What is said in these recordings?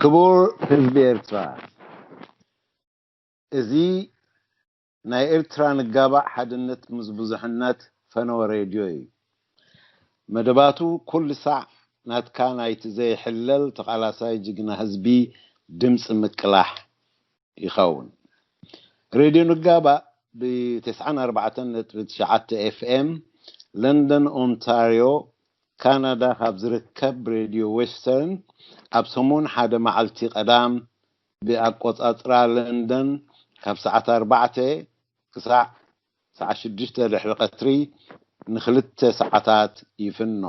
ክቡር ህዝቢ ኤርትራ፣ እዚ ናይ ኤርትራ ንጋባእ ሓድነት ምስ ብዙሕነት ፈነወ ሬድዮ እዩ። መደባቱ ኩሉ ሳዕ ናትካ ናይቲ ዘይሕለል ተቓላሳይ ጅግና ህዝቢ ድምፂ ምቅላሕ ይኸውን። ሬድዮ ንጋባእ ብ94.9 ኤፍኤም ለንደን ኦንታሪዮ ካናዳ ካብ ዝርከብ ሬድዮ ዌስተርን ኣብ ሰሙን ሓደ መዓልቲ ቀዳም ብኣቆጻጽራ ለንደን ካብ ሰዓት ኣርባዕተ ክሳዕ ሰዓት ሽዱሽተ ድሕሪ ቀትሪ ንክልተ ሰዓታት ይፍኖ።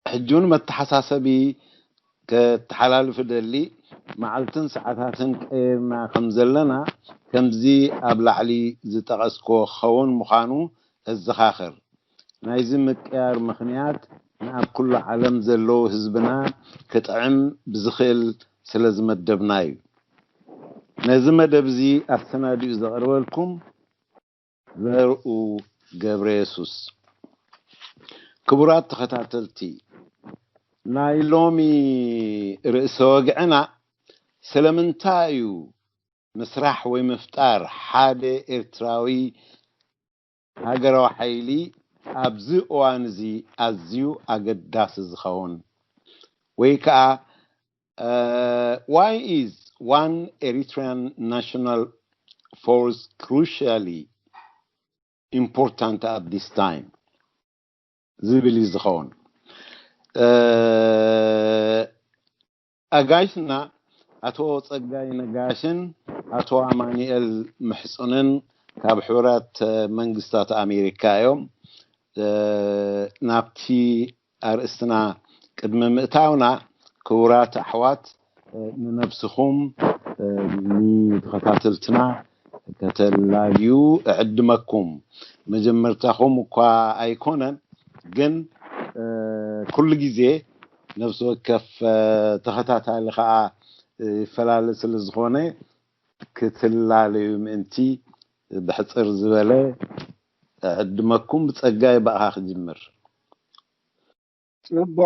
ሕጂ እውን መተሓሳሰቢ ከተሓላልፍ ደሊ፣ መዓልትን ሰዓታትን ቀይርና ከም ዘለና ከምዚ ኣብ ላዕሊ ዝጠቐስክዎ ክኸውን ምዃኑ እዘኻኽር። ናይዚ ምቅያር ምኽንያት ንኣብ ኩሉ ዓለም ዘለዉ ህዝብና ክጥዕም ብዝኽእል ስለ ዝመደብና እዩ። ነዚ መደብ እዚ ኣሰናዲኡ ዘቕርበልኩም ዘርኡ ገብረ የሱስ። ክቡራት ተኸታተልቲ፣ ናይ ሎሚ ርእሰ ወግዕና ስለምንታይ እዩ ምስራሕ ወይ ምፍጣር ሓደ ኤርትራዊ ሃገራዊ ሓይሊ ኣብዚ እዋን እዚ ኣዝዩ ኣገዳሲ ዝኸውን? ወይ ከዓ why is one Eritrean national force crucially important at this time ዝብል እዩ ዝኸውን። ኣጋይሽና ኣቶ ጸጋይ ነጋሽን ኣቶ ኣማኑኤል ምሕጹንን ካብ ሕቡራት መንግስታት ኣሜሪካ እዮም። ናብቲ ኣርእስትና ቅድሚ ምእታውና፣ ክቡራት ኣሕዋት፣ ንነብስኹም ንተኸታተልትና ከተላልዩ እዕድመኩም። መጀመርታኹም እኳ ኣይኮነን፣ ግን ኩሉ ግዜ ነብሲ ወከፍ ተኸታታሊ ከዓ ይፈላለ ስለ ዝኾነ ክትላለዩ ምእንቲ ብሕፅር ዝበለ እዕድመኩም። ብጸጋይ ብኣኻ ክጅምር። ጽቡቕ።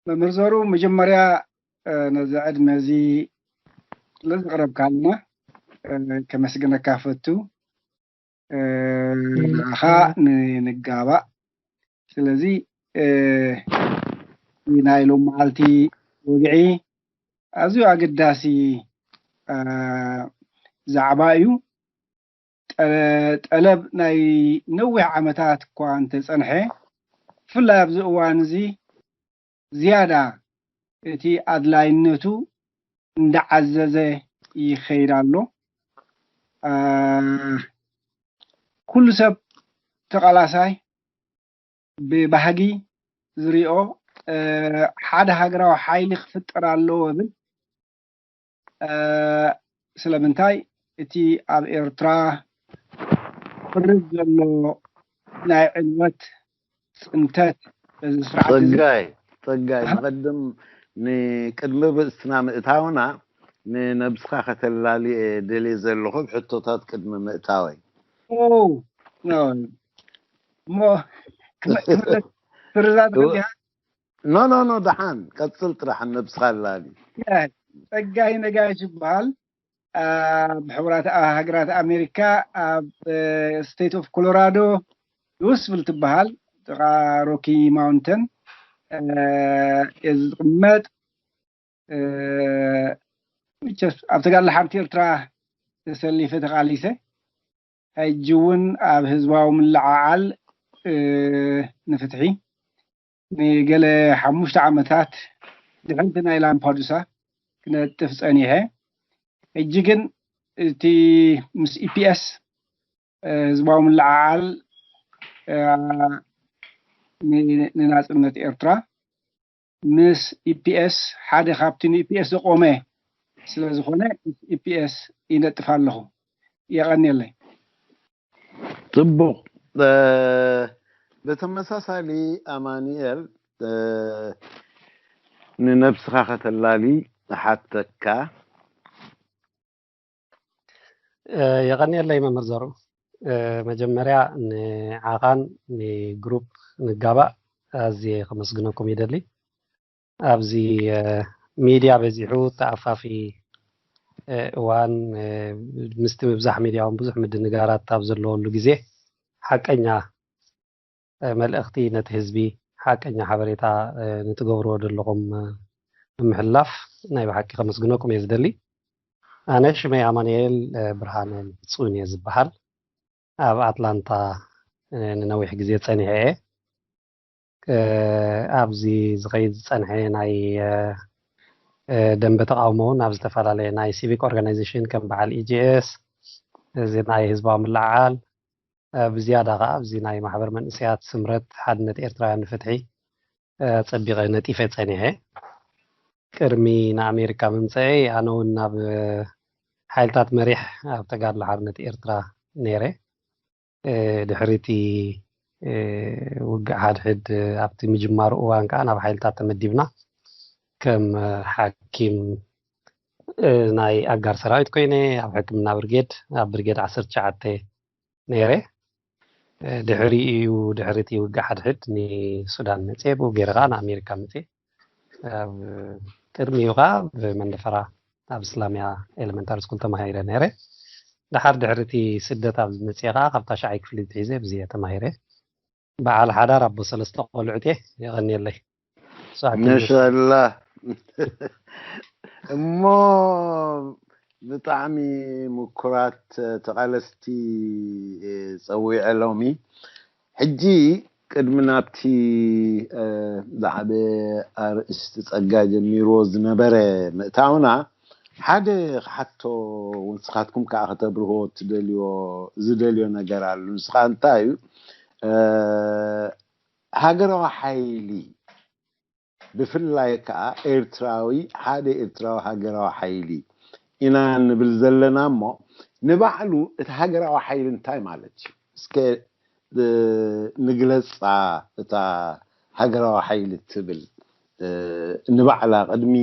መምህር ዘሩ፣ መጀመርያ ነዚ ዕድመ እዚ ስለዘቕረብካልና ከመስግነካ ፈቱ። ንዓኻ ንንጋባእ። ስለዚ ናይ ሎም መዓልቲ ወግዒ ኣዝዩ ኣገዳሲ ዛዕባ እዩ። ጠለብ ናይ ነዊሕ ዓመታት እኳ እንተጸንሐ፣ ብፍላይ ኣብዚ እዋን እዚ ዝያዳ እቲ ኣድላይነቱ እንዳዓዘዘ ይኸይድ ኣሎ። ኩሉ ሰብ ተቓላሳይ ብባህጊ ዝሪኦ ሓደ ሃገራዊ ሓይሊ ክፍጠር ኣለዎ ብል። ስለምንታይ እቲ ኣብ ኤርትራ ክርብ ዘሎ ናይ ዕንወት ጽንተት በዚ ስርዓት እዚ ጸጋይ ጸጋይ ንቐድም ንቅድሚ ርእስትና ምእታውና ንነብስኻ ከተላልየ ደልየ ዘለኹ ብሕቶታት ቅድሚ ምእታወይ። እሞ ስርዛ ትደልያ? ኖ ኖ ኖ፣ ደሓን ቀጽል ጥራሕ፣ ነብስኻ ኣላሊ። ጸጋይ ነጋሽ ይበሃል። ኣብ ሕቡራት ሃገራት ኣሜሪካ ኣብ ስቴት ኦፍ ኮሎራዶ ሉስቪል ትበሃል፣ ጥቓ ሮኪ ማውንተን እየ ዝቕመጥ። መቸስ ኣብ ተጋድሎ ሓንቲ ኤርትራ ተሰሊፈ ተቓሊሰ። ሕጂ እውን ኣብ ህዝባዊ ምልዕዓል ንፍትሒ ንገለ ሓሙሽተ ዓመታት ድሕንቲ ናይ ላምፓዱሳ ክነጥፍ ጸኒሐ። ሕጂ ግን እቲ ምስ ኢፒኤስ ህዝባዊ ምልዕዓል ንናጽነት ኤርትራ ምስ ኢፒኤስ ሓደ ካብቲ ንኢፒኤስ ዘቆመ ስለ ዝኾነ ምስ ኢፒኤስ ይነጥፍ ኣለኹ። የቐንየለይ። ጽቡቕ። ብተመሳሳሊ ኣማኑኤል ንነብስኻ ከተላሊ እሓተካ። የቐንየለይ መምህር ዘሩ። መጀመርያ ንዓኻን ንግሩፕ ንጋባእ ኣዝየ ከመስግነኩም ይደሊ። ኣብዚ ሚድያ በዚሑ ተኣፋፊ እዋን ምስቲ ምብዛሕ ሚድያ እውን ብዙሕ ምድንጋራት ኣብ ዘለወሉ ግዜ ሓቀኛ መልእኽቲ ነቲ ህዝቢ ሓቀኛ ሓበሬታ ንትገብርዎ ዘለኹም ምምሕልላፍ ናይ ብሓቂ ከመስግነኩም እየ ዝደሊ። ኣነ ሽመይ ኣማንኤል ብርሃነ ጽዮን እየ ዝበሃል። ኣብ ኣትላንታ ንነዊሕ ግዜ ጸኒሐ እየ። ኣብዚ ዝኸይድ ዝጸንሐ ናይ ደንበ ተቃውሞ እውን ኣብ ዝተፈላለየ ናይ ሲቪክ ኦርጋናይዜሽን ከም በዓል ኢጂኤስ፣ እዚ ናይ ህዝባዊ ምልዕዓል፣ ብዝያዳ ከኣ ኣብዚ ናይ ማሕበር መንእሰያት ስምረት ሓድነት ኤርትራውያን ንፍትሒ ጸቢቐ ነጢፈ ጸኒሐ። ቅድሚ ንኣሜሪካ ምምፀኤ ኣነ እውን ናብ ሓይልታት መሪሕ ኣብ ተጋድሎ ሓርነት ኤርትራ ነይረ። ድሕሪቲ ውግእ ሓድሕድ ኣብቲ ምጅማሩ እዋን ከዓ ናብ ሓይልታት ተመዲብና ከም ሓኪም ናይ ኣጋር ሰራዊት ኮይነ ኣብ ሕክምና ብርጌድ ኣብ ብርጌድ ዓሰርተ ትሽዓተ ነይረ። ድሕሪኡ ድሕሪቲ ውግእ ሓድሕድ ንሱዳን መፅየ ብኡ ገይረ ከዓ ንኣሜሪካ መፅየ። ኣብ ቅድሚኡ ከዓ ብመንደፈራ ኣብ እስላሚያ ኤሌመንታሪ ስኩል ተማሂረ ነይረ። ድሓር ድሕሪቲ ስደት ኣብ ዝመፅየ ከዓ ካብታ ሻዓይ ክፍሊ ትሒዘ ብዝየ ተማሂረ። በዓል ሓዳር ኣቦ ሰለስተ ቆልዑት እየ። የቐንየለይ። መሻላ እሞ ብጣዕሚ ምኩራት ተቓለስቲ ፀዊዐ ሎሚ። ሕጂ ቅድሚ ናብቲ ዝዓበ ኣርእስቲ ፀጋ ጀሚርዎ ዝነበረ ምእታውና ሓደ ክሓቶ ንስኻትኩም ከዓ ከተብርህዎ ትደልዮ ዝደልዮ ነገር ኣሎ። ንስኻ እንታይ እዩ ሃገራዊ ሓይሊ ብፍላይ ከዓ ኤርትራዊ ሓደ ኤርትራዊ ሃገራዊ ሓይሊ ኢና ንብል ዘለና እሞ ንባዕሉ እቲ ሃገራዊ ሓይሊ እንታይ ማለት እዩ? እስከ ንግለፃ እታ ሃገራዊ ሓይሊ ትብል ንባዕላ ቅድሚ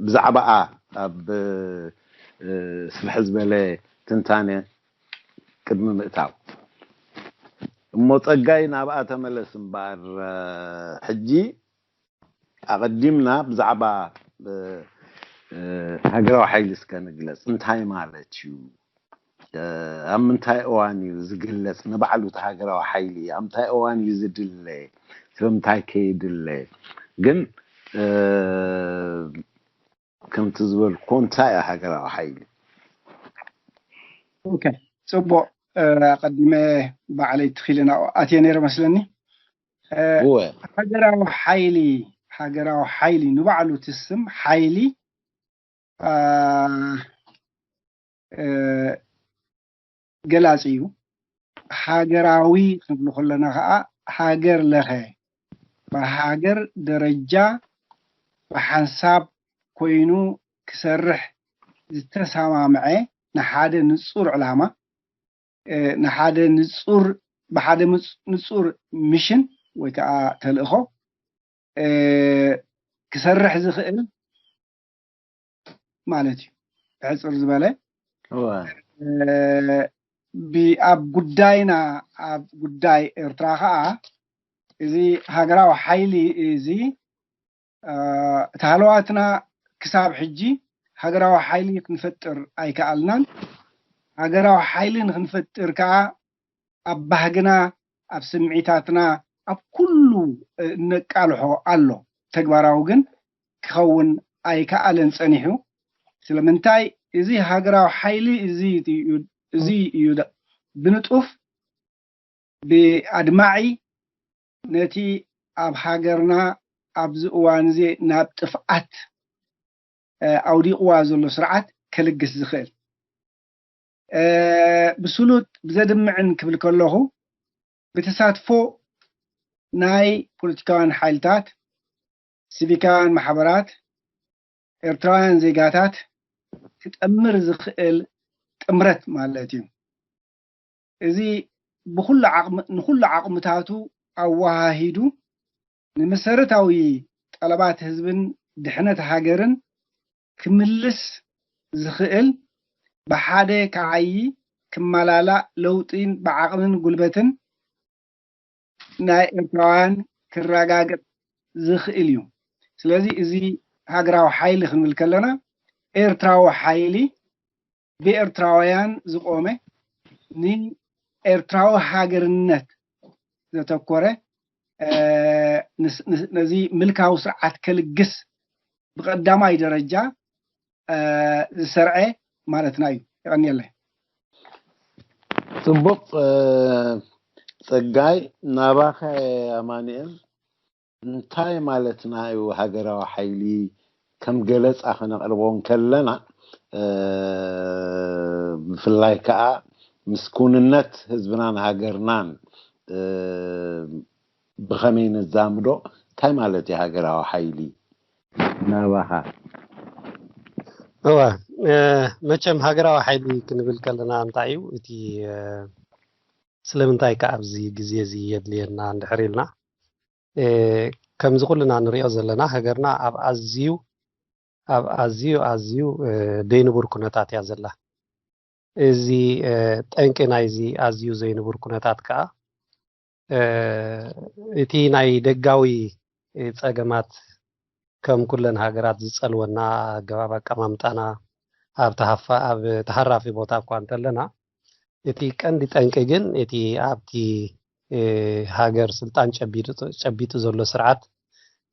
ብዛዕባኣ ኣብ ስፍሕ ዝበለ ትንታነ ቅድሚ ምእታው እሞ ፀጋይ ናብኣ ተመለስ እምበኣር ሕጂ ኣቐዲምና ብዛዕባ ሃገራዊ ሓይሊ እስከ ንግለፅ እንታይ ማለት እዩ? ኣብ ምንታይ እዋን እዩ ዝግለፅ ንባዕሉ እቲ ሃገራዊ ሓይሊ ኣብ ምንታይ እዋን እዩ ዝድለ ስለምንታይ ከይድለ ግን ከምቲ ዝበልኩ እንታይ እዩ ሃገራዊ ሓይሊ? ኦኬ፣ ፅቡቅ። ኣቀዲመ ባዕለይ ትኽኢለ ናብኡ ኣትየ ነይረ መስለኒ። እወ። ሃገራዊ ሓይሊ ሃገራዊ ሓይሊ ንባዕሉ እቲ ስም ሓይሊ ገላፂ እዩ። ሃገራዊ ክንብል ከለና ከዓ ሃገር ለኸ ብሃገር ደረጃ ብሓንሳብ ኮይኑ ክሰርሕ ዝተሰማምዐ ንሓደ ንፁር ዕላማ ንሓደ ንፁር ብሓደ ንፁር ሚሽን ወይ ከዓ ተልእኾ ክሰርሕ ዝኽእል ማለት እዩ። ብሕፅር ዝበለ ኣብ ጉዳይና ኣብ ጉዳይ ኤርትራ ከዓ እዚ ሃገራዊ ሓይሊ እዚ እቲ ሃለዋትና ክሳብ ሕጂ ሃገራዊ ሓይሊ ክንፈጥር ኣይከኣልናን። ሃገራዊ ሓይሊ ንክንፈጥር ከዓ ኣብ ባህግና ኣብ ስምዒታትና ኣብ ኩሉ እነቃልሖ ኣሎ። ተግባራዊ ግን ክኸውን ኣይከኣለን ፀኒሑ። ስለምንታይ እዚ ሃገራዊ ሓይሊ እዚ እዩ ብንጡፍ ብኣድማዒ ነቲ ኣብ ሃገርና ኣብዚ እዋን እዚ ናብ ጥፍኣት ኣውዲቕዋ ዘሎ ስርዓት ከልግስ ዝኽእል ብስሉጥ ብዘድምዕን ክብል ከለኹ ብተሳትፎ ናይ ፖለቲካውያን ሓይልታት፣ ሲቪካውያን ማሕበራት፣ ኤርትራውያን ዜጋታት ክጠምር ዝኽእል ጥምረት ማለት እዩ። እዚ ብኩሉ ዓቕሚ ንኩሉ ዓቕምታቱ ኣወሃሂዱ ንመሰረታዊ ጠለባት ህዝብን ድሕነት ሃገርን ክምልስ ዝኽእል ብሓደ ክዓዪ ክመላላእ ለውጢን ብዓቕምን ጉልበትን ናይ ኤርትራውያን ክረጋገጽ ዝኽእል እዩ። ስለዚ እዚ ሃገራዊ ሓይሊ ክንብል ከለና ኤርትራዊ ሓይሊ ብኤርትራውያን ዝቆመ ንኤርትራዊ ሃገርነት ዘተኮረ ነዚ ምልካዊ ስርዓት ከልግስ ብቀዳማይ ደረጃ ዝሰርዐ ማለትና እዩ። የቀንየለይ። ጽቡቕ ጸጋይ፣ ናባኸ ኣማኑኤል። እንታይ ማለትና እዩ ሃገራዊ ሓይሊ? ከም ገለጻ ከነቕርቦ እንከለና ብፍላይ ከዓ ምስ ኩንነት ህዝብናን ሃገርናን ብኸመይ ነዛምዶ? እንታይ ማለት እዩ ሃገራዊ ሓይሊ ናባኻ? እወ፣ መቸም ሃገራዊ ሓይሊ ክንብል ከለና እንታይ እዩ እቲ ስለምንታይ ከ ኣብዚ ግዜ እዚ የድልየና እንድሕር ኢልና፣ ከምዚ ኩልና ንሪኦ ዘለና ሃገርና ኣብ ኣዝዩ ኣብ ኣዝዩ ኣዝዩ ደይንቡር ኩነታት እያ ዘላ። እዚ ጠንቂ ናይዚ ኣዝዩ ዘይንቡር ኩነታት ከዓ እቲ ናይ ደጋዊ ፀገማት ከም ኩለን ሃገራት ዝፀልወና ኣገባብ ኣቀማምጣና ኣብ ተሃፋ- ኣብ ተሃራፊ ቦታ እኳ እንተለና፣ እቲ ቀንዲ ጠንቂ ግን እቲ ኣብቲ ሃገር ስልጣን ጨቢጡ ዘሎ ስርዓት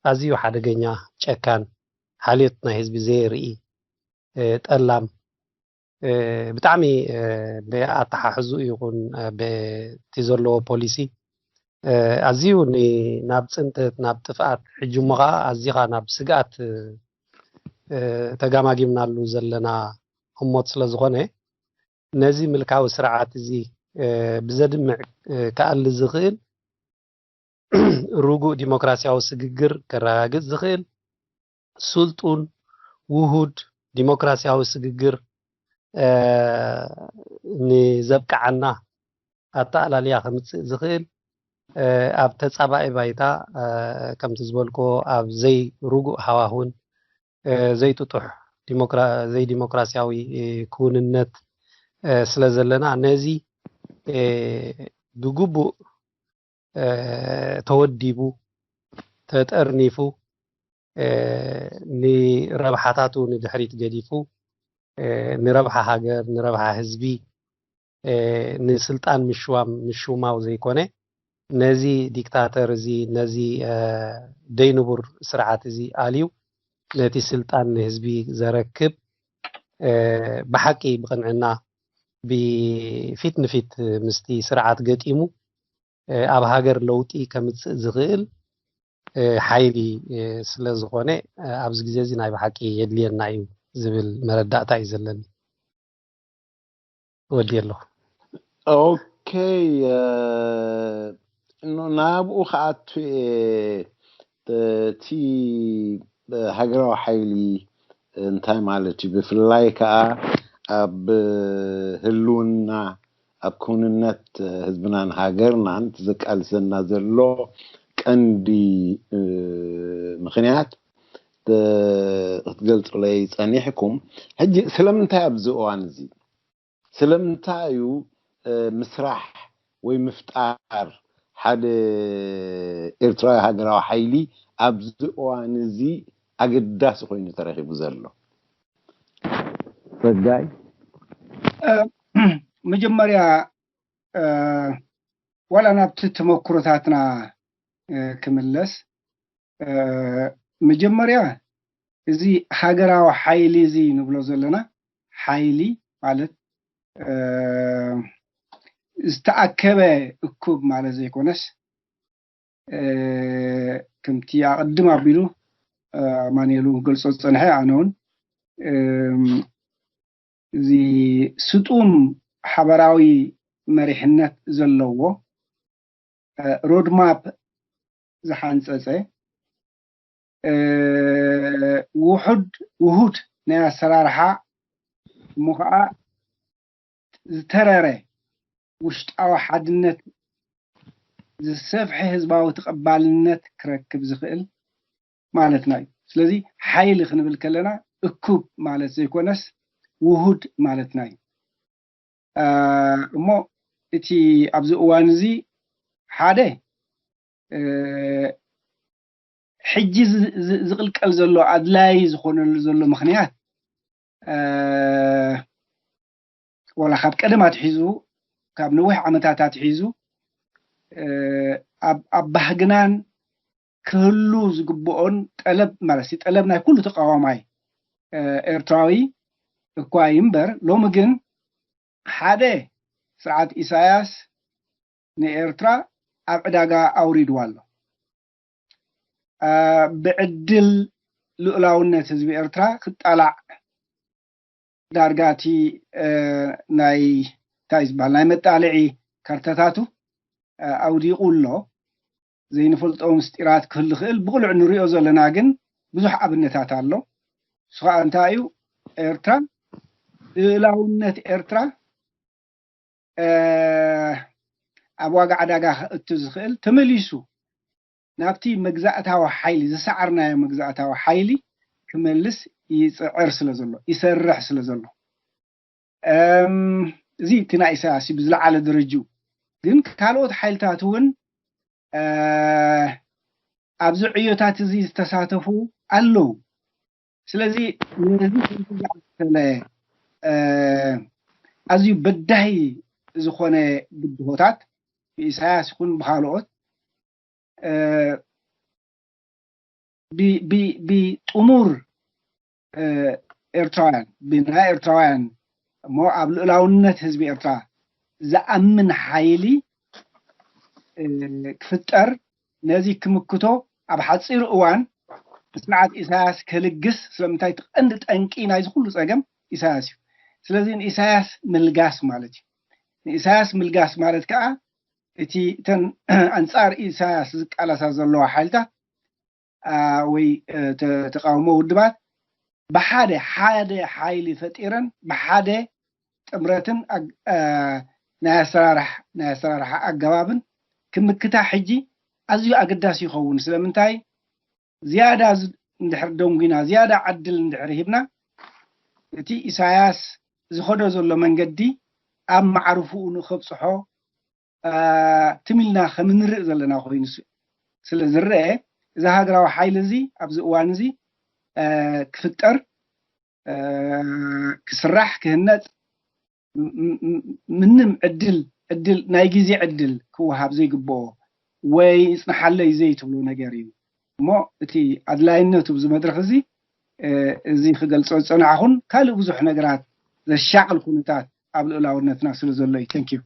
ኣዝዩ ሓደገኛ፣ ጨካን፣ ሓልዮት ናይ ህዝቢ ዘየርኢ፣ ጠላም፣ ብጣዕሚ ብኣተሓሕዝኡ ይኹን ብቲ ዘለዎ ፖሊሲ ኣዝዩ ናብ ፅንተት፣ ናብ ጥፍኣት፣ ሕጂ እሞ ከዓ ኣዚኻ ናብ ስግኣት ተጋማጊምናሉ ዘለና ህሞት ስለ ዝኾነ፣ ነዚ ምልካዊ ስርዓት እዚ ብዘድምዕ ክኣሊ ዝኽእል ርጉእ ዲሞክራሲያዊ ስግግር ከረጋግጽ ዝኽእል ስልጡን፣ ውሁድ ዲሞክራሲያዊ ስግግር ንዘብቅዓና ኣተኣላልያ ከምጽእ ዝኽእል ኣብ ተጻባኢ ባይታ ከምቲ ዝበልክዎ ኣብ ዘይርጉእ ሃዋሁን ዘይጥጡሕ ዘይዲሞክራሲያዊ ክውንነት ስለ ዘለና ነዚ ብግቡእ ተወዲቡ ተጠርኒፉ ንረብሓታቱ ንድሕሪት ገዲፉ ንረብሓ ሃገር ንረብሓ ህዝቢ ንስልጣን ምሽዋም ምሽውማው ዘይኮነ ነዚ ዲክታተር እዚ ነዚ ደይንቡር ስርዓት እዚ ኣልዩ ነቲ ስልጣን ንህዝቢ ዘረክብ ብሓቂ ብቕንዕና ብፊት ንፊት ምስቲ ስርዓት ገጢሙ ኣብ ሃገር ለውጢ ከምፅእ ዝኽእል ሓይሊ ስለ ዝኾነ ኣብዚ ግዜ እዚ ናይ ብሓቂ የድልየና እዩ ዝብል መረዳእታ እዩ ዘለኒ። ወዲ ኣለኹ። ኦኬ፣ ናብኡ ከኣቱ እቲ ሃገራዊ ሓይሊ እንታይ ማለት እዩ? ብፍላይ ከዓ ኣብ ህልውና ኣብ ክውንነት ህዝብናን ሃገርናን ዘቃልሰና ዘሎ ቀንዲ ምክንያት ክትገልፁለይ ፀኒሕኩም። ሕጂ ስለምንታይ ኣብዚ እዋን እዚ ስለምንታይ እዩ ምስራሕ ወይ ምፍጣር ሓደ ኤርትራዊ ሃገራዊ ሓይሊ ኣብዚ እዋን እዚ ኣገዳሲ ኮይኑ ተረኺቡ ዘሎ? ጸጋይ፣ መጀመርያ ዋላ ናብቲ ተመክሮታትና ክምለስ፣ መጀመርያ እዚ ሃገራዊ ሓይሊ እዚ ንብሎ ዘለና ሓይሊ ማለት ዝተኣከበ እኩብ ማለት ዘይኮነስ፣ ከምቲ ኣቐድም ኣቢሉ ኣማኑኤል እውን ክገልጾ ዝጸንሐ፣ ኣነ እውን እዚ ስጡም ሓበራዊ መሪሕነት ዘለዎ ሮድማፕ ዝሓንጸጸ ውሑድ ውሁድ ናይ ኣሰራርሓ እሞ ከዓ ዝተረረ ውሽጣዊ ሓድነት ዝሰፍሐ ህዝባዊ ተቐባልነት ክረክብ ዝኽእል ማለትና እዩ። ስለዚ ሓይሊ ክንብል ከለና እኩብ ማለት ዘይኮነስ ውሁድ ማለትና እዩ። እሞ እቲ ኣብዚ እዋን እዚ ሓደ ሕጂ ዝቕልቀል ዘሎ ኣድላይ ዝኾነሉ ዘሎ ምኽንያት፣ ወላ ካብ ቀደም ኣትሒዙ፣ ካብ ነዊሕ ዓመታት ኣትሒዙ ኣብ ባህግናን ክህሉ ዝግብኦን ጠለብ ማለት ጠለብ ናይ ኩሉ ተቃዋማይ ኤርትራዊ እኳ ይምበር፣ ሎሚ ግን ሓደ ስርዓት ኢሳያስ ንኤርትራ ኣብ ዕዳጋ ኣውሪድዋ ኣሎ። ብዕድል ልኡላውነት ህዝቢ ኤርትራ ክጣላዕ ዳርጋ እቲ ናይ እንታይ ዝበሃል ናይ መጣልዒ ካርታታቱ ኣውዲቑ ኣሎ። ዘይንፈልጦ ምስጢራት ክህሉ ይኽእል፣ ብቕሉዕ ንሪኦ ዘለና ግን ብዙሕ ኣብነታት ኣሎ። እሱ ከዓ እንታይ እዩ? ኤርትራ ልኡላውነት ኤርትራ ኣብ ዋጋ ዕዳጋ ከእቱ ዝኽእል ተመሊሱ ናብቲ መግዛእታዊ ሓይሊ ዝሰዓርናዮ መግዛእታዊ ሓይሊ ክመልስ ይፅዕር ስለ ዘሎ ይሰርሕ ስለ ዘሎ እዚ እቲ ናይ ኢሳያስ ብዝለዓለ ደረጅኡ ግን ካልኦት ሓይልታት እውን ኣብዚ ዕዮታት እዚ ዝተሳተፉ ኣለዉ። ስለዚ ነዚ ዝኣመሰለ ኣዝዩ በዳሂ ዝኾነ ብድሆታት ብኢሳያስ ይኹን ብካልኦት ብጥሙር ኤርትራውያን ብናይ ኤርትራውያን እሞ ኣብ ልኡላውነት ህዝቢ ኤርትራ ዝኣምን ሓይሊ ክፍጠር ነዚ ክምክቶ ኣብ ሓፂር እዋን ብስርዓት ኢሳያስ ክልግስ ስለምንታይ እቲ ቀንዲ ጠንቂ ናይዚ ኩሉ ፀገም ኢሳያስ እዩ። ስለዚ ንኢሳያስ ምልጋስ ማለት እዩ። ንኢሳያስ ምልጋስ ማለት ከዓ እቲ እተን ኣንፃር ኢሳያስ ዝቃለሳ ዘለዋ ሓይልታት ወይ ተቃውሞ ውድባት ብሓደ ሓደ ሓይሊ ፈጢረን ብሓደ ጥምረትን ናይ ኣሰራርሓ ኣገባብን ክምክታ ሕጂ ኣዝዩ ኣገዳሲ ይኸውን። ስለምንታይ ዝያዳ እንድሕር ደንጉና ዝያዳ ዕድል እንድሕር ሂብና እቲ ኢሳያስ ዝኸዶ ዘሎ መንገዲ ኣብ ማዕርፍኡ ንኸብፅሖ ትም ኢልና ከም እንርእ ዘለና ኮይኑ ስለ ዝረአ እዚ ሃገራዊ ሓይሊ እዚ ኣብዚ እዋን እዚ ክፍጠር ክስራሕ ክህነፅ ምንም ዕድል ዕድል ናይ ግዜ ዕድል ክወሃብ ዘይግብኦ ወይ ይፅንሓለይ ዘይትብሎ ነገር እዩ እሞ እቲ ኣድላይነቱ ኣብዚ መድረክ እዚ እዚ ክገልፆ ዝፀናዕኹን ካልእ ብዙሕ ነገራት ዘሻቕል ኩነታት ኣብ ልኡላውነትና ስለ ዘሎ እዩ። Thank you።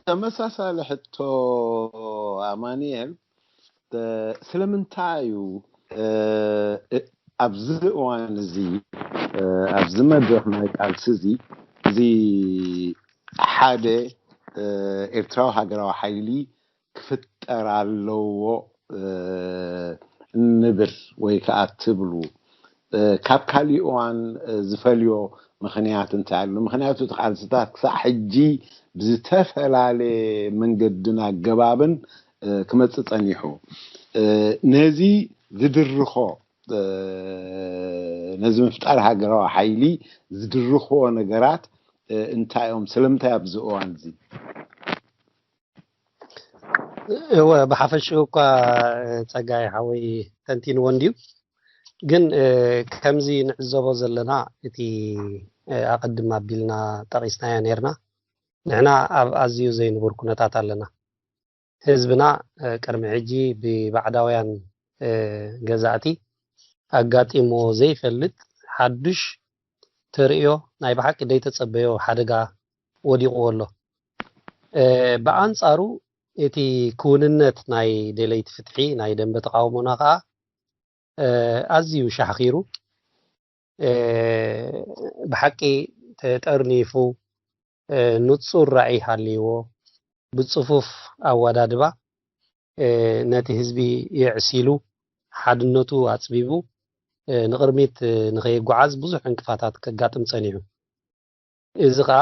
ተመሳሳሊ ሕቶ ኣማንኤል ስለምንታይ እዩ ኣብዚ እዋን እዚ ኣብዚ መድረኽ ናይ ቃልሲ እዚ እዚ ሓደ ኤርትራዊ ሃገራዊ ሓይሊ ክፍጠር ኣለዎ እንብል ወይ ከዓ ትብሉ ካብ ካሊእ እዋን ዝፈልዮ ምኽንያት እንታይ ኣሎ? ምኽንያቱ እቲ ቃልስታት ክሳዕ ሕጂ ብዝተፈላለየ መንገድን ኣገባብን ክመፅእ ፀኒሑ። ነዚ ዝድርኾ ነዚ ምፍጣር ሃገራዊ ሓይሊ ዝድርኽዎ ነገራት እንታይ እዮም? ስለምንታይ ኣብዚ እዋን እዚ? እወ ብሓፈሽኡ እኳ ፀጋይ ሓወይ ተንቲንዎ እንድዩ። ግን ከምዚ ንዕዘቦ ዘለና እቲ ኣቐድም ኣቢልና ጠቒስናዮ ነርና። ንሕና ኣብ ኣዝዩ ዘይንቡር ኩነታት ኣለና። ህዝብና ቅድሚ ሕጂ ብባዕዳውያን ገዛእቲ ኣጋጢምዎ ዘይፈልጥ ሓዱሽ ተርእዮ ናይ ብሓቂ ዘይተጸበዮ ሓደጋ ወዲቕዎ ኣሎ። ብኣንጻሩ እቲ ክውንነት ናይ ደለይቲ ፍትሒ ናይ ደንበ ተቃውሞና ከኣ ኣዝዩ ሻሕኺሩ ብሓቂ ተጠርኒፉ ንጹር ራእይ ሃልይዎ ብጽፉፍ ኣወዳድባ ነቲ ህዝቢ የዕሲሉ ሓድነቱ ኣጽቢቡ ንቕድሚት ንኸይጓዓዝ ብዙሕ ዕንቅፋታት ከጋጥም ጸኒሑ። እዚ ኸኣ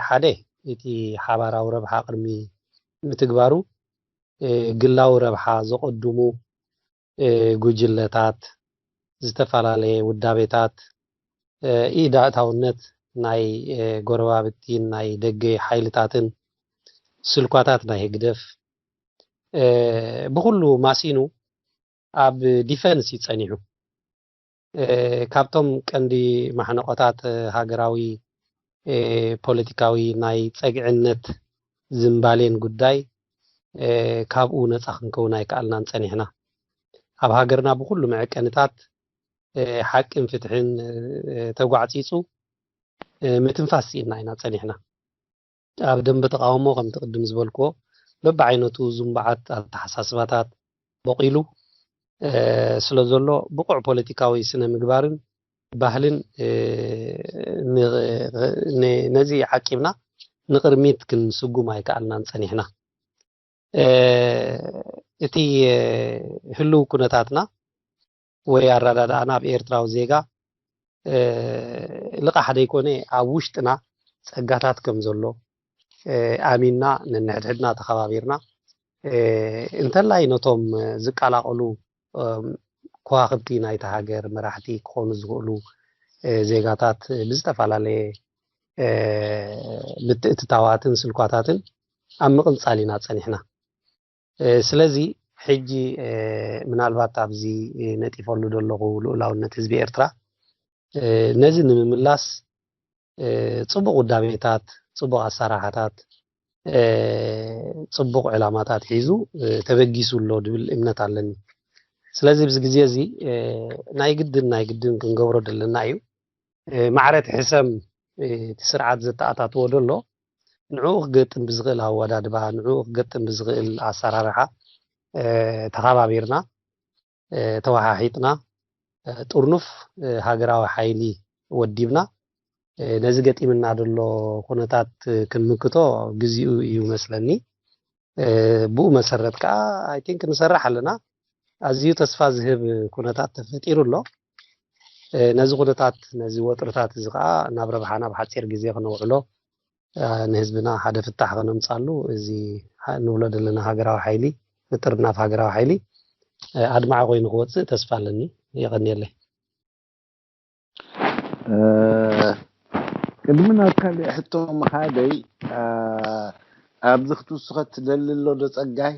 ሓደ እቲ ሓባራዊ ረብሓ ቅድሚ ምትግባሩ ግላዊ ረብሓ ዘቐድሙ ጉጅለታት፣ ዝተፈላለየ ውዳቤታት፣ ኢድ ኣእታውነት ናይ ጎረባብቲን ናይ ደገ ሓይልታትን ስልኳታት ናይ ህግደፍ ብኩሉ ማሲኑ ኣብ ዲፈንስ እዩ ጸኒሑ። ካብቶም ቀንዲ ማሕነቆታት ሃገራዊ ፖለቲካዊ ናይ ጸግዕነት ዝምባሌን ጉዳይ ካብኡ ነጻ ክንከውን ኣይከኣልናን ጸኒሕና። ኣብ ሃገርና ብኩሉ መዐቀንታት ሓቅን ፍትሕን ተጓዕጺጹ ምትንፋስ ስኢንና ኢና ጸኒሕና። ኣብ ደንበ ተቃውሞ ከምቲ ቅድም ዝበልክዎ በብዓይነቱ ዝንባዓት ኣተሓሳስባታት በቂሉ ስለ ዘሎ ብቑዕ ፖለቲካዊ ስነ ምግባርን ባህልን ነዚ ዓቂብና ንቕድሚት ክንስጉም ኣይከኣልናን ጸኒሕና። እቲ ህልው ኩነታትና ወይ ኣረዳድኣና ኣብ ኤርትራዊ ዜጋ ልቓሕ ደይኮነ ኣብ ውሽጥና ጸጋታት ከም ዘሎ ኣሚንና ነንሕድሕድና ተኸባቢርና እንተላይ ነቶም ዝቀላቐሉ ከዋኽብቲ ናይታ ሃገር መራሕቲ ክኾኑ ዝኽእሉ ዜጋታት ብዝተፈላለየ ምትእትታዋትን ስልኳታትን ኣብ ምቕንጻል ኢና ጸኒሕና። ስለዚ ሕጂ ምናልባት ኣብዚ ነጢፈሉ ዘለኹ ልኡላውነት ህዝቢ ኤርትራ ነዚ ንምምላስ ጽቡቕ ውዳቤታት፣ ጽቡቕ ኣሰራርሓታት፣ ጽቡቕ ዕላማታት ሒዙ ተበጊሱ ኣሎ ድብል እምነት ኣለኒ። ስለዚ ኣብዚ ግዜ እዚ ናይ ግድን ናይ ግድን ክንገብሮ ዘለና እዩ። ማዕረ እቲ ሕሰም እቲ ስርዓት ዘተኣታትዎ ዘሎ ንዕኡ ክገጥም ብዝኽእል ኣወዳድባ፣ ንዕኡ ክገጥም ብዝኽእል ኣሰራርሓ ተኸባቢርና ተወሓሒጥና ጥርኑፍ ሃገራዊ ሓይሊ ወዲብና ነዚ ገጢምና ዘሎ ኩነታት ክንምክቶ ግዚኡ እዩ መስለኒ። ብኡ መሰረት ከዓ ኣይ ቲንክ ንሰርሕ ኣለና። ኣዝዩ ተስፋ ዝህብ ኩነታት ተፈጢሩ ኣሎ። ነዚ ኩነታት ነዚ ወጥርታት እዚ ከዓ ናብ ረብሓና ብሓፂር ግዜ ክነውዕሎ ንህዝብና ሓደ ፍታሕ ከነምፃሉ እዚ ንብሎ ዘለና ሃገራዊ ሓይሊ ምጥርናፍ ሃገራዊ ሓይሊ ኣድማዒ ኮይኑ ክወፅእ ተስፋ ኣለኒ። የቐንየለይ። ቅድሚ ናብ ካሊእ ሕቶ ምኻደይ ኣብዚ ክትውስኸ ትደሊ ኣሎ ዶ ጸጋይ?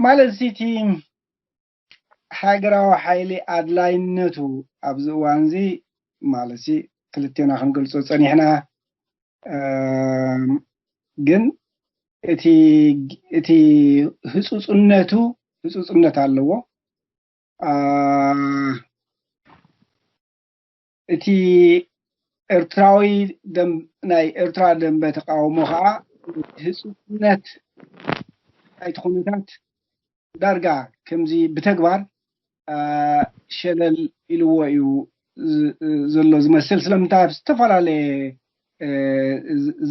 ማለት እዚ እቲ ሃገራዊ ሓይሊ ኣድላይነቱ ኣብዚ እዋን እዚ ማለት ክልቴና ክንገልጾ ጸኒሕና ግን እቲ እቲ ህፁፅነቱ ህፁፅነት ኣለዎ። እቲ ኤርትራዊ ናይ ኤርትራ ደንበ ተቃውሞ ከዓ ህፁፅነት ናይቲ ኩነታት ዳርጋ ከምዚ ብተግባር ሸለል ኢልዎ እዩ ዘሎ ዝመስል። ስለምንታይ ኣብ ዝተፈላለየ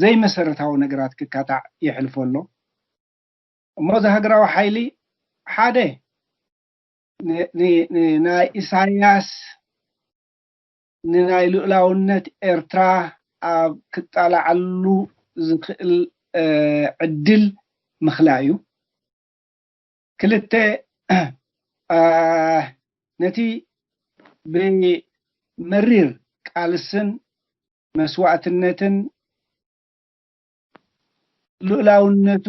ዘይመሰረታዊ ነገራት ክካታዕ ይሕልፎ ኣሎ። እሞ እዚ ሃገራዊ ሓይሊ ሓደ ናይ ኢሳያስ ንናይ ልኡላውነት ኤርትራ ኣብ ክጣላዓሉ ዝኽእል ዕድል ምኽላ እዩ። ክልተ ነቲ ብመሪር ቃልስን መስዋእትነትን ልኡላውነቱ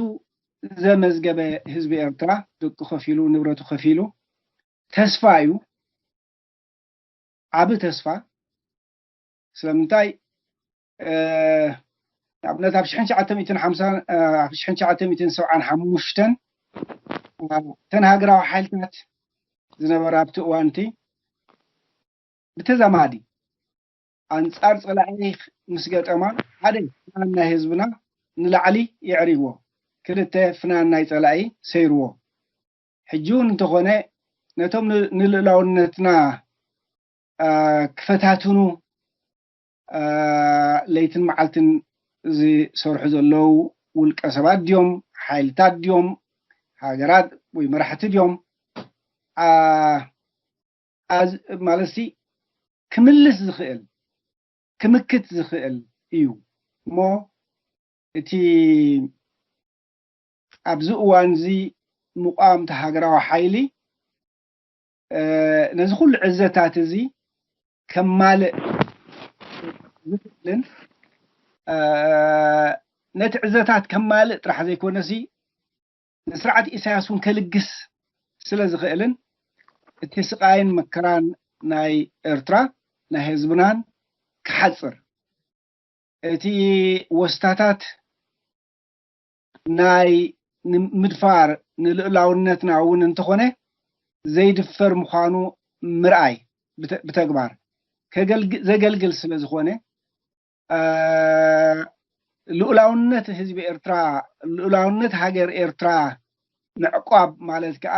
ዘመዝገበ ህዝቢ ኤርትራ ደቁ ከፊሉ ንብረቱ ከፊሉ ተስፋ እዩ። ዓቢ ተስፋ ስለምንታይ ንኣብነት ኣብ ሽሕን ትሽዓተ ሚእትን ሓምሳን ኣብ ሽሕን ትሽዓተ ሚእትን ሰብዓን ሓሙሽተን እተን ሃገራዊ ሓይልታት ዝነበራ ኣብቲ እዋንቲ ብተዛማዲ ኣንጻር ጸላኢ ምስ ገጠማ ሓደ ፍናን ናይ ህዝብና ንላዕሊ የዕሪዎ፣ ክልተ ፍናን ናይ ጸላኢ ሰይርዎ። ሕጂ እውን እንተኾነ ነቶም ንልእላውነትና ክፈታትኑ ለይትን መዓልትን ዝሰርሑ ዘለዉ ውልቀ ሰባት ድዮም፣ ሓይልታት ድዮም፣ ሃገራት ወይ መራሕቲ ድዮም ማለትሲ ክምልስ ዝኽእል ክምክት ዝኽእል እዩ እሞ እቲ ኣብዚ እዋን እዚ ምቋም እቲ ሃገራዊ ሓይሊ ነዚ ኩሉ ዕዘታት እዚ ከማልእ ዝኽእልን ነቲ ዕዘታት ከማልእ ጥራሕ ዘይኮነሲ ንስርዓት ኢሳያስ እውን ከልግስ ስለ ዝኽእልን እቲ ስቓይን መከራን ናይ ኤርትራ ናይ ህዝብናን ክሓፅር እቲ ወስታታት ናይ ምድፋር ንልኡላውነትና እውን እንተኾነ ዘይድፈር ምዃኑ ምርኣይ ብተግባር ዘገልግል ስለ ዝኾነ ልኡላውነት ህዝቢ ኤርትራ ልኡላውነት ሃገር ኤርትራ ምዕቋብ ማለት ከዓ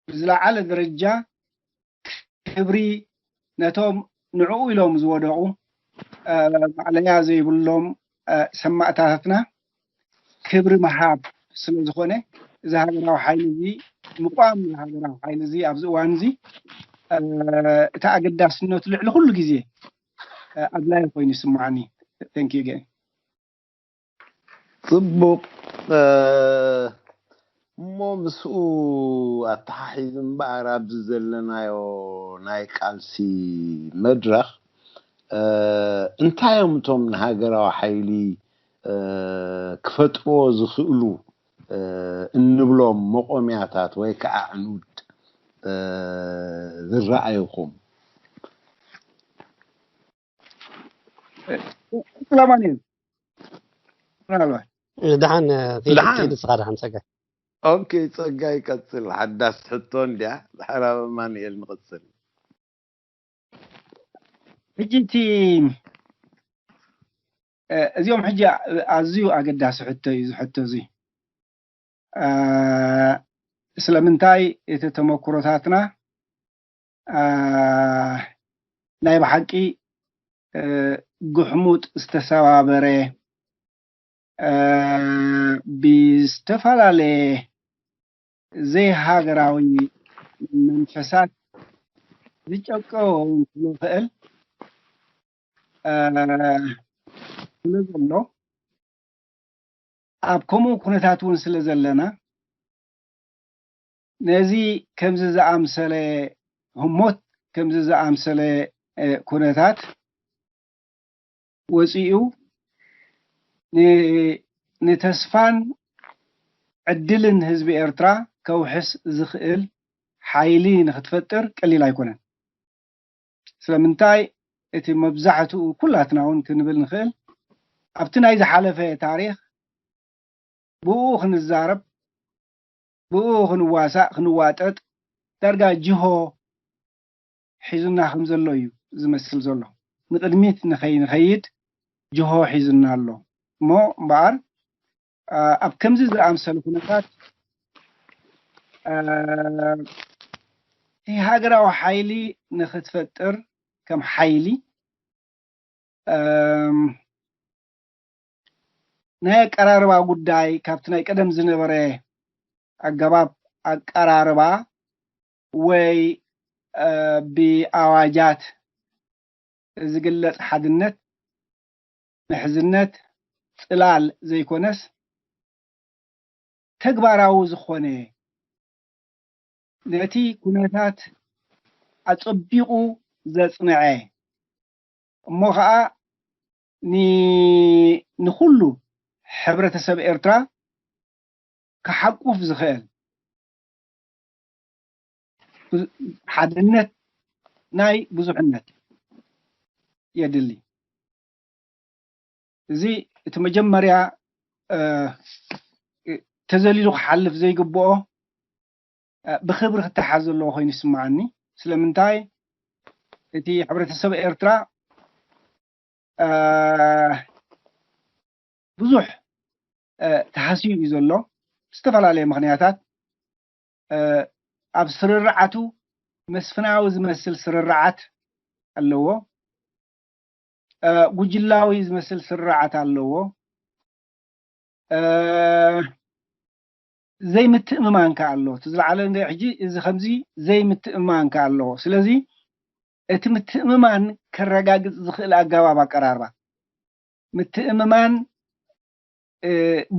ብዝለዓለ ደረጃ ክብሪ ነቶም ንዕኡ ኢሎም ዝወደቑ ማዕለያ ዘይብሎም ሰማእታትና ክብሪ ምሃብ ስለ ዝኾነ እዚ ሃገራዊ ሓይሊ እዚ ምቋም እዚ ሃገራዊ ሓይሊ እዚ ኣብዚ እዋን እዚ እቲ ኣገዳስነቱ ልዕሊ ኩሉ ግዜ ኣድላይ ኮይኑ ይስምዓኒ። Thank you again። ጽቡቕ እሞ ምስኡ ኣተሓሒዙ እምበኣር ኣብዚ ዘለናዮ ናይ ቃልሲ መድረኽ እንታይ እዮም እቶም ንሃገራዊ ሓይሊ ክፈጥርዎ ዝኽእሉ እንብሎም መቆምያታት ወይ ከዓ ዕኑድ ዝረኣዩኹም? ሰላማን እዩ ምናልባት ደሓን ንስኻ ደሓን ጸጋይ። ኦኬ ጸጋይ ቀጽል። ሓዳስ ሕቶ እንድያ ድሕር ኣብ ኣማኑኤል ንቕጽል። ሕጂ እቲ እዚኦም ሕጂ ኣዝዩ ኣገዳሲ ሕቶ እዩ እዚ ሕቶ እዚ። ስለምንታይ እቲ ተመክሮታትና ናይ ብሓቂ ግሕሙጥ ዝተሰባበረ ብዝተፈላለየ ዘይሃገራዊ መንፈሳት ዝጨቀ ክኽእል ስለ ዘሎ ኣብ ከምኡ ኩነታት እውን ስለ ዘለና ነዚ ከምዚ ዝኣምሰለ ህሞት ከምዚ ዝኣምሰለ ኩነታት ወፂኡ ንተስፋን ዕድልን ህዝቢ ኤርትራ ከውሕስ ዝኽእል ሓይሊ ንክትፈጥር ቀሊል ኣይኮነን። ስለምንታይ እቲ መብዛሕትኡ ኩላትና እውን ክንብል ንኽእል ኣብቲ ናይ ዝሓለፈ ታሪኽ ብኡ ክንዛረብ ብኡ ክንዋሳእ ክንዋጠጥ ዳርጋ ጅሆ ሒዙና ከም ዘሎ እዩ ዝመስል ዘሎ። ንቕድሚት ንኸይንኸይድ ጅሆ ሒዙና ኣሎ እሞ እምበኣር ኣብ ከምዚ ዝኣምሰሉ ኩነታት እቲ ሃገራዊ ሓይሊ ንክትፈጥር ከም ሓይሊ ናይ ኣቀራርባ ጉዳይ ካብቲ ናይ ቀደም ዝነበረ ኣገባብ ኣቀራርባ ወይ ብኣዋጃት ዝግለጽ ሓድነት፣ ምሕዝነት፣ ጽላል ዘይኮነስ ተግባራዊ ዝኾነ ነቲ ኩነታት ኣጸቢቑ ዘጽንዐ እሞ ኸዓ ንኹሉ ሕብረተሰብ ኤርትራ ክሓቁፍ ዝኽእል ሓድነት ናይ ብዙሕነት የድሊ። እዚ እቲ መጀመርያ ተዘሊሉ ክሓልፍ ዘይግብኦ ብክብሪ ክተሓዝ ዘለዎ ኮይኑ ይስምዓኒ። ስለምንታይ እቲ ሕብረተሰብ ኤርትራ ብዙሕ ተሃስዩ እዩ ዘሎ ብዝተፈላለየ ምክንያታት ኣብ ስርርዓቱ መስፍናዊ ዝመስል ስርርዓት ኣለዎ። ጉጅላዊ ዝመስል ስርርዓት ኣለዎ። ዘይምትእምማን ከ ኣሎ። እቲ ዝለዓለ ሕጂ እዚ ከምዚ ዘይምትእምማን ከ ኣለዎ። ስለዚ እቲ ምትእምማን ከረጋግጽ ዝኽእል ኣገባብ ኣቀራርባ ምትእምማን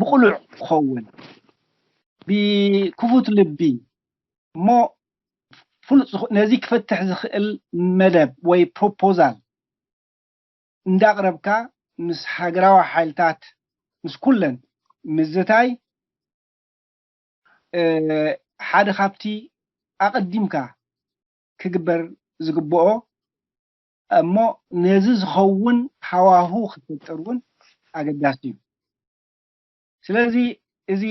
ብቕሉዕ ክኸውን ብክፉት ልቢ እሞ ፍሉጥ ነዚ ክፈትሕ ዝኽእል መደብ ወይ ፕሮፖዛል እንዳቕረብካ ምስ ሃገራዊ ሓይልታት ምስ ኩለን ምዝታይ ሓደ ካብቲ ኣቐዲምካ ክግበር ዝግብኦ እሞ ነዚ ዝኸውን ሃዋሁ ክፈጥር እውን ኣገዳሲ እዩ። ስለዚ እዚ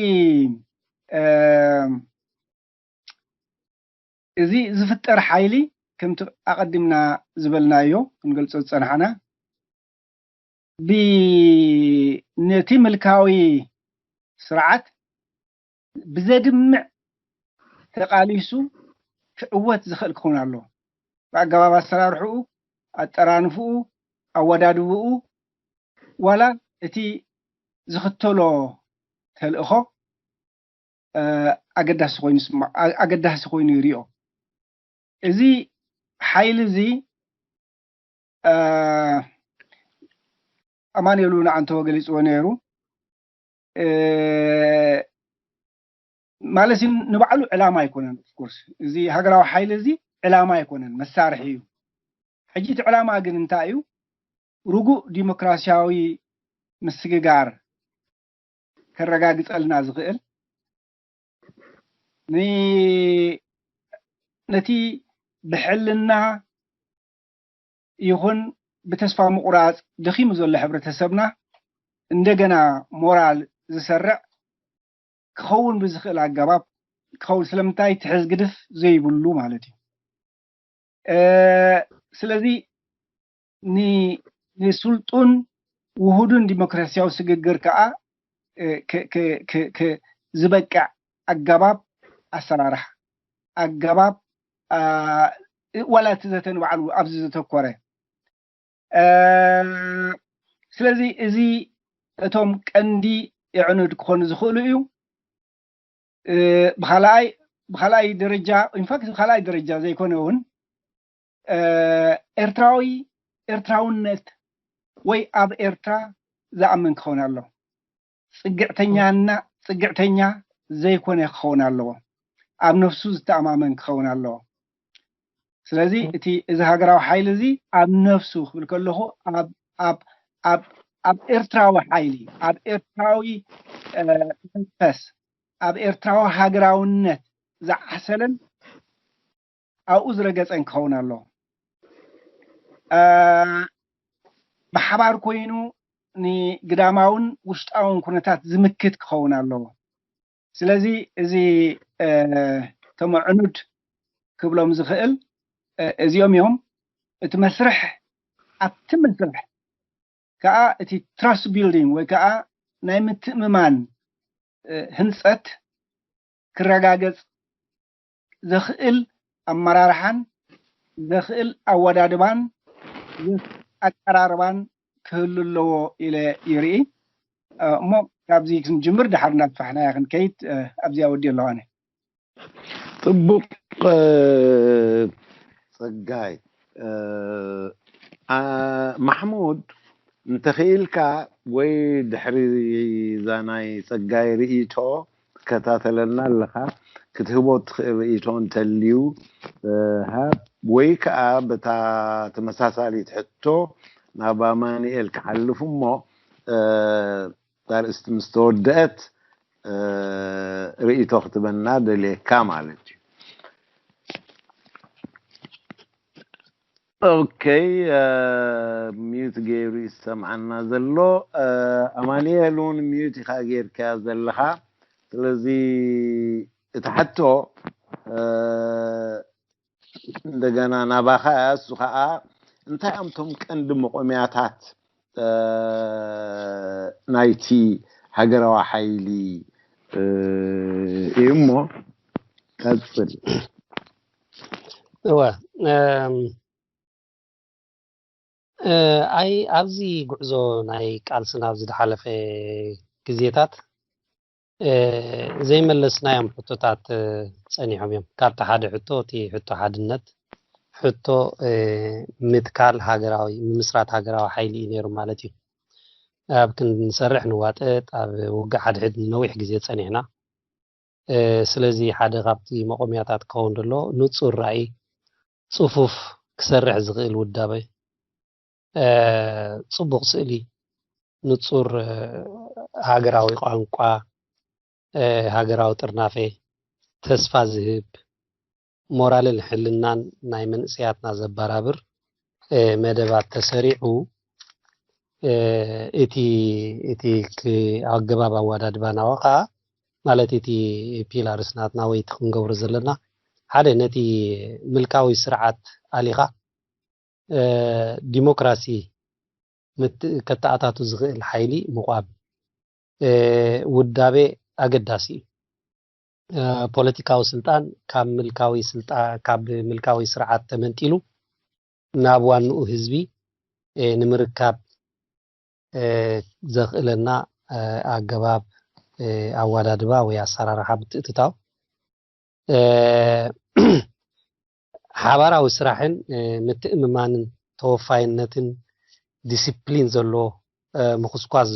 እዚ ዝፍጠር ሓይሊ ከምቲ ኣቐዲምና ዝበልናዮ ክንገልጾ ዝጸናሕና ብነቲ ምልካዊ ስርዓት ብዘድምዕ ተቓሊሱ ክዕወት ዝኽእል ክኸውን ኣለዎ። ብኣገባብ ኣሰራርሕኡ፣ ኣጠራንፍኡ፣ ኣወዳድብኡ ዋላ እቲ ዝኽተሎ ተልእኾ ኣገዳሲ ኮይኑ ይስማ ኣገዳሲ ኮይኑ ይሪኦ። እዚ ሓይሊ እዚ ኣማኑኤል እውን ኣንተወ ገሊፅዎ ነይሩ። ማለት ንባዕሉ ዕላማ ኣይኮነን። ኦፍኮርስ እዚ ሃገራዊ ሓይሊ እዚ ዕላማ ኣይኮነን፣ መሳርሒ እዩ። ሕጂ እቲ ዕላማ ግን እንታይ እዩ? ርጉእ ዲሞክራሲያዊ ምስግጋር ከረጋግፀልና ዝኽእል ነቲ ብሕልና ይኹን ብተስፋ ምቑራፅ ደኺሙ ዘሎ ሕብረተሰብና እንደገና ሞራል ዝሰርዕ ክኸውን ብዝኽእል ኣገባብ ክኸውን፣ ስለምንታይ ትሕዝ ግድፍ ዘይብሉ ማለት እዩ። ስለዚ ንስልጡን ውሁዱን ዲሞክራሲያዊ ስግግር ከዓ ዝበቅዕ ኣገባብ ኣሰራርሓ ኣገባብ ዋላ እቲ ዘተ ንባዕሉ ኣብዚ ዘተኮረ ስለዚ እዚ እቶም ቀንዲ የዕኑድ ክኾኑ ዝኽእሉ እዩ። ብኻልኣይ ብኻልኣይ ደረጃ ኢንፋክት ብኻልኣይ ደረጃ ዘይኮነ እውን ኤርትራዊ ኤርትራውነት ወይ ኣብ ኤርትራ ዝኣምን ክኸውን ኣሎ። ፅግዕተኛና ፅግዕተኛ ዘይኮነ ክኸውን ኣለዎ። ኣብ ነፍሱ ዝተኣማመን ክኸውን ኣለዎ። ስለዚ እቲ እዚ ሃገራዊ ሓይሊ እዚ ኣብ ነፍሱ ክብል ከለኹ ኣብ ኣብ ኣብ ኣብ ኤርትራዊ ሓይሊ ኣብ ኤርትራዊ መንፈስ ኣብ ኤርትራዊ ሃገራውነት ዝዓሰለን ኣብኡ ዝረገፀን ክኸውን ኣለዎ። ብሓባር ኮይኑ ንግዳማውን ውሽጣውን ኩነታት ዝምክት ክኸውን ኣለዎ። ስለዚ እዚ እቶም ኣዕኑድ ክብሎም ዝኽእል እዚኦም እዮም። እቲ መስርሕ ኣብቲ መስርሕ ከዓ እቲ ትራስት ቢልዲንግ ወይ ከዓ ናይ ምትእምማን ህንፀት ክረጋገፅ ዘኽእል ኣመራርሓን ዘኽእል ኣወዳድባን ኣቀራርባን ክህሉ ኣለዎ ኢለ ይርኢ። እሞ ካብዚ ክንጅምር ድሓር እናስፋሕናያ ክንከይድ ኣብዚኣ ወዲ ኣለዋነ። ፅቡቅ። ፀጋይ ማሕሙድ፣ እንተኽኢልካ ወይ ድሕሪ እዛ ናይ ፀጋይ ርእይቶ ትከታተለና ኣለኻ ክትህቦ ትኽእል ርእይቶ እንተልዩ ሃብ፣ ወይ ከዓ በታ ተመሳሳሊት ሕቶ ናብ ኣማኑኤል ክሓልፍ እሞ ኣርእስቲ ምስ ተወደአት ርእይቶ ክትበና ደልየካ ማለት እዩ። ኦኬ፣ ሚዩት ገይሩ ይሰምዓና ዘሎ። ኣማኑኤል እውን ሚዩት ኢኻ ጌርካያ ዘለኻ። ስለዚ እቲ ሕቶ እንደገና ናባኻ እያ። እሱ ከዓ እንታይ እዮም እቶም ቀንዲ መቆሚያታት ናይቲ ሃገራዊ ሓይሊ እዩ እሞ ቀፅል። እወ ኣይ ኣብዚ ጉዕዞ ናይ ቃልስና ኣብዚ ዝሓለፈ ግዜታት ዘይመለስናዮም ሕቶታት ፀኒሖም እዮም። ካብቲ ሓደ ሕቶ እቲ ሕቶ ሓድነት ሕቶ ምትካል ሃገራዊ ምምስራት ሃገራዊ ሓይሊ እዩ ነይሩ ማለት እዩ። ኣብ ክንዲ ንሰርሕ ንዋጠጥ ኣብ ውግእ ሓድሕድ ንነዊሕ ግዜ ፀኒሕና። ስለዚ ሓደ ካብቲ መቆሚያታት ክኸውን ደሎ ንፁር ራእይ፣ ፅፉፍ ክሰርሕ ዝኽእል ውዳበ፣ ፅቡቅ ስእሊ ንጹር ሃገራዊ ቋንቋ፣ ሃገራዊ ጥርናፈ፣ ተስፋ ዝህብ፣ ሞራልን ሕልናን ናይ መንእሰያትና ዘበራብር መደባት ተሰሪዑ፣ እቲ እቲ ኣገባብ ኣወዳድባ ናዋ ከዓ፣ ማለት እቲ ፒላርስ ናትና ወይ እቲ ክንገብሮ ዘለና ሓደ ነቲ ምልካዊ ስርዓት ኣሊኻ ዲሞክራሲ ከተኣታቱ ዝኽእል ሓይሊ ምቋም ውዳቤ ኣገዳሲ እዩ። ፖለቲካዊ ስልጣን ካብ ምልካዊ ስልጣ ካብ ምልካዊ ስርዓት ተመንጢሉ ናብ ዋንኡ ህዝቢ ንምርካብ ዘኽእለና ኣገባብ ኣወዳድባ ወይ ኣሰራርሓ ምትእትታው ሓባራዊ ስራሕን ምትእምማንን ተወፋይነትን ዲሲፕሊን ዘለዎ ምኹስኳስ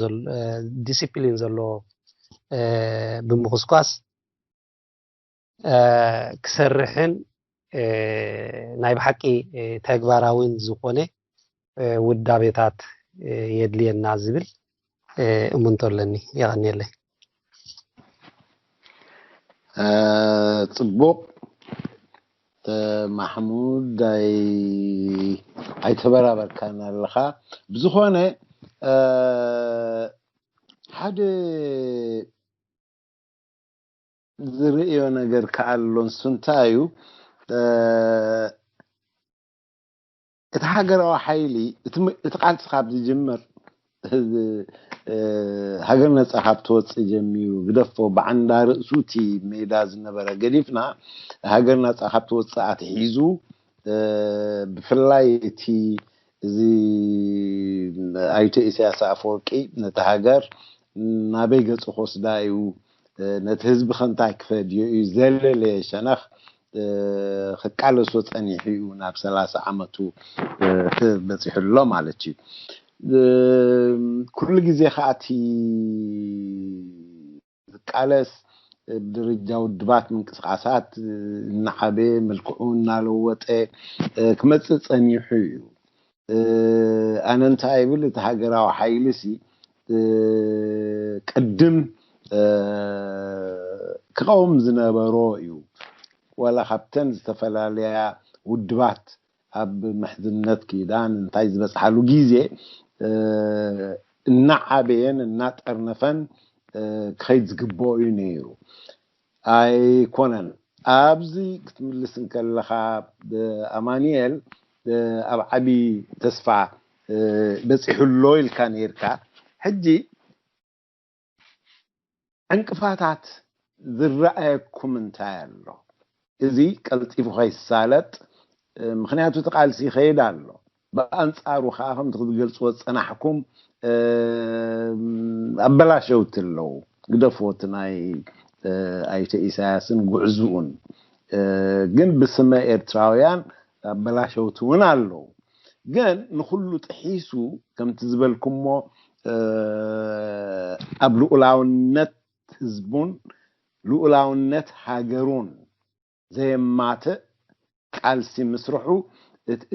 ዲሲፕሊን ዘለዎ ብምኹስኳስ ክሰርሕን ናይ ብሓቂ ተግባራዊን ዝኾነ ውዳቤታት የድልየና ዝብል እምንቶ ኣለኒ። የቐንየለይ። ጽቡቕ ማሕሙድ፣ ኣይተበራበርካን ኣለኻ። ብዝኾነ ሓደ ዝርእዮ ነገር ከኣሎ ንሱ እንታይ እዩ፣ እቲ ሃገራዊ ሓይሊ እቲ ቃልሲ ካብ ዝጅምር፣ ሃገር ነፃ ካብ ትወፅእ ጀሚሩ፣ ግደፎ፣ ብዓንዳ ርእሱ እቲ ሜዳ ዝነበረ ገዲፍና፣ ሃገር ነፃ ካብ ትወፅእ ኣትሒዙ፣ ብፍላይ እቲ እዚ ኣይተ ኢሳያስ ኣፈወርቂ ነቲ ሃገር ናበይ ገፁ ክወስዳ እዩ፣ ነቲ ህዝቢ ከንታይ ክፈድዮ እዩ ዘለለ ሸነኽ ክቃለሶ ፀኒሑ እዩ። ናብ ሰላሳ ዓመቱ በፂሑ ኣሎ ማለት እዩ። ኩሉ ግዜ ከዓ እቲ ዝቃለስ ብደረጃ ውድባት ምንቅስቃሳት እናዓበየ፣ መልክዑ እናለወጠ ክመፅእ ፀኒሑ እዩ። ኣነ እንታይ ይብል፣ እቲ ሃገራዊ ሓይሊ ሲ ቅድም ክቐውም ዝነበሮ እዩ። ዋላ ካብተን ዝተፈላለያ ውድባት ኣብ ምሕዝነት ኪዳን እንታይ ዝበፅሓሉ ግዜ እናዓበየን እናጠርነፈን ክኸይድ ዝግብኦ እዩ ነይሩ። ኣይኮነን። ኣብዚ ክትምልስ እንከለኻ ኣማንኤል ኣብ ዓቢ ተስፋ በፂሑ ኣሎ ኢልካ ነይርካ። ሕጂ ዕንቅፋታት ዝረኣየኩም እንታይ ኣሎ? እዚ ቀልጢፉ ከይሳለጥ፣ ምኽንያቱ እቲ ቃልሲ ይኸይድ ኣሎ። ብኣንጻሩ ከዓ ከምቲ ክትገልጽዎ ዝጸናሕኩም ኣበላሸውቲ ኣለዉ። ግደፍዎ እቲ ናይ ኣይተ ኢሳያስን ጉዕዝኡን፣ ግን ብስመ ኤርትራውያን ኣበላሸውቲ እውን ኣለዉ። ግን ንኹሉ ጥሒሱ ከምቲ ዝበልኩሞ ኣብ ልኡላውነት ህዝቡን ልኡላውነት ሃገሩን ዘየማትእ ቃልሲ ምስርሑ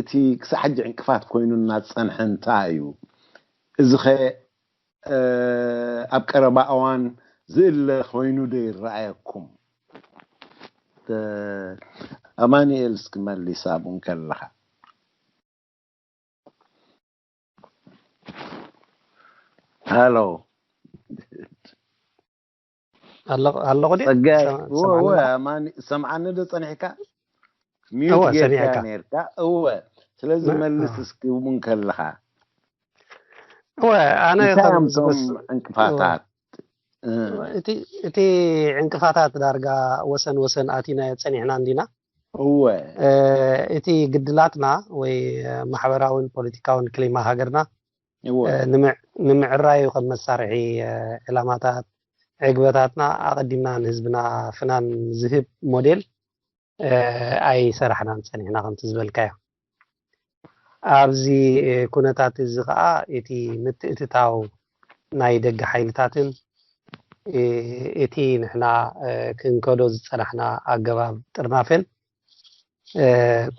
እቲ ክሳዕ ሕጂ ዕንቅፋት ኮይኑና ዝጸንሐ እንታይ እዩ? እዚኸ ኣብ ቀረባ እዋን ዝእለ ኮይኑ ዶ ይረኣየኩም? ኣማኑኤል እስኪ መልስ ኣብኡ እንከለኻ። ሃሎ ኣለኹ ድየ? ጸጋይ፣ እወ፣ እወ፣ ኣማኒ፣ ሰምዓኒ ዶ ጸኒሕካ? ሚዩት ጌርካ ነይርካ። እወ፣ ስለዚ መልስ እስኪ እውን ከለኻ። እወ፣ ኣነ እንታይ እዮም እቶም ዕንቅፋታት? እቲ ዕንቅፋታት ዳርጋ ወሰን ወሰን ኣቲና ጸኒሕና እንዲና። እወ። እቲ ግድላትና ወይ ማሕበራውን ፖለቲካውን ክሊማ ሃገርና ንምዕራዩ ከም መሳርሒ ዕላማታት ዕግበታትና ኣቐዲምና ንህዝብና ፍናን ዝህብ ሞዴል ኣይሰራሕናን ጸኒሕና። ከምቲ ዝበልካዮ ኣብዚ ኩነታት እዚ ኸኣ እቲ ምትእትታው ናይ ደገ ሓይልታትን እቲ ንሕና ክንከዶ ዝጸናሕና ኣገባብ ጥርናፈን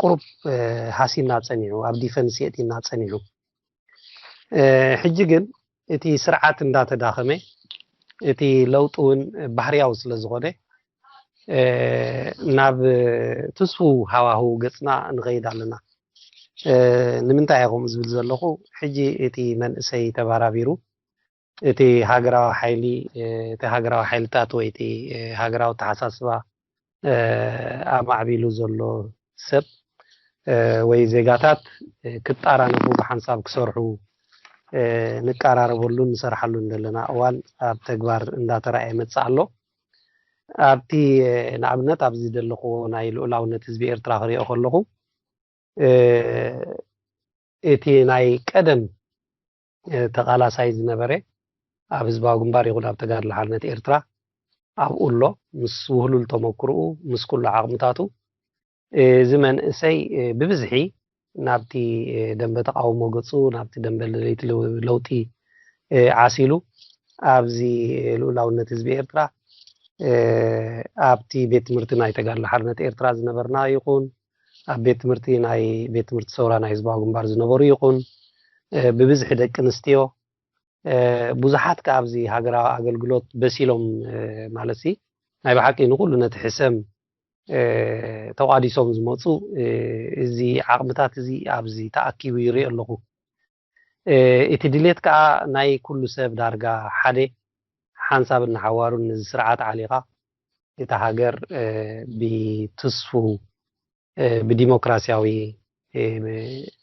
ቁሩብ ሃሲና ጸኒሑ፣ ኣብ ዲፈንስ የእቲና ጸኒሑ። ሕጂ ግን እቲ ስርዓት እንዳተዳኸመ፣ እቲ ለውጢ እውን ባህርያዊ ስለ ዝኾነ፣ ናብ ትስፉው ሃዋህው ገጽና ንኸይድ ኣለና። ንምንታይ እየ ከምኡ ዝብል ዘለኹ? ሕጂ እቲ መንእሰይ ተባራቢሩ፣ እቲ ሃገራዊ ሓይሊ፣ እቲ ሃገራዊ ሓይልታት ወይ እቲ ሃገራዊ ኣተሓሳስባ ኣማዕቢሉ ዘሎ ሰብ ወይ ዜጋታት ክጣራነፉ፣ ብሓንሳብ ክሰርሑ ንቀራረበሉን ንሰርሓሉን ዘለና እዋን ኣብ ተግባር እንዳተራእየ መጽእ ኣሎ። ኣብቲ ንኣብነት ኣብዚ ዘለኹዎ ናይ ልኡላውነት ህዝቢ ኤርትራ ክሪኦ ከለኹ፣ እቲ ናይ ቀደም ተቓላሳይ ዝነበረ ኣብ ህዝባዊ ግንባር ይኹን ኣብ ተጋድሎ ሓርነት ኤርትራ ኣብኡ ኣሎ። ምስ ውህሉል ተመክርኡ፣ ምስ ኩሉ ዓቕምታቱ፣ እዚ መንእሰይ ብብዝሒ ናብቲ ደንበ ተቓውሞ ገጹ፣ ናብቲ ደንበ ደለይቲ ለውጢ ዓሲሉ፣ ኣብዚ ልኡላውነት ህዝቢ ኤርትራ፣ ኣብቲ ቤት ትምህርቲ ናይ ተጋድሎ ሓርነት ኤርትራ ዝነበርና ይኹን፣ ኣብ ቤት ትምህርቲ ናይ ቤት ትምህርቲ ሰውራ ናይ ህዝባዊ ግንባር ዝነበሩ ይኹን፣ ብብዝሒ ደቂ ኣንስትዮ፣ ብዙሓት ከኣ ኣብዚ ሃገራዊ ኣገልግሎት በሲሎም፣ ማለት ሲ ናይ ብሓቂ ንኹሉ ነቲ ሕሰም ተቋዲሶም ዝመጹ፣ እዚ ዓቕምታት እዚ ኣብዚ ተኣኪቡ ይርኢ ኣለኹ። እቲ ድሌት ከኣ ናይ ኩሉ ሰብ ዳርጋ ሓደ፣ ሓንሳብን ንሓዋሩን ነዚ ስርዓት ዓሊኻ እታ ሃገር ብትስፉ ብዲሞክራሲያዊ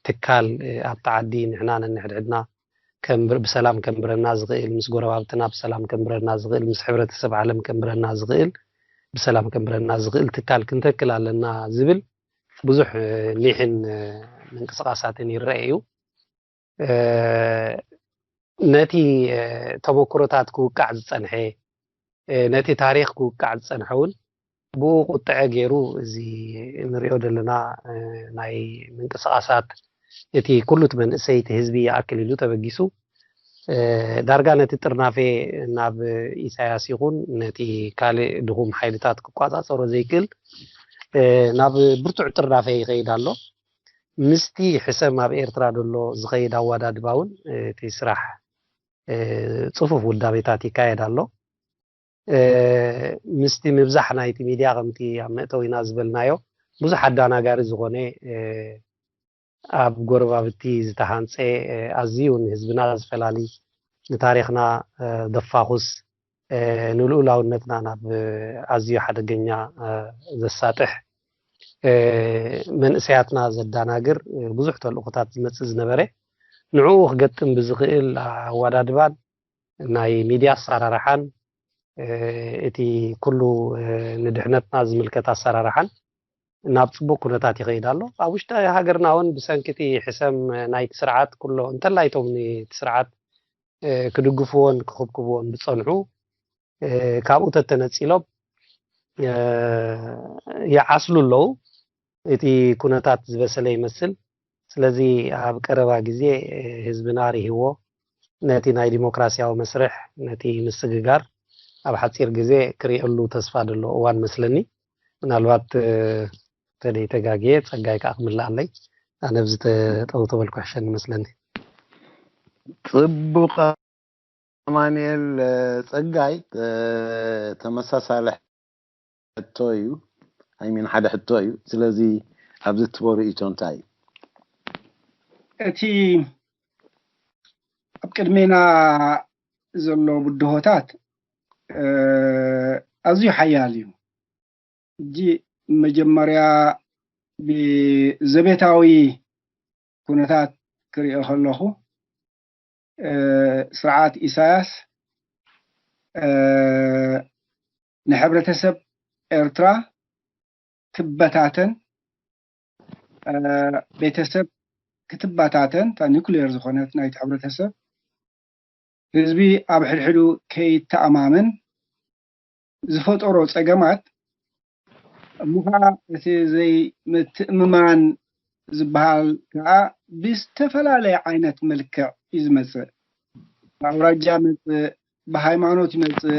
ትካል ኣብቲ ዓዲ ንሕና ነንሕድሕድና ብሰላም ከንብረና ዝኽእል፣ ምስ ጎረባብትና ብሰላም ከንብረና ዝኽእል፣ ምስ ሕብረተሰብ ዓለም ከንብረና ዝኽእል፣ ብሰላም ከንብረና ዝኽእል ትካል ክንተክል ኣለና ዝብል ብዙሕ ኒሕን ምንቅስቃሳትን ይረአ እዩ። ነቲ ተመክሮታት ክውቃዕ ዝጸንሐ፣ ነቲ ታሪኽ ክውቃዕ ዝጸንሐ እውን ብኡ ቁጥዐ ገይሩ፣ እዚ እንሪኦ ዘለና ናይ ምንቅስቃሳት፣ እቲ ኩሉ እቲ መንእሰይ እቲ ህዝቢ ይኣክል ኢሉ ተበጊሱ፣ ዳርጋ ነቲ ጥርናፌ ናብ ኢሳያስ ይኹን ነቲ ካልእ ድኹም ሓይልታት ክቋጻጸሮ ዘይክእል ናብ ብርቱዕ ጥርናፌ ይኸይድ ኣሎ። ምስቲ ሕሰም ኣብ ኤርትራ ዘሎ ዝኸይድ ኣወዳድባ እውን እቲ ስራሕ ጽፉፍ ውዳቤታት ይካየድ ኣሎ። ምስቲ ምብዛሕ ናይቲ ሚድያ፣ ከምቲ ኣብ መእተዊና ዝበልናዮ፣ ብዙሕ ኣዳናጋሪ ዝኾነ ኣብ ጎረባብቲ ዝተሃንጸ፣ ኣዝዩ ንህዝብና ዝፈላሊ፣ ንታሪኽና ደፋኹስ፣ ንልኡላውነትና ናብ ኣዝዩ ሓደገኛ ዘሳጥሕ፣ መንእሰያትና ዘዳናግር ብዙሕ ተልእኾታት ዝመጽእ ዝነበረ፣ ንዕኡ ክገጥም ብዝኽእል ኣወዳድባን ናይ ሚድያ ኣሰራርሓን፣ እቲ ኩሉ ንድሕነትና ዝምልከት ኣሰራርሓን ናብ ጽቡቕ ኩነታት ይኸይድ ኣሎ። ኣብ ውሽጢ ሃገርና እውን ብሰንኪ እቲ ሕሰም ናይቲ ስርዓት፣ ኩሎ እንተላይ እቶም ነቲ ስርዓት ክድግፍዎን ክኽብክብዎን ዝጸንሑ፣ ካብኡ ተተነጺሎም ይዓስሉ ኣለዉ። እቲ ኩነታት ዝበሰለ ይመስል። ስለዚ ኣብ ቀረባ ግዜ ህዝብና ርሂዎ ነቲ ናይ ዲሞክራሲያዊ መስርሕ፣ ነቲ ምስግጋር ኣብ ሓጺር ግዜ ክርእየሉ ተስፋ ዘሎ እዋን መስለኒ። ምናልባት ተደይ ተጋግየ፣ ጸጋይ ከኣ ክምልኣለይ። ኣነ ብዚ ጠጠው ተበልኩ ሕሸኒ መስለኒ። ጽቡቕ ኣማኑኤል ጸጋይ፣ ተመሳሳሊ ሕቶ እዩ። ኣይሚን ሓደ ሕቶ እዩ። ስለዚ ኣብዚ ትቦ ርእይቶ እንታይ እዩ? እቲ ኣብ ቅድሜና ዘሎ ብድሆታት ኣዝዩ ሓያል እዩ። ሕጂ መጀመርያ ብዘቤታዊ ኩነታት ክሪኦ ከለኹ፣ ስርዓት ኢሳያስ ንሕብረተሰብ ኤርትራ ክበታተን፣ ቤተሰብ ክትበታተን፣ እታ ኒኩሌር ዝኾነት ናይቲ ሕብረተሰብ፣ ህዝቢ ኣብ ሕድሕዱ ከይተኣማመን ዝፈጠሮ ጸገማት፣ እሞ ኸዓ እቲ ዘይምትእምማን ዝበሃል ከዓ ብዝተፈላለየ ዓይነት መልክዕ እዩ ዝመጽእ። ብኣውራጃ መጽእ፣ ብሃይማኖት ይመጽእ፣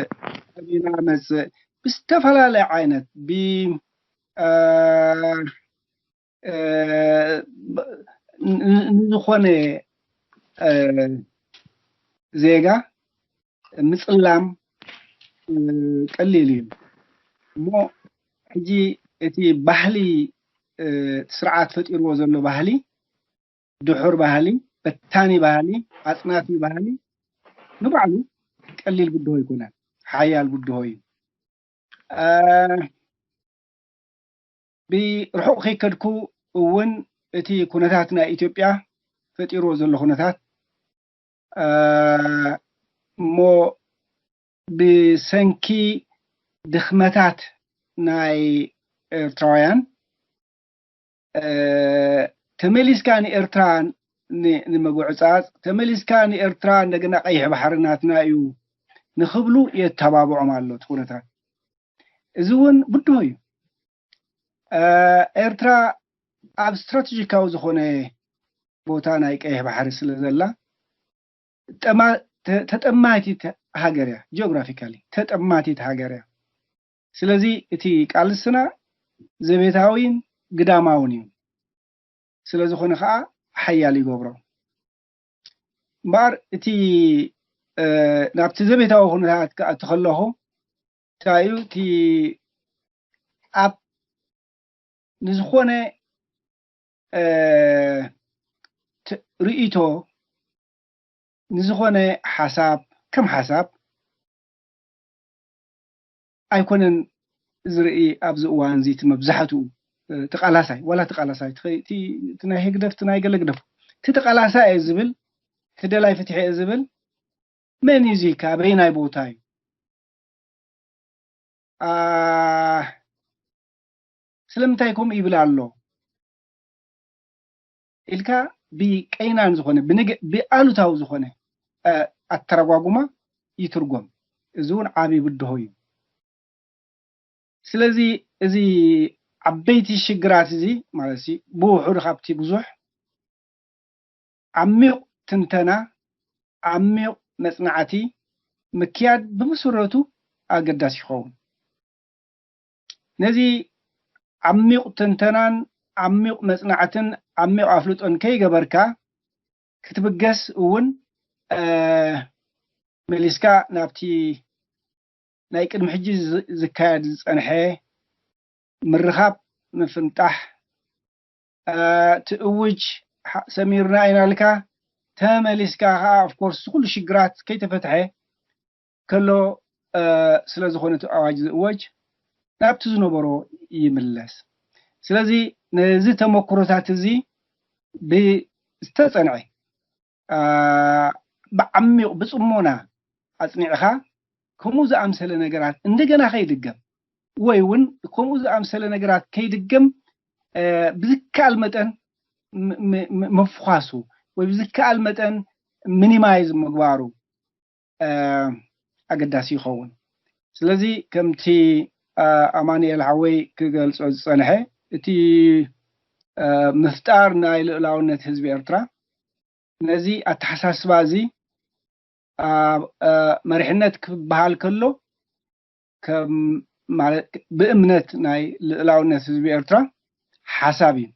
ብዕድመ መጽእ፣ ብዝተፈላለየ ዓይነት ብ ንዝኾነ ዜጋ ምጽላም ቀሊል እዩ። እሞ ሕጂ እቲ ባህሊ፣ እቲ ስርዓት ፈጢርዎ ዘሎ ባህሊ፣ ድሑር ባህሊ፣ በታኒ ባህሊ፣ ኣጽናፊ ባህሊ ንባዕሉ ቀሊል ብድሆ ኣይኮነን፣ ሓያል ብድሆ እዩ። ብርሑቕ ከይከድኩ እውን እቲ ኩነታት ናይ ኢትዮጵያ ፈጢርዎ ዘሎ ኩነታት እሞ ብሰንኪ ድኽመታት ናይ ኤርትራውያን ተመሊስካ ንኤርትራ ንምጉዕጻጽ፣ ተመሊስካ ንኤርትራ እንደገና ቀይሕ ባሕሪ ናትና እዩ ንኽብሉ የተባብዖም ኣሎ እቲ ኩነታት። እዚ እውን ብድሆ እዩ። ኤርትራ ኣብ ስትራቴጂካዊ ዝኾነ ቦታ ናይ ቀይሕ ባሕሪ ስለ ዘላ ተጠማቲት ሃገር እያ። ጂኦግራፊካሊ ተጠማቲት ሃገር እያ። ስለዚ እቲ ቃልስና ዘቤታዊን ግዳማውን እዩ። ስለ ዝኾነ ከዓ ሓያል ይገብሮ። እምበኣር እቲ ናብቲ ዘቤታዊ ኩነታት ክኣቱ ከለኹ እንታይ እዩ እቲ ኣብ ንዝኾነ ርእይቶ ንዝኾነ ሓሳብ ከም ሓሳብ ኣይኮነን ዝርኢ ኣብዚ እዋን እዚ እቲ መብዛሕትኡ ተቃላሳይ ዋላ ተቃላሳይ ናይ ህግደፍ ናይ ገለ ግደፉ እቲ ተቃላሳይ እየ ዝብል እቲ ደላይ ፍትሒ እየ ዝብል መን እዩ እዚ ካበይናይ ቦታ እዩ ስለምንታይ ከምኡ ይብል ኣሎ ኢልካ ብቀይናን ዝኾነ ብኣሉታዊ ዝኾነ ኣተረጓጉማ ይትርጎም። እዚ እውን ዓብዪ ብድሆ እዩ። ስለዚ እዚ ዓበይቲ ሽግራት እዚ ማለት ብውሑድ ካብቲ ብዙሕ ዓሚቕ ትንተና፣ ዓሚቕ መጽናዕቲ ምክያድ ብመሰረቱ ኣገዳሲ ይኸውን። ነዚ ዓሚቕ ትንተናን ዓሚቕ መጽናዕትን ዓሚቕ ኣፍልጦን ከይገበርካ ክትብገስ እውን መሊስካ ናብቲ ናይ ቅድሚ ሕጂ ዝካየድ ዝጸንሐ ምርኻብ ምፍንጣሕ ትእውጅ ሰሚርና ኢና ኢልካ ተመሊስካ ከዓ ኦፍኮርስ ኩሉ ሽግራት ከይተፈትሐ ከሎ ስለ ዝኾነ እቲ ኣዋጅ ዝእወጅ ናብቲ ዝነበሮ ይምለስ። ስለዚ ነዚ ተመክሮታት እዚ ብዝተጸንዐ ብዓሚቕ ብጽሞና ኣጽኒዕኻ ከምኡ ዝኣምሰለ ነገራት እንደገና ከይድገም ወይ እውን ከምኡ ዝኣምሰለ ነገራት ከይድገም ብዝከኣል መጠን ምፍዃሱ ወይ ብዝከኣል መጠን ሚኒማይዝ ምግባሩ ኣገዳሲ ይኸውን። ስለዚ ከምቲ ኣማኑኤል ሓወይ ክገልጾ ዝጸንሐ እቲ ምፍጣር ናይ ልእላውነት ህዝቢ ኤርትራ ነዚ ኣተሓሳስባ እዚ መሪሕነት ክበሃል ከሎ ከም ማለት ብእምነት ናይ ልእላውነት ህዝቢ ኤርትራ ሓሳብ እዩ።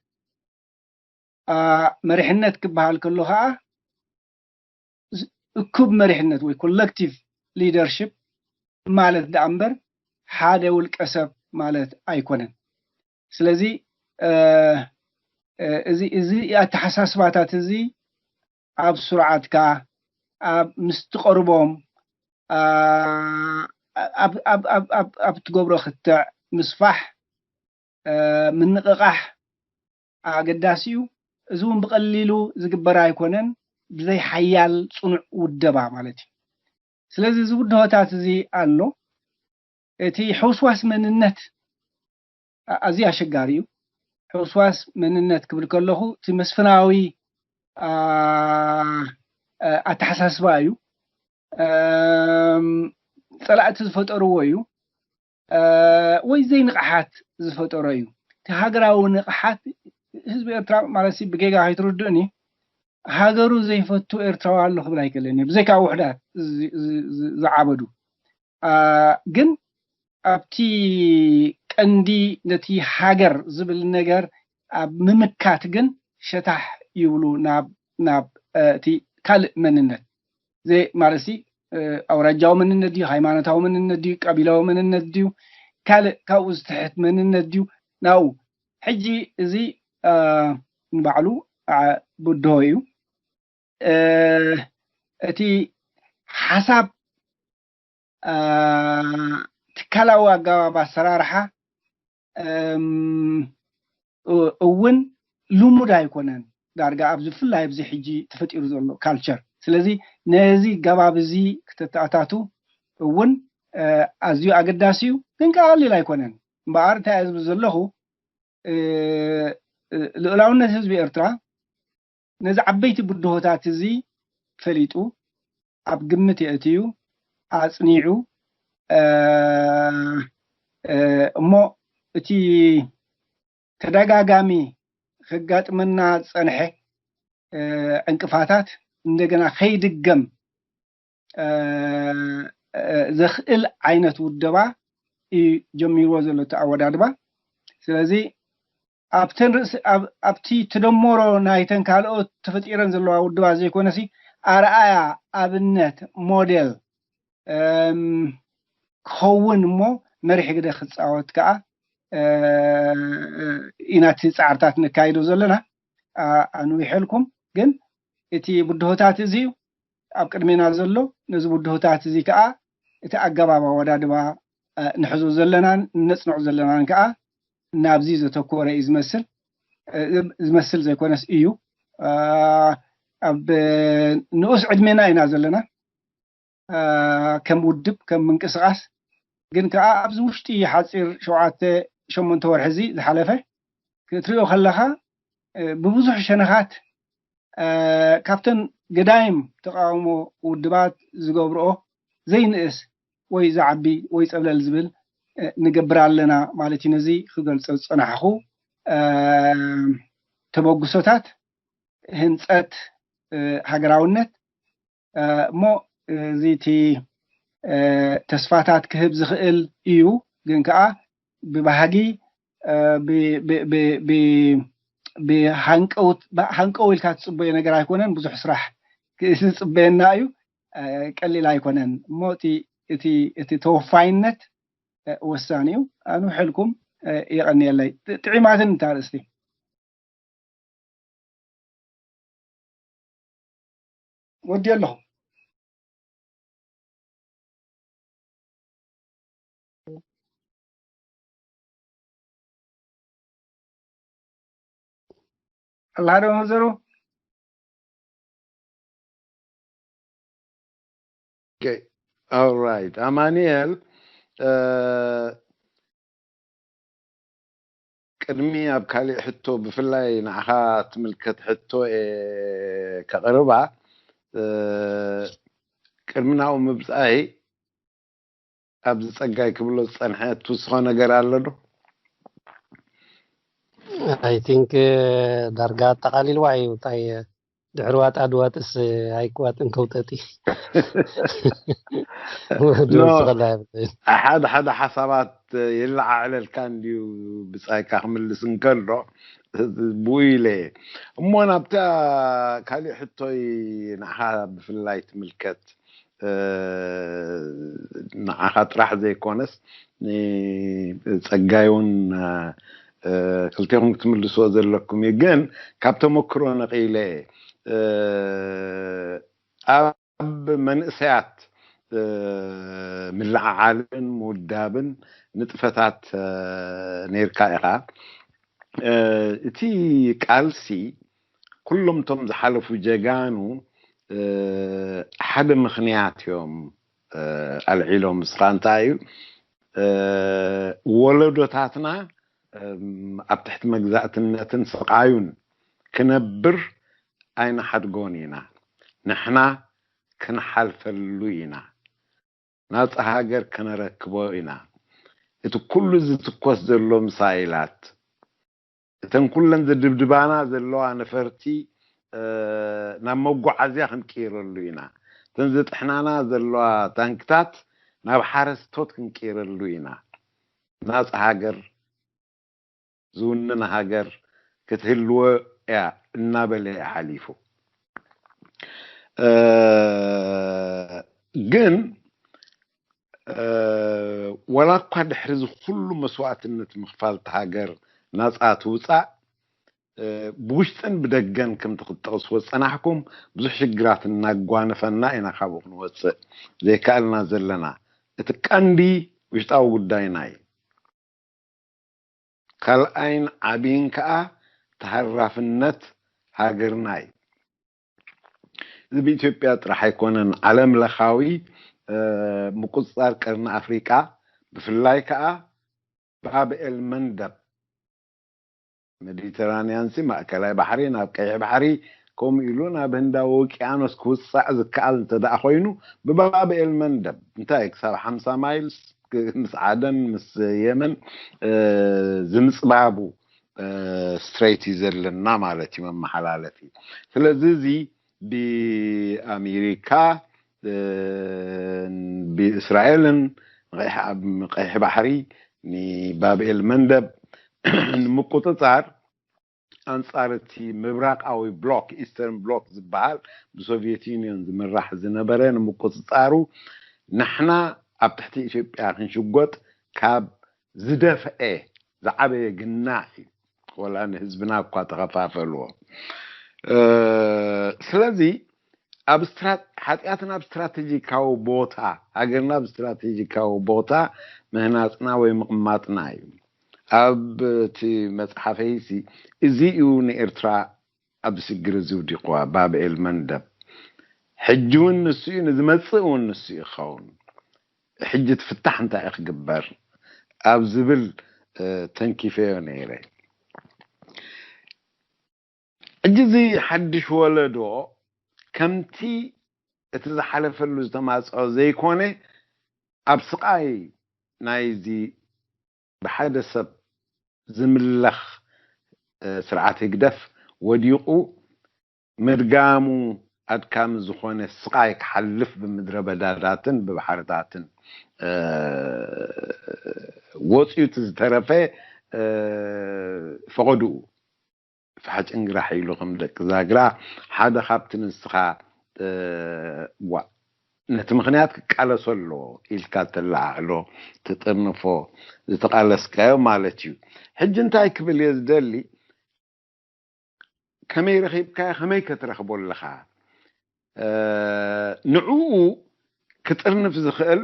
መሪሕነት ክበሃል ከሎ ከዓ እኩብ መሪሕነት ወይ ኮሌክቲቭ ሊደርሽፕ ማለት ደኣ እምበር ሓደ ውልቀ ሰብ ማለት ኣይኮነን። ስለዚ እዚ ኣተሓሳስባታት እዚ ኣብ ስርዓትካ ኣብ ምስ ትቐርቦም ኣብ ትገብሮ ክትዕ ምስፋሕ ምንቕቓሕ ኣገዳሲ እዩ። እዚ እውን ብቐሊሉ ዝግበር ኣይኮነን ብዘይ ሓያል ፅኑዕ ውደባ ማለት እዩ። ስለዚ እዚ ውድሆታት እዚ ኣሎ። እቲ ሕውስዋስ መንነት ኣዝዩ ኣሸጋሪ እዩ። ሕውስዋስ መንነት ክብል ከለኹ እቲ መስፍናዊ ኣተሓሳስባ እዩ። ፀላእቲ ዝፈጠርዎ እዩ ወይ ዘይንቕሓት ዝፈጠሮ እዩ። እቲ ሃገራዊ ንቕሓት ህዝቢ ኤርትራ ማለት ብጌጋ ከይትርድእኒ ሃገሩ ዘይፈቱ ኤርትራዊ ኣሎ ክብል ኣይክእልን እየ ብዘይካ ውሕዳት ዝዓበዱ ግን ኣብቲ ቀንዲ ነቲ ሃገር ዝብል ነገር ኣብ ምምካት ግን ሸታሕ ይብሉ ናብ ናብ እቲ ካልእ መንነት ዘይ ማለት ሲ ኣውራጃዊ መንነት ድዩ፣ ሃይማኖታዊ መንነት ድዩ፣ ቀቢላዊ መንነት ድዩ፣ ካልእ ካብኡ ዝትሕት መንነት ድዩ? ናብኡ ሕጂ እዚ ንባዕሉ ብድሆ እዩ። እቲ ሓሳብ ትካላዊ ኣገባብ ኣሰራርሓ እውን ልሙድ ኣይኮነን። ዳርጋ ኣብዚ ብፍላይ ኣብዚ ሕጂ ተፈጢሩ ዘሎ ካልቸር። ስለዚ ነዚ ገባብ እዚ ክተተኣታቱ እውን ኣዝዩ ኣገዳሲ እዩ፣ ግን ከዓ ቀሊል ኣይኮነን። እምበኣር እንታይ እየ ዝብል ዘለኹ፣ ልኡላውነት ህዝቢ ኤርትራ ነዚ ዓበይቲ ብድሆታት እዚ ፈሊጡ ኣብ ግምት የእትዩ ኣጽኒዑ እሞ እቲ ተደጋጋሚ ከጋጥመና ዝጸንሐ ዕንቅፋታት እንደገና ከይድገም ዘኽእል ዓይነት ውደባ እዩ ጀሚርዎ ዘሎ እቲ ኣወዳድባ። ስለዚ ኣብተን ርእሲ ኣብቲ ተደመሮ ናይተን ካልኦት ተፈጢረን ዘለዋ ውድባት ዘይኮነሲ ኣርኣያ ኣብነት ሞዴል ክኸውን እሞ መሪሕ ግደ ክፃወት ከዓ ኢና እቲ ፃዕርታት ነካይዶ ዘለና። ኣንዊሐልኩም ግን እቲ ብድሆታት እዚ እዩ ኣብ ቅድሜና ዘሎ። ነዚ ብድሆታት እዚ ከዓ እቲ ኣገባብ ኣወዳድባ ንሕዞ ዘለናን ነፅንዑ ዘለናን ከዓ ናብዚ ዘተኮረ እዩ ዝመስል ዝመስል ዘይኮነስ እዩ። ኣብ ንኡስ ዕድሜና ኢና ዘለና ከም ውድብ ከም ምንቅስቃስ፣ ግን ከዓ ኣብዚ ውሽጢ ሓፂር ሸውዓተ ሸሞንተ ወርሒ እዚ ዝሓለፈ ክትሪኦ ከለካ ብብዙሕ ሸነኻት ካብተን ገዳይም ተቃውሞ ውድባት ዝገብርኦ ዘይንእስ ወይ ዝዓቢ ወይ ፀብለል ዝብል ንገብር ኣለና ማለት እዩ። ነዚ ክገልፆ ዝፀናሕኹ ተበግሶታት ህንፀት ሃገራውነት እሞ እዚ እቲ ተስፋታት ክህብ ዝኽእል እዩ፣ ግን ከዓ ብባህጊ ሃንቀው ኢልካ ትፅበዮ ነገር ኣይኮነን። ብዙሕ ስራሕ ዝፅበየና እዩ። ቀሊል ኣይኮነን እሞ እቲ ተወፋይነት ወሳኒ እዩ። ኣንውሐልኩም። የቐንየለይ። ጥዒማትን እታ ርእስቲ ወዲ ኣለኹ። ኣላ ዶ መዘሩ? ኦራይት ኣማንኤል፣ ቅድሚ ኣብ ካሊእ ሕቶ ብፍላይ ንዓኻ ትምልከት ሕቶ እየ ከቕርባ። ቅድሚ ናብኡ ምብፃይ ኣብዚ ፀጋይ ክብሎ ዝፀንሐ ትውስኾ ነገር ኣሎ ዶ? I think ዳርጋ ኣጠቓሊልዋ እዩ። እንታይ ድሕሪ ዋጣ ድዋጥስ ኣይክዋጥን ከውጠጢ ሓደ ሓደ ሓሳባት ይለዓዕለልካ እንድዩ ብፃይካ ክምልስ እንከሎ ብኡ ኢለ እሞ ናብታ ካሊእ ሕቶይ ንዓኻ ብፍላይ ትምልከት ንዓኻ ጥራሕ ዘይኮነስ ንፀጋይ እውን ክልቴኹም ክትምልስዎ ዘለኩም እዩ። ግን ካብ ተመክሮ ነቒለ ኣብ መንእሰያት ምልዕዓልን ምውዳብን ንጥፈታት ነይርካ ኢኻ። እቲ ቃልሲ ኩሎም እቶም ዝሓለፉ ጀጋኑ ሓደ ምኽንያት እዮም ኣልዒሎም። ንስኻ እንታይ እዩ ወለዶታትና ኣብ ትሕቲ መግዛእትነትን ስቓዩን ክነብር ኣይንሓድጎን ኢና። ንሕና ክንሓልፈሉ ኢና። ናፃ ሃገር ከነረክቦ ኢና። እቲ ኩሉ ዝትኮስ ዘሎ ምሳይላት እተን ኩለን ዝድብድባና ዘለዋ ነፈርቲ ናብ መጓዓዝያ ክንቅይረሉ ኢና። እተን ዝጥሕናና ዘለዋ ታንክታት ናብ ሓረስቶት ክንቅይረሉ ኢና። ናፃ ሃገር ዝውንን ሃገር ክትህልወ እያ እናበለ እያ ሓሊፉ። ግን ወላ እኳ ድሕሪ እዚ ኩሉ መስዋእትነት ምኽፋል ሃገር ናፃ ትውፃእ፣ ብውሽጥን ብደገን ከምቲ ክትጠቕስዎ ዝፀናሕኩም ብዙሕ ሽግራት እናጓነፈና ኢና ካብኡ ክንወፅእ ዘይከኣልና ዘለና። እቲ ቀንዲ ውሽጣዊ ጉዳይና እዩ። ካልኣይን ዓብይን ከዓ ተሃራፍነት ሃገርና እዩ። እዚ ብኢትዮጵያ ጥራሕ ኣይኮነን፣ ዓለም ለኻዊ ምቁፅፃር ቀርኒ ኣፍሪቃ፣ ብፍላይ ከዓ ባብኤል መንደብ፣ ሜዲተራንያን ሲ ማእከላይ ባሕሪ ናብ ቀይሕ ባሕሪ ከምኡ ኢሉ ናብ ህንዳዊ ውቅያኖስ ክውፃእ ዝከኣል እንተ ደኣ ኮይኑ፣ ብባብኤል መንደብ እንታይ ክሳብ ሓምሳ ማይልስ ምስ ዓደን ምስ የመን ዝምፅባቡ ስትሬት እዩ ዘለና ማለት እዩ፣ መመሓላለፊ። ስለዚ እዚ ብኣሜሪካ ብእስራኤልን ቀይሕ ባሕሪ ንባብኤል መንደብ ንምቁፅፃር፣ ኣንፃር እቲ ምብራቃዊ ብሎክ፣ ኢስተርን ብሎክ ዝበሃል፣ ብሶቪየት ዩኒየን ዝምራሕ ዝነበረ ንምቁፅፃሩ፣ ንሕና ኣብ ትሕቲ ኢትዮጵያ ክንሽጎጥ ካብ ዝደፍአ ዝዓበየ ግናዕ እዩ። ወላ ንህዝብና እኳ ተኸፋፈልዎ። ስለዚ ኣብ ሓጢኣትና ኣብ ስትራቴጂካዊ ቦታ፣ ሃገርና ኣብ ስትራቴጂካዊ ቦታ ምህናፅና ወይ ምቕማጥና እዩ። ኣብ እቲ መፅሓፈይሲ እዚ እዩ ንኤርትራ ኣብ ስግር እዚ ውዲቕዋ፣ ባብኤል መንደብ። ሕጂ እውን ንሱ እዩ፣ ንዝመፅእ እውን ንሱ እዩ ክኸውን። ሕጂ እቲ ፍታሕ እንታይ እዩ ክግበር ኣብ ዝብል ተንኪፈዮ ነይረ። ሕጂ እዚ ሓድሽ ወለዶ ከምቲ እቲ ዝሓለፈሉ ዝተማፅኦ ዘይኮነ፣ ኣብ ስቓይ ናይዚ ብሓደ ሰብ ዝምለኽ ስርዓት ህግደፍ ወዲቑ፣ ምድጋሙ ኣድካሚ ዝኾነ ስቓይ ክሓልፍ ብምድረ በዳታትን ብባሕርታትን ወፂኡ፣ እቲ ዝተረፈ ፈቐድኡ ፋሕ ጭንግራሕ ኢሉ ከም ደቂ ዛግራ ሓደ ካብቲ ንስኻ ዋ ነቲ ምኽንያት ክቃለሶ ኣለዎ ኢልካ ተለዓዕሎ፣ ትጥርንፎ፣ ዝተቓለስካዮ ማለት እዩ። ሕጂ እንታይ ክብል እየ ዝደሊ፣ ከመይ ረኺብካዮ፣ ከመይ ከትረኽቦ ኣለኻ? ንዕኡ ክጥርንፍ ዝኽእል፣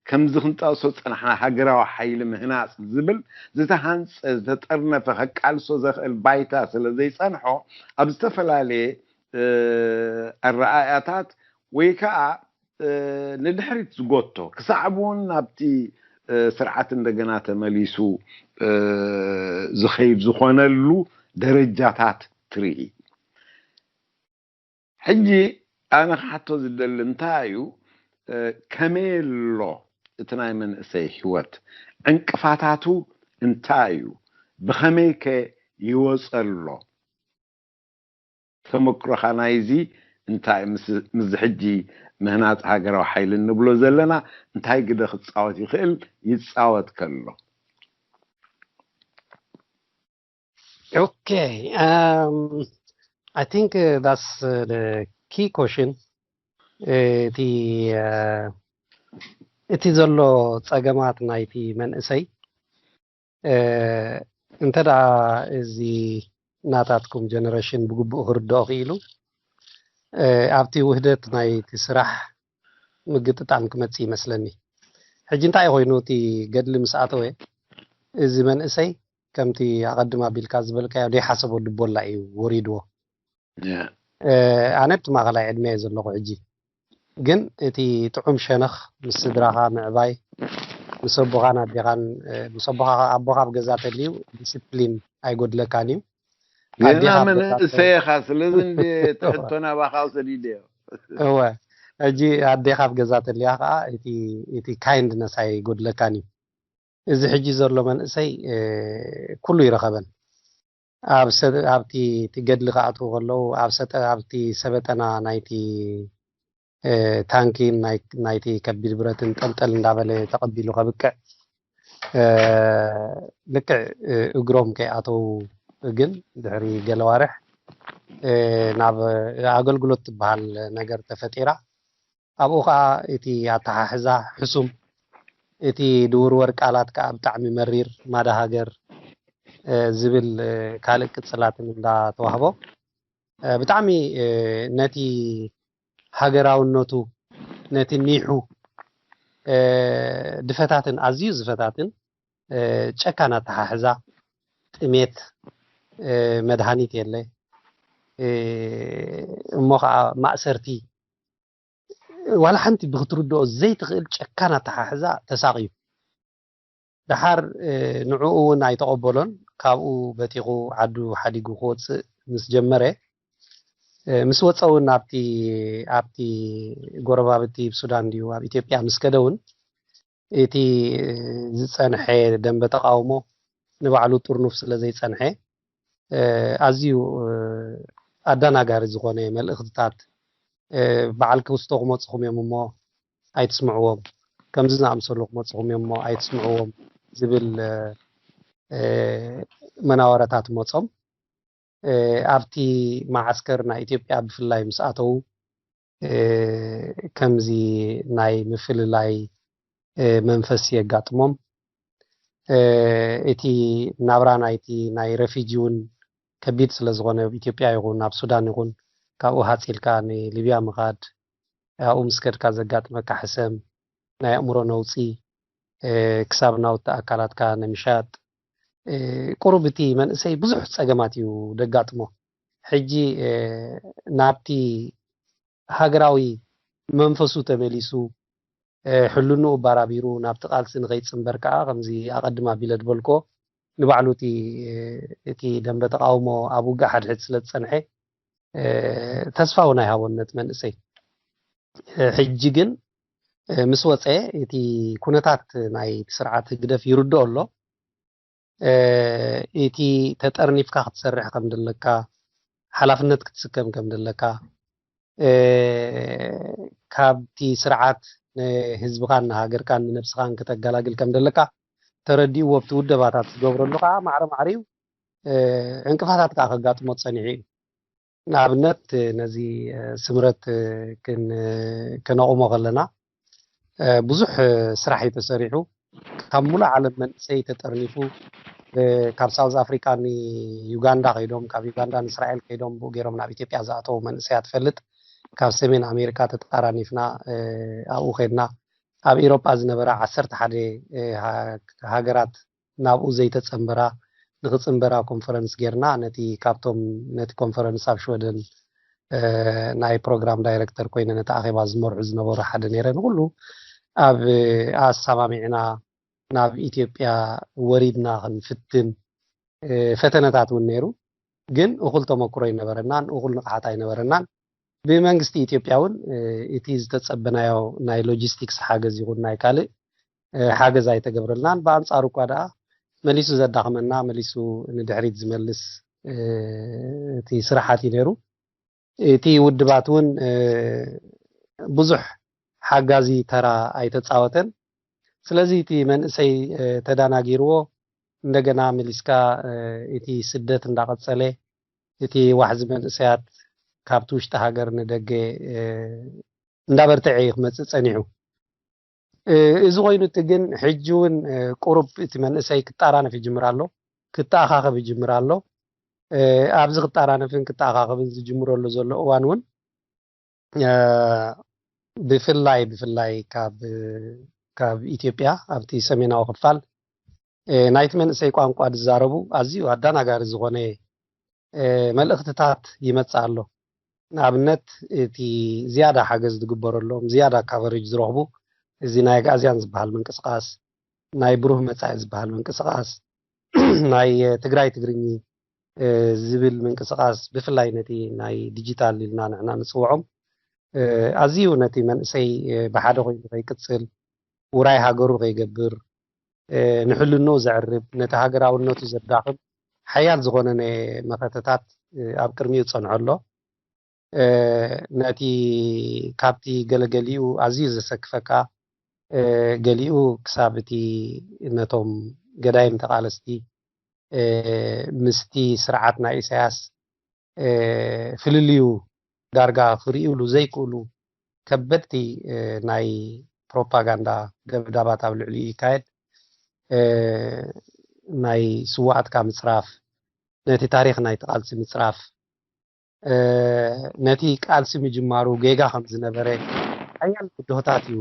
ከምዚ ክንጠቕሶ ዝጸናሕና ሃገራዊ ሓይሊ ምህናጽ ዝብል ዝተሃንጸ፣ ዝተጠርነፈ፣ ከቃልሶ ዘኽእል ባይታ ስለ ዘይጸንሖ፣ ኣብ ዝተፈላለየ ኣረኣእያታት ወይ ከኣ ንድሕሪት ዝጎቶ፣ ክሳዕ እውን ናብቲ ስርዓት እንደገና ተመሊሱ ዝኸይድ ዝኾነሉ ደረጃታት ትርኢ። ሕጂ ኣነ ክሓቶ ዝደሊ እንታይ እዩ፣ ከመይ ኣሎ እቲ ናይ መንእሰይ ህይወት? ዕንቅፋታቱ እንታይ እዩ? ብኸመይ ከ ይወፀ ኣሎ? ተመክሮኻ ናይዚ እንታይ፣ ምስ ሕጂ ምህናፅ ሃገራዊ ሓይሊ እንብሎ ዘለና እንታይ ግደ ክፃወት ይኽእል፣ ይፃወት ከሎ? Okay, um, I think uh, that's uh, the key question. እቲ እቲ ዘሎ ፀገማት ናይቲ መንእሰይ እንተ ደኣ እዚ ናታትኩም ጀነሬሽን ብግቡእ ክርድኦ ክኢሉ፣ ኣብቲ ውህደት ናይቲ ስራሕ ምግጥጣም ክመጽእ ይመስለኒ። ሕጂ እንታይ ኮይኑ እቲ ገድሊ ምስ ኣተወ፣ እዚ መንእሰይ ከምቲ ኣቐድም ኣቢልካ ዝበልካዮ፣ ዘይሓሰቦ ድቦላ እዩ ወሪድዎ። ኣነ ኣብቲ ማእኸላይ ዕድመ እየ ዘለኹ ሕጂ። ግን እቲ ጥዑም ሸነኽ ምስ ስድራኻ ምዕባይ፣ ምስ ኣቦኻን ኣዴኻን፣ ምስ ኣቦኻ፣ ኣቦኻ ኣብ ገዛ ተልዩ ዲስፕሊን ኣይጎድለካን እዩ። ገና መንእሰይ ኢኻ፣ ስለዚ እንደ ትሕቶ ናባኻ ሰዲደዮ። እወ፣ ሕጂ ኣዴኻ ኣብ ገዛ ተልያ ከዓ እቲ ካይንድነስ ኣይጎድለካን እዩ። እዚ ሕጂ ዘሎ መንእሰይ ኩሉ ይረኸበን። ኣብቲ ገድሊ ክኣትዉ ከለዉ ኣብቲ ሰበጠና ናይቲ ታንኪን ናይቲ ከቢድ ብረትን ጠልጠል እንዳበለ ተቐቢሉ ከብቅዕ ልክዕ እግሮም ከይኣተዉ ግን ድሕሪ ገለ ዋርሕ ናብ ኣገልግሎት ትበሃል ነገር ተፈጢራ። ኣብኡ ከዓ እቲ ኣተሓሕዛ ሕሱም፣ እቲ ድውርወር ቃላት ከዓ ብጣዕሚ መሪር፣ ማዳ ሃገር ዝብል ካልእ ቅፅላትን እንዳተዋህቦ፣ ብጣዕሚ ነቲ ሃገራውነቱ፣ ነቲ ኒሑ ድፈታትን፣ ኣዝዩ ዝፈታትን ጨካን ኣተሓሕዛ፣ ጥሜት፣ መድሃኒት የለ፣ እሞ ከዓ ማእሰርቲ፣ ዋላ ሓንቲ ብክትርድኦ ዘይትኽእል ጨካን ኣተሓሕዛ ተሳቕዩ። ደሓር ንዕኡ እውን ኣይተቐበሎን። ካብኡ በቲኹ ዓዱ ሓዲጉ ክወፅእ ምስ ጀመረ፣ ምስ ወፀ እውን ኣብቲ ኣብቲ ጎረባብቲ፣ ሱዳን ድዩ ኣብ ኢትዮጵያ ምስ ከደ እውን፣ እቲ ዝፀንሐ ደንበ ተቃውሞ ንባዕሉ ጥርኑፍ ስለ ዘይፀንሐ፣ ኣዝዩ ኣደናጋሪ ዝኾነ መልእኽትታት፣ በዓል ክስቶ ክመፁኹም እዮም እሞ ኣይትስምዕዎም፣ ከምዚ ዝኣምሰሉ ክመፁኹም እዮም እሞ ኣይትስምዕዎም ዝብል መናወረታት መፆም። ኣብቲ መዓስከር ናይ ኢትዮጵያ ብፍላይ ምስ ኣተዉ፣ ከምዚ ናይ ምፍልላይ መንፈስ የጋጥሞም። እቲ ናብራ ናይቲ ናይ ረፊጂ እውን ከቢድ ስለ ዝኾነ፣ ኣብ ኢትዮጵያ ይኹን ኣብ ሱዳን ይኹን፣ ካብኡ ሃፂልካ ንሊብያ ምኻድ፣ ኣብኡ ምስ ከድካ ዘጋጥመካ ሕሰም፣ ናይ ኣእምሮ ነውፂ፣ ክሳብ ናውቲ ኣካላትካ ንምሻጥ፣ ቁሩብ እቲ መንእሰይ ብዙሕ ፀገማት እዩ ደጋጥሞ። ሕጂ ናብቲ ሃገራዊ መንፈሱ ተመሊሱ፣ ሕልንኡ ባራቢሩ ናብቲ ቃልሲ ንኸይፅምበር ከዓ፣ ከምዚ ኣቐድም ኣቢለ ዝበልኮ፣ ንባዕሉ እቲ እቲ ደንበ ተቃውሞ ኣብ ውግእ ሓድሕድ ስለ ዝፀንሐ፣ ተስፋ እውን ኣይሃቦን ነቲ መንእሰይ። ሕጂ ግን ምስ ወፀ፣ እቲ ኩነታት ናይ ስርዓት ህግደፍ ይርድኦ ኣሎ። እቲ ተጠርኒፍካ ክትሰርሕ ከም ዘለካ፣ ሓላፍነት ክትስከም ከም ዘለካ፣ ካብቲ ስርዓት ንህዝብኻን ንሃገርካን ንነብስኻን ከተገላግል ከም ዘለካ ተረዲእዎ ኣብቲ ውደባታት ዝገብረሉ ከዓ፣ ማዕረ ማዕሪኡ ዕንቅፋታት ከዓ ከጋጥሞ ፀኒሑ እዩ። ንኣብነት፣ ነዚ ስምረት ክን- ከነቑሞ ከለና፣ ብዙሕ ስራሕ እዩ ተሰሪሑ። ካብ ሙሉእ ዓለም መንእሰይ ተጠርኒፉ፣ ካብ ሳውዝ ኣፍሪካ ንዩጋንዳ ከይዶም፣ ካብ ዩጋንዳ ንእስራኤል ከይዶም፣ ብኡ ገይሮም ናብ ኢትዮጵያ ዝኣተዉ መንእሰያት ትፈልጥ። ካብ ሰሜን ኣሜሪካ ተጣራኒፍና ኣብኡ ከድና። ኣብ ኢሮጳ ዝነበራ ዓሰርተ ሓደ ሃገራት ናብኡ ዘይተጸንበራ፣ ንኽጽንበራ ኮንፈረንስ ጌርና። ነቲ ካብቶም ነቲ ኮንፈረንስ ኣብ ሽወደን ናይ ፕሮግራም ዳይረክተር ኮይነ ነቲ ኣኼባ ዝመርሑ ዝነበሩ ሓደ ነይረ። ንኹሉ ኣብ ኣሰማሚዕና ናብ ኢትዮጵያ ወሪድና ክንፍትን ፈተነታት እውን ነይሩ። ግን እኹል ተመክሮ ኣይነበረናን፣ እኹል ንቕሓት ኣይነበረናን። ብመንግስቲ ኢትዮጵያ እውን እቲ ዝተጸበናዮ ናይ ሎጂስቲክስ ሓገዝ ይኹን ናይ ካልእ ሓገዝ ኣይተገብረልናን። ብኣንጻሩ እኳ ደኣ መሊሱ ዘዳኽመና፣ መሊሱ ንድሕሪት ዝመልስ እቲ ስራሓት እዩ ነይሩ። እቲ ውድባት እውን ብዙሕ ሓጋዚ ተራ ኣይተጻወተን። ስለዚ እቲ መንእሰይ ተዳናጊርዎ፣ እንደገና መሊስካ እቲ ስደት እንዳቐጸለ፣ እቲ ዋሕዚ መንእሰያት ካብቲ ውሽጢ ሃገር ንደገ እንዳበርተዐ እዩ ክመጽእ ጸኒሑ። እዚ ኮይኑ እቲ ግን ሕጂ እውን ቁሩብ እቲ መንእሰይ ክጣራነፍ ይጅምር ኣሎ፣ ክተኣኻኸብ ይጅምር ኣሎ። ኣብዚ ክጣራነፍን ክተኣኻኸብን ዝጅምረሉ ዘሎ እዋን እውን ብፍላይ ብፍላይ ካብ ካብ ኢትዮጵያ ኣብቲ ሰሜናዊ ክፋል ናይቲ መንእሰይ ቋንቋ ዝዛረቡ ኣዝዩ ኣዳናጋሪ ዝኾነ መልእኽትታት ይመጽእ ኣሎ። ንኣብነት እቲ ዝያዳ ሓገዝ ዝግበረሎም፣ ዝያዳ ካቨሬጅ ዝረኽቡ፣ እዚ ናይ ኣግኣዝያን ዝበሃል ምንቅስቓስ፣ ናይ ብሩህ መጻኢ ዝበሃል ምንቅስቓስ፣ ናይ ትግራይ ትግርኚ ዝብል ምንቅስቓስ፣ ብፍላይ ነቲ ናይ ዲጂታል ኢልና ንሕና ንጽውዖም፣ ኣዝዩ ነቲ መንእሰይ ብሓደ ኮይኑ ከይቅጽል፣ ውራይ ሃገሩ ከይገብር፣ ንሕልንኡ ዘዕርብ፣ ነቲ ሃገራውነቱ ዘዳኽም ሓያል ዝኾነ መኸተታት ኣብ ቅድሚኡ ጸንሖ ኣሎ። ነቲ ካብቲ ገለገሊኡ ኣዝዩ ዘሰክፈካ፣ ገሊኡ ክሳብ እቲ ነቶም ገዳይም ተቓለስቲ ምስቲ ስርዓት ናይ ኢሳያስ ፍልልዩ ዳርጋ ክርእዩሉ ዘይክእሉ ከበድቲ ናይ ፕሮፓጋንዳ ደብዳባት ኣብ ልዕሊኡ ይካየድ። ናይ ስዋኣትካ ምፅራፍ፣ ነቲ ታሪኽ ናይቲ ቃልሲ ምፅራፍ፣ ነቲ ቃልሲ ምጅማሩ ጌጋ ከም ዝነበረ ሓያል ብድሆታት እዩ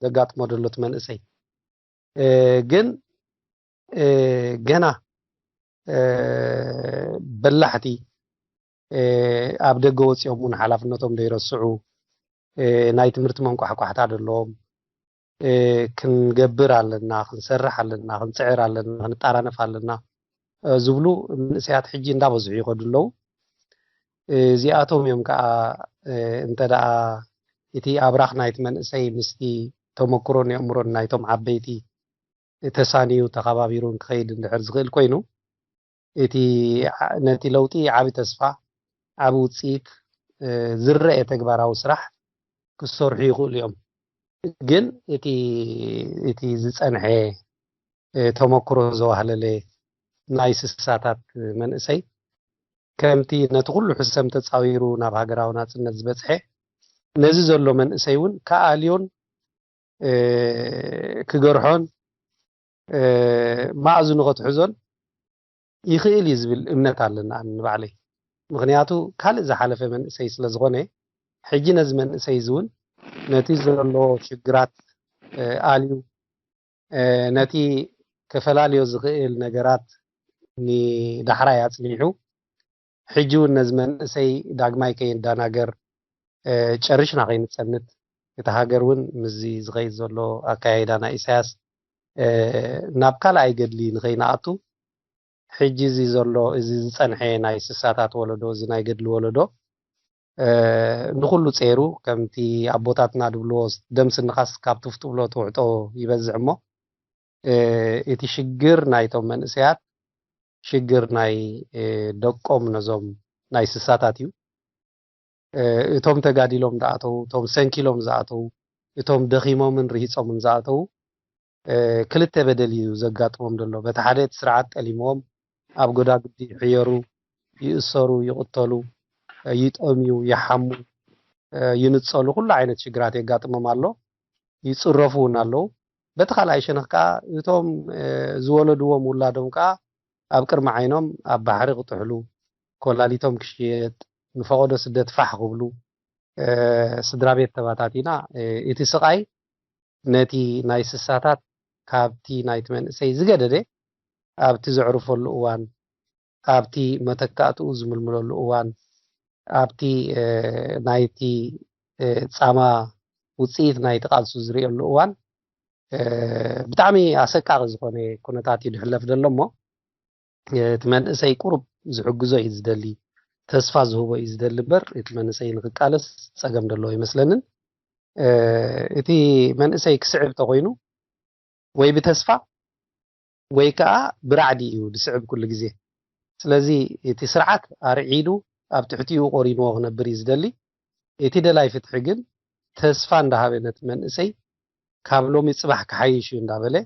ዘጋጥሞ ዘሎ እቲ መንእሰይ። ግን ገና በላሕቲ ኣብ ደገ ወፂኦም እውን ሓላፍነቶም ዘይረስዑ፣ ናይ ትምህርቲ መንቋሕቋሕታ ዘለዎም፣ ክንገብር ኣለና፣ ክንሰርሕ ኣለና፣ ክንፅዕር ኣለና፣ ክንጣራነፍ ኣለና ዝብሉ መንእሰያት ሕጂ እንዳበዝሑ ይኸዱ ኣለዉ። እዚኣቶም እዮም ከዓ እንተ ደኣ እቲ ኣብራኽ ናይቲ መንእሰይ ምስቲ ተመክሮን የእምሮን ናይቶም ዓበይቲ ተሳንዩ ተኸባቢሩን ክኸይድ እንድሕር ዝኽእል ኮይኑ፣ እቲ ነቲ ለውጢ ዓቢ ተስፋ፣ ዓቢ ውፅኢት ዝረአ ተግባራዊ ስራሕ ክሰርሑ ይኽእሉ እዮም። ግን እቲ እቲ ዝፀንሐ ተመክሮ ዘዋህለለ ናይ ስሳታት መንእሰይ ከምቲ ነቲ ኩሉ ሕሰም ተፃዊሩ ናብ ሃገራዊ ናፅነት ዝበፅሐ ነዚ ዘሎ መንእሰይ እውን ከኣልዮን ክገርሖን ማእዝኑ ከትሕዞን ይኽእል እዩ ዝብል እምነት ኣለና ንባዕለይ። ምኽንያቱ ካልእ ዝሓለፈ መንእሰይ ስለ ዝኾነ ሕጂ ነዚ መንእሰይ እዚ እውን ነቲ ዘሎ ሽግራት ኣልዩ ነቲ ከፈላልዮ ዝኽእል ነገራት ንዳሕራይ ኣፅኒሑ ሕጂ እውን ነዚ መንእሰይ ዳግማይ ከይንዳናገር ጨርሽና ከይንፀንት እቲ ሃገር እውን ምስዚ ዝኸይድ ዘሎ ኣካያይዳ ናይ ኢሳያስ ናብ ካልኣይ ገድሊ ንኸይንኣቱ ሕጂ እዚ ዘሎ እዚ ዝፀንሐ ናይ ስሳታት ወለዶ እዚ ናይ ገድሊ ወለዶ ንኩሉ ጸይሩ ከምቲ ኣቦታትና ድብልዎ ደም ስንኻስ ካብ ትፍትብሎ ትውሕጦ ይበዝሕ እሞ እቲ ሽግር ናይቶም መንእሰያት ሽግር ናይ ደቆም ነዞም ናይ ስሳታት እዩ። እቶም ተጋዲሎም ዝኣተዉ፣ እቶም ሰንኪሎም ዝኣተዉ፣ እቶም ደኺሞምን ርሂጾምን ዝኣተዉ ክልተ በደል እዩ ዘጋጥሞም ዘሎ። በቲ ሓደ እቲ ስርዓት ጠሊምዎም ኣብ ጎዳጉዲ ይሕየሩ፣ ይእሰሩ፣ ይቕተሉ፣ ይጠምዩ፣ ይሓሙ፣ ይንጸሉ፣ ኩሉ ዓይነት ሽግራት የጋጥሞም ኣሎ። ይጽረፉ እውን ኣለዉ። በቲ ካልኣይ ሸነኽ ከኣ እቶም ዝወለድዎም ውላዶም ከኣ ኣብ ቅድሚ ዓይኖም ኣብ ባሕሪ ክጥሕሉ፣ ኮላሊቶም ክሽየጥ፣ ንፈቐዶ ስደት ፋሕ ክብሉ፣ ስድራ ቤት ተባታቲና እቲ ስቓይ ነቲ ናይ ስሳታት ካብቲ ናይቲ መንእሰይ ዝገደደ ኣብቲ ዘዕርፈሉ እዋን ኣብቲ መተካእትኡ ዝምልምለሉ እዋን ኣብቲ ናይቲ ፃማ ውፅኢት ናይቲ ቃልሱ ዝርእየሉ እዋን ብጣዕሚ ኣሰቃቂ ዝኾነ ኩነታት እዩ ዝሕለፍ ዘሎ እሞ እቲ መንእሰይ ቁሩብ ዝሕግዞ እዩ ዝደሊ፣ ተስፋ ዝህቦ እዩ ዝደሊ እምበር እቲ መንእሰይ ንክቃለስ ፀገም ዘለዎ ይመስለንን። እቲ መንእሰይ ክስዕብ ተኮይኑ ወይ ብተስፋ ወይ ከዓ ብራዕዲ እዩ ዝስዕብ ኩሉ ግዜ። ስለዚ እቲ ስርዓት ኣርዒዱ ኣብ ትሕቲኡ ቆሪንዎ ክነብር እዩ ዝደሊ። እቲ ደላይ ፍትሒ ግን ተስፋ እንዳሃበ ነቲ መንእሰይ ካብ ሎሚ ፅባሕ ክሓይሽ እዩ እንዳበለ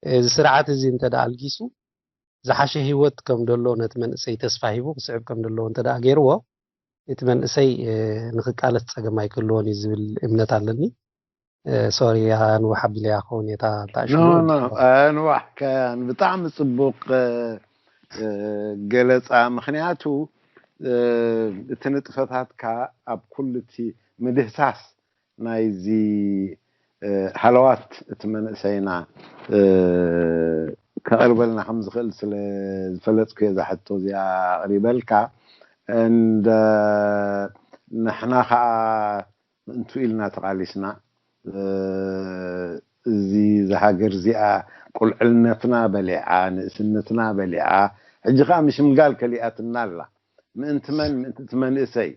እዚ ስርዓት እዚ እንተ ደኣ ኣልጊሱ ዝሓሸ ህይወት ከም ደሎ ነቲ መንእሰይ ተስፋ ሂቡ ክስዕብ ከም ደለዎ እንተ ደኣ ገይርዎ እቲ መንእሰይ ንክቃለስ ፀገም ኣይክህልዎን እዩ ዝብል እምነት ኣለኒ። ሶሪ ኣንዋሕ ኣቢለያ ክኸውን እየ እታ ኣንዋሕ ከያን ብጣዕሚ ፅቡቅ ገለፃ። ምክንያቱ እቲ ንጥፈታትካ ኣብ ኩሉ እቲ ምድህሳስ ናይዚ ሃለዋት እቲ መንእሰይና ከቕርበልና ከም ዝኽእል ስለ ዝፈለጥኩ እየ እዛ ሕቶ እዚኣ ኣቕሪበልካ። እንደ ንሕና ከዓ ምእንቱ ኢልና ተቓሊስና እዚ ዝሃገር እዚኣ ቁልዕልነትና በሊዓ ንእስነትና በሊዓ ሕጂ ከዓ ምሽምጋል ከሊኣትና ኣላ። ምእንቲ መን ምእንቲ እቲ መንእሰይ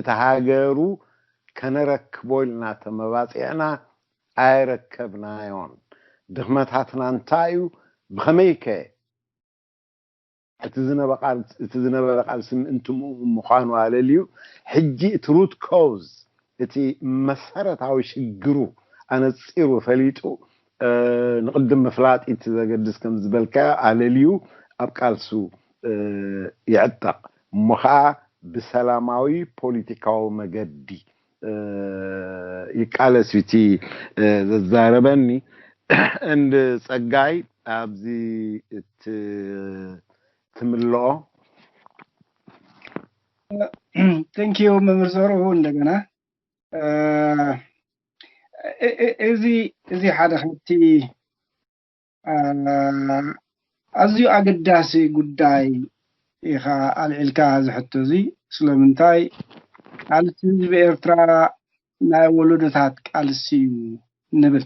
እቲ ሃገሩ ከነረክቦ ኢልና ተመባፂዕና ኣይረከብናዮን። ድኽመታትና እንታይ እዩ? ብኸመይ ከ እቲ ዝነበረ ቃልሲ ምእንቲ ምእኡ ምዃኑ ኣለልዩ ሕጂ እቲ ሩት ኮዝ እቲ መሰረታዊ ሽግሩ ኣነፂሩ ፈሊጡ ንቕድም ምፍላጥ እቲ ዘገድስ ከም ዝበልካዮ ኣለልዩ ኣብ ቃልሱ ይዕጠቕ። እሞ ከዓ ብሰላማዊ ፖለቲካዊ መገዲ ይቃለስ እዩ እቲ ዘዛረበኒ። እንድ ጸጋይ ኣብዚ ትምልኦ። Thank you መምህር ዘርኡ። እንደገና እዚ እዚ ሓደ ካብቲ ኣዝዩ ኣገዳሲ ጉዳይ ኢኻ ኣልዒልካ እዚ ሕቶ እዚ። ስለምንታይ ቃልሲ ህዝቢ ኤርትራ ናይ ወለዶታት ቃልሲ እዩ ንብል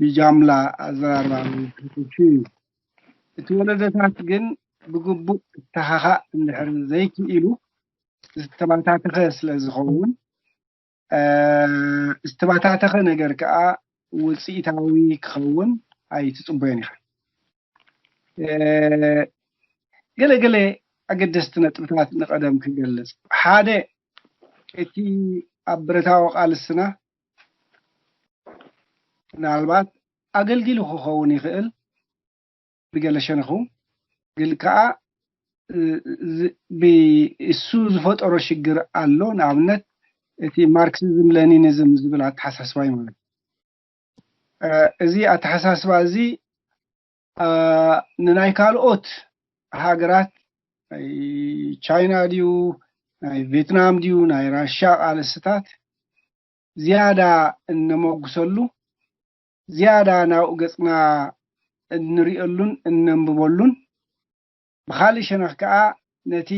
ብጃምላ ኣዘራርባ እዩ። እቲ ወለዶታት ግን ብግቡእ ክተኻኻእ እንድሕር ዘይክኢሉ ዝተባታተኸ ስለ ዝኸውን ዝተባታተኸ ነገር ከዓ ውፅኢታዊ ክኸውን ኣይትፅበዮን ኢኻ። ገለገለ ኣገደስቲ ነጥብታት ንቐደም ክገልፅ። ሓደ እቲ ኣብ ብረታዊ ቃልስና ምናልባት ኣገልጊሉ ክኸውን ይኽእል ብገለ ሸነኹ ግን ከዓ እሱ ዝፈጠሮ ሽግር ኣሎ። ንኣብነት እቲ ማርክሲዝም ሌኒኒዝም ዝብል ኣተሓሳስባ እዩ ማለት። እዚ ኣተሓሳስባ እዚ ንናይ ካልኦት ሃገራት ናይ ቻይና ድዩ ናይ ቬትናም ድዩ ናይ ራሻ ቃልስታት ዝያዳ እነመጉሰሉ ዝያዳ ናብኡ ገፅና እንሪእሉን እነንብበሉን ብካልእ ሸነኽ ከዓ ነቲ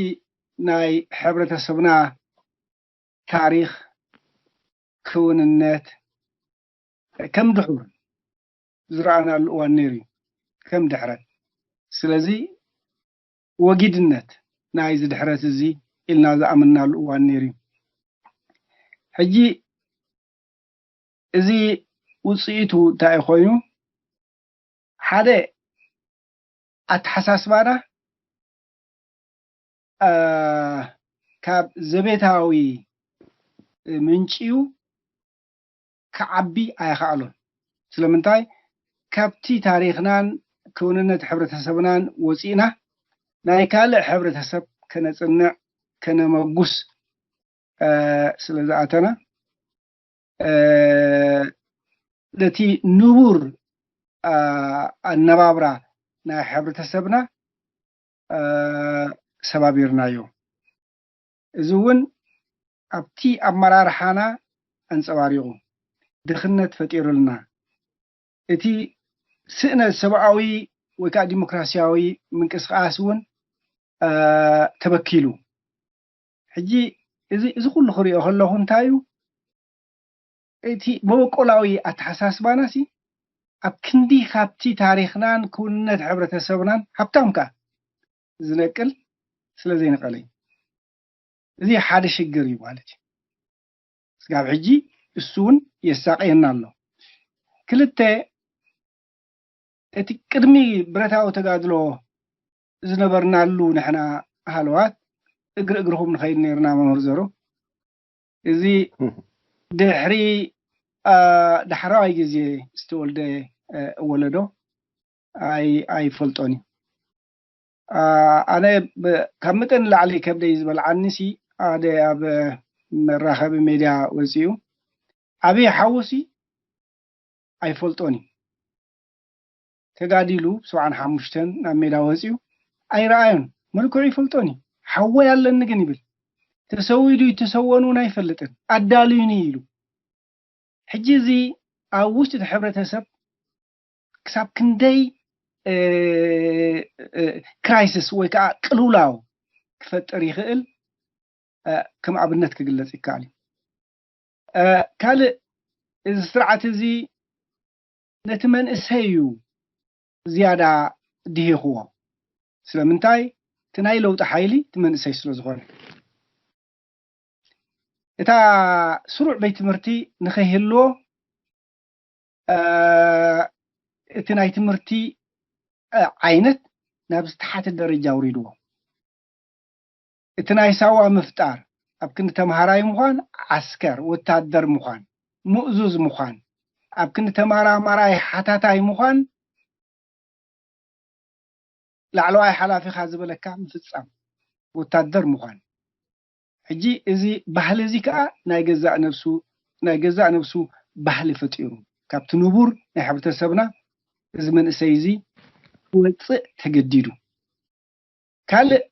ናይ ሕብረተሰብና ታሪኽ ክውንነት ከም ድሑር ዝረኣናሉ እዋን ነይሩ እዩ ከም ድሕረት። ስለዚ ወጊድነት ናይዚ ድሕረት እዚ ኢልና ዝኣመንናሉ እዋን ነይሩ እዩ። ሕጂ እዚ ውፅኢቱ እንታይ ኮይኑ ሓደ ኣተሓሳስባና ካብ ዘቤታዊ ምንጭዩ ክዓቢ ኣይኸኣሎን። ስለምንታይ ካብቲ ታሪኽናን ክውንነት ሕብረተሰብናን ወፂእና ናይ ካልእ ሕብረተሰብ ከነፅንዕ ከነመጉስ ስለ ዝኣተና ነቲ ንቡር ኣነባብራ ናይ ሕብረተሰብና ሰባቢርናዮ። እዚ እውን ኣብቲ ኣመራርሓና ኣንፀባሪቑ ድኽነት ፈጢሩልና። እቲ ስእነት ሰብኣዊ ወይ ከዓ ዲሞክራሲያዊ ምንቅስቃስ እውን ተበኪሉ። ሕጂ እዚ ኩሉ ክሪኦ ከለኹ እንታይ እዩ እቲ መበቆላዊ ኣተሓሳስባና ሲ ኣብ ክንዲ ካብቲ ታሪኽናን ክውንነት ሕብረተሰብናን ሃብታም ከዓ ዝነቅል ስለ ዘይነቀለ እዩ። እዚ ሓደ ሽግር እዩ ማለት እዩ። ስጋብ ሕጂ እሱ እውን የሳቀየና ኣሎ። ክልተ እቲ ቅድሚ ብረታዊ ተጋድሎ ዝነበርናሉ ንሕና ሃለዋት እግሪ እግርኹም ንኸይድ ነርና መምህር ዘሩ። እዚ ድሕሪ ዳሕራዋይ ግዜ ዝተወልደ ወለዶ ኣይፈልጦን እዩ። ኣነ ካብ መጠን ላዕሊ ከብደይ ዝበልዓኒ ሲ ሓደ ኣብ መራኸቢ ሜድያ ወፂኡ ዓብዪ ሓውሲ ኣይፈልጦን እዩ። ተጋዲሉ ሰብዓን ሓሙሽተን ናብ ሜዳ ወፂኡ ኣይረኣዮን። መልክዑ ይፈልጦን እዩ። ሓወይ ኣለኒ ግን ይብል። ተሰዊዱ ይተሰወን እውን ኣይፈልጥን። ኣዳልዩኒ ኢሉ። ሕጂ እዚ ኣብ ውሽጢ እቲ ሕብረተሰብ ክሳብ ክንደይ ክራይሲስ ወይ ከዓ ቅልውላው ክፈጥር ይኽእል ከም ኣብነት ክግለፅ ይከኣል እዩ። ካልእ እዚ ስርዓት እዚ ነቲ መንእሰይ እዩ ዝያዳ ድሂኽዎ። ስለምንታይ? እቲ ናይ ለውጢ ሓይሊ እቲ መንእሰይ ስለ ዝኾነ እታ ስሩዕ ቤት ትምህርቲ ንኸይህልዎ እቲ ናይ ትምህርቲ ዓይነት ናብ ዝተሓተ ደረጃ ኣውሪድዎ። እቲ ናይ ሳዋ ምፍጣር ኣብ ክንዲ ተምሃራይ ምዃን ዓስከር ወታደር ምዃን ምእዙዝ ምዃን ኣብ ክንዲ ተመራማራይ ሓታታይ ምዃን ላዕለዋይ ሓላፊኻ ዝበለካ ምፍፃም ወታደር ምዃን። ሕጂ እዚ ባህሊ እዚ ከዓ ናይ ገዛእ ነብሱ ናይ ገዛእ ነብሱ ባህሊ ፈጢሩ፣ ካብቲ ንቡር ናይ ሕብረተሰብና እዚ መንእሰይ እዚ ክወፅእ ተገዲዱ። ካልእ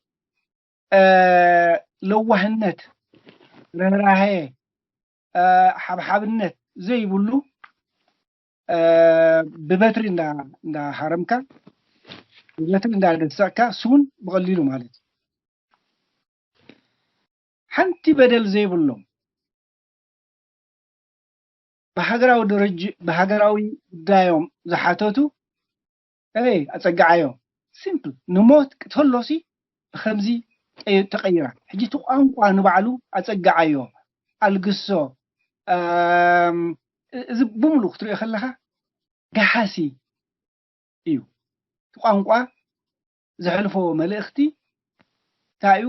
ለዋህነት፣ ርህራሄ፣ ሓብሓብነት ዘይብሉ፣ ብበትሪ እንዳሃረምካ፣ ብበትሪ እንዳደሰቕካ ስውን ብቐሊሉ ማለት እዩ። ሓንቲ በደል ዘይብሎም፣ ብሃገራዊ ደረጅ ብሃገራዊ ጉዳዮም ዝሓተቱ ኣይ ኣጸግዓዮ። ሲምፕል። ንሞት ክትህሎሲ ብኸምዚ ተቐይራ። ሕጂ እቲ ቋንቋ ንባዕሉ ኣጸግዓዮ፣ ኣልግሶ። እዚ ብምሉ ክትሪኦ ከለኻ ገሓሲ እዩ። እቲ ቋንቋ ዘሕልፎ መልእኽቲ እንታይ እዩ?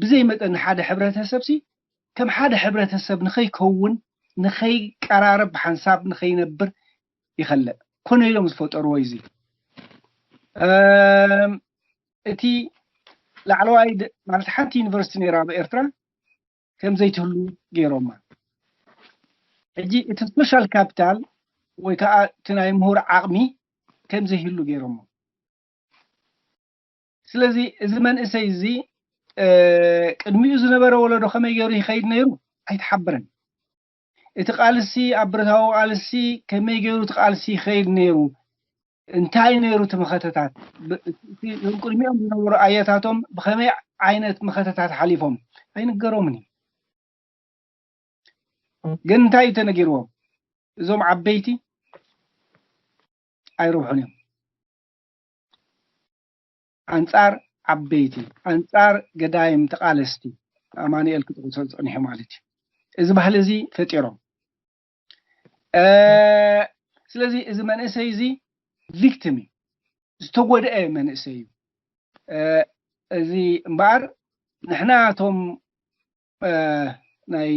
ብዘይ መጠን ንሓደ ሕብረተሰብ ሲ ከም ሓደ ሕብረተሰብ ንኸይከውን፣ ንኸይቀራረብ፣ ብሓንሳብ ንኸይነብር ይኸልእ። ኮነ ኢሎም ዝፈጠርዎ እዩ። እዚ እቲ ላዕለዋይ ማለት ሓንቲ ዩኒቨርሲቲ ነይራ ኣብ ኤርትራ ከም ዘይትህሉ ገይሮማ። ሕጂ እቲ ሶሻል ካፒታል ወይ ከዓ እቲ ናይ ምሁር ዓቕሚ ከም ዘይህሉ ገይሮሞ። ስለዚ እዚ መንእሰይ እዚ ቅድሚኡ ዝነበረ ወለዶ ከመይ ገይሩ ይኸይድ ነይሩ ኣይተሓበረን። እቲ ቃልሲ ኣብ ብረታዊ ቃልሲ ከመይ ገይሩ እቲ ቃልሲ ይኸይድ ነይሩ፣ እንታይ ነይሩ እቲ መኸተታት፣ እዞም ቅድሚኦም ዝነበሩ ኣያታቶም ብኸመይ ዓይነት መኸተታት ሓሊፎም ኣይንገሮምን እዩ። ግን እንታይ እዩ ተነጊርዎም? እዞም ዓበይቲ ኣይረብሑን እዮም። ኣንጻር ዓበይቲ፣ ኣንጻር ገዳይም ተቓለስቲ ኣማኑኤል ክጥቕሶ ዝጸኒሑ ማለት እዩ። እዚ ባህሊ እዚ ፈጢሮም። ስለዚ እዚ መንእሰይ እዚ ቪክቲም እዩ፣ ዝተጎድአ መንእሰይ እዩ። እዚ እምበኣር ንሕና እቶም ናይ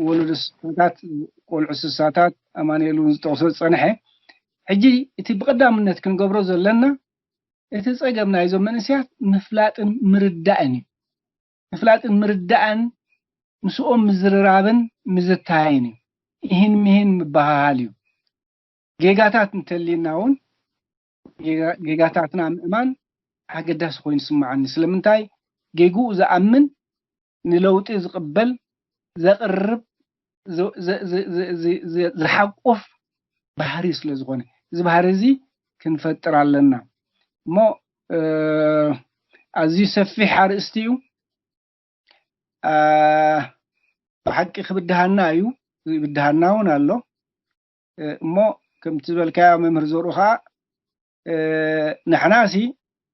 ወለዶ ስሳታት፣ ቆልዑ ስሳታት ኣማኑኤል እውን ዝጠቕሶ ዝጸንሐ፣ ሕጂ እቲ ብቐዳምነት ክንገብሮ ዘለና እቲ ጸገም ናይዞም መንእሰያት ምፍላጥን ምርዳእን እዩ። ምፍላጥን ምርዳእን ምስኦም ምዝርራብን ምዝታይን እዩ። ይህን ምሂን ምበሃሃል እዩ። ጌጋታት እንተልዩና እውን ጌጋታትና ምእማን ኣገዳሲ ኮይኑ ይስምዓኒ። ስለምንታይ? ጌግኡ ዝኣምን፣ ንለውጢ ዝቕበል፣ ዘቕርብ፣ ዝሓቁፍ ባህሪ ስለ ዝኾነ፣ እዚ ባህሪ እዚ ክንፈጥር ኣለና። እሞ ኣዝዩ ሰፊሕ ኣርእስቲ እዩ። ብሓቂ ክብድሃና እዩ፣ ይብድሃና እውን ኣሎ። እሞ ከምቲ ዝበልካዮ መምህር ዘርኡ ከዓ ንሕና ሲ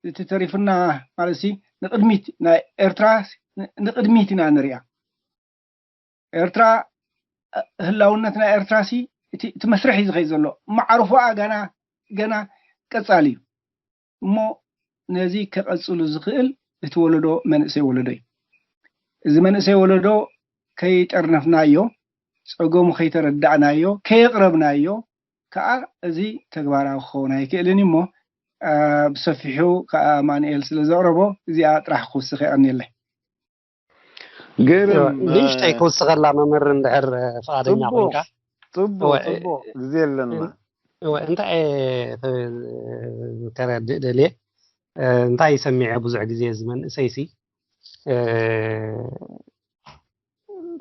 እቲ ተሪፍና ማለት ሲ ንቕድሚት ናይ ኤርትራ ንቕድሚት ኢና ንሪኣ። ኤርትራ ህላውነት ናይ ኤርትራ ሲ እቲ መስርሕ እዩ ዝኸይድ ዘሎ። ማዕርፎኣ ገና ገና ቀጻሊ እዩ። እሞ ነዚ ከቐጽሉ ዝኽእል እቲ ወለዶ መንእሰይ ወለዶ እዩ። እዚ መንእሰይ ወለዶ ከይጠርነፍናዮ፣ ጸገሙ ከይተረዳእናዮ፣ ከየቕረብናዮ ከዓ እዚ ተግባራዊ ክኸውን ኣይክእልን እዩ። እሞ ብሰፊሑ ከዓ ኣማኑኤል ስለ ዘቕረቦ እዚኣ ጥራሕ ክውስኽ የቐንየለይ። ግርም ንእሽተይ ክውስኸላ መምህር እንድሕር ፍቓደኛ ኮይንካ። ጽቡቕ ጽቡቕ፣ ግዜ ኣለና። እንታይ ከረድእ ደልየ፣ እንታይ ሰሚዐ ብዙሕ ግዜ እዚ መንእሰይሲ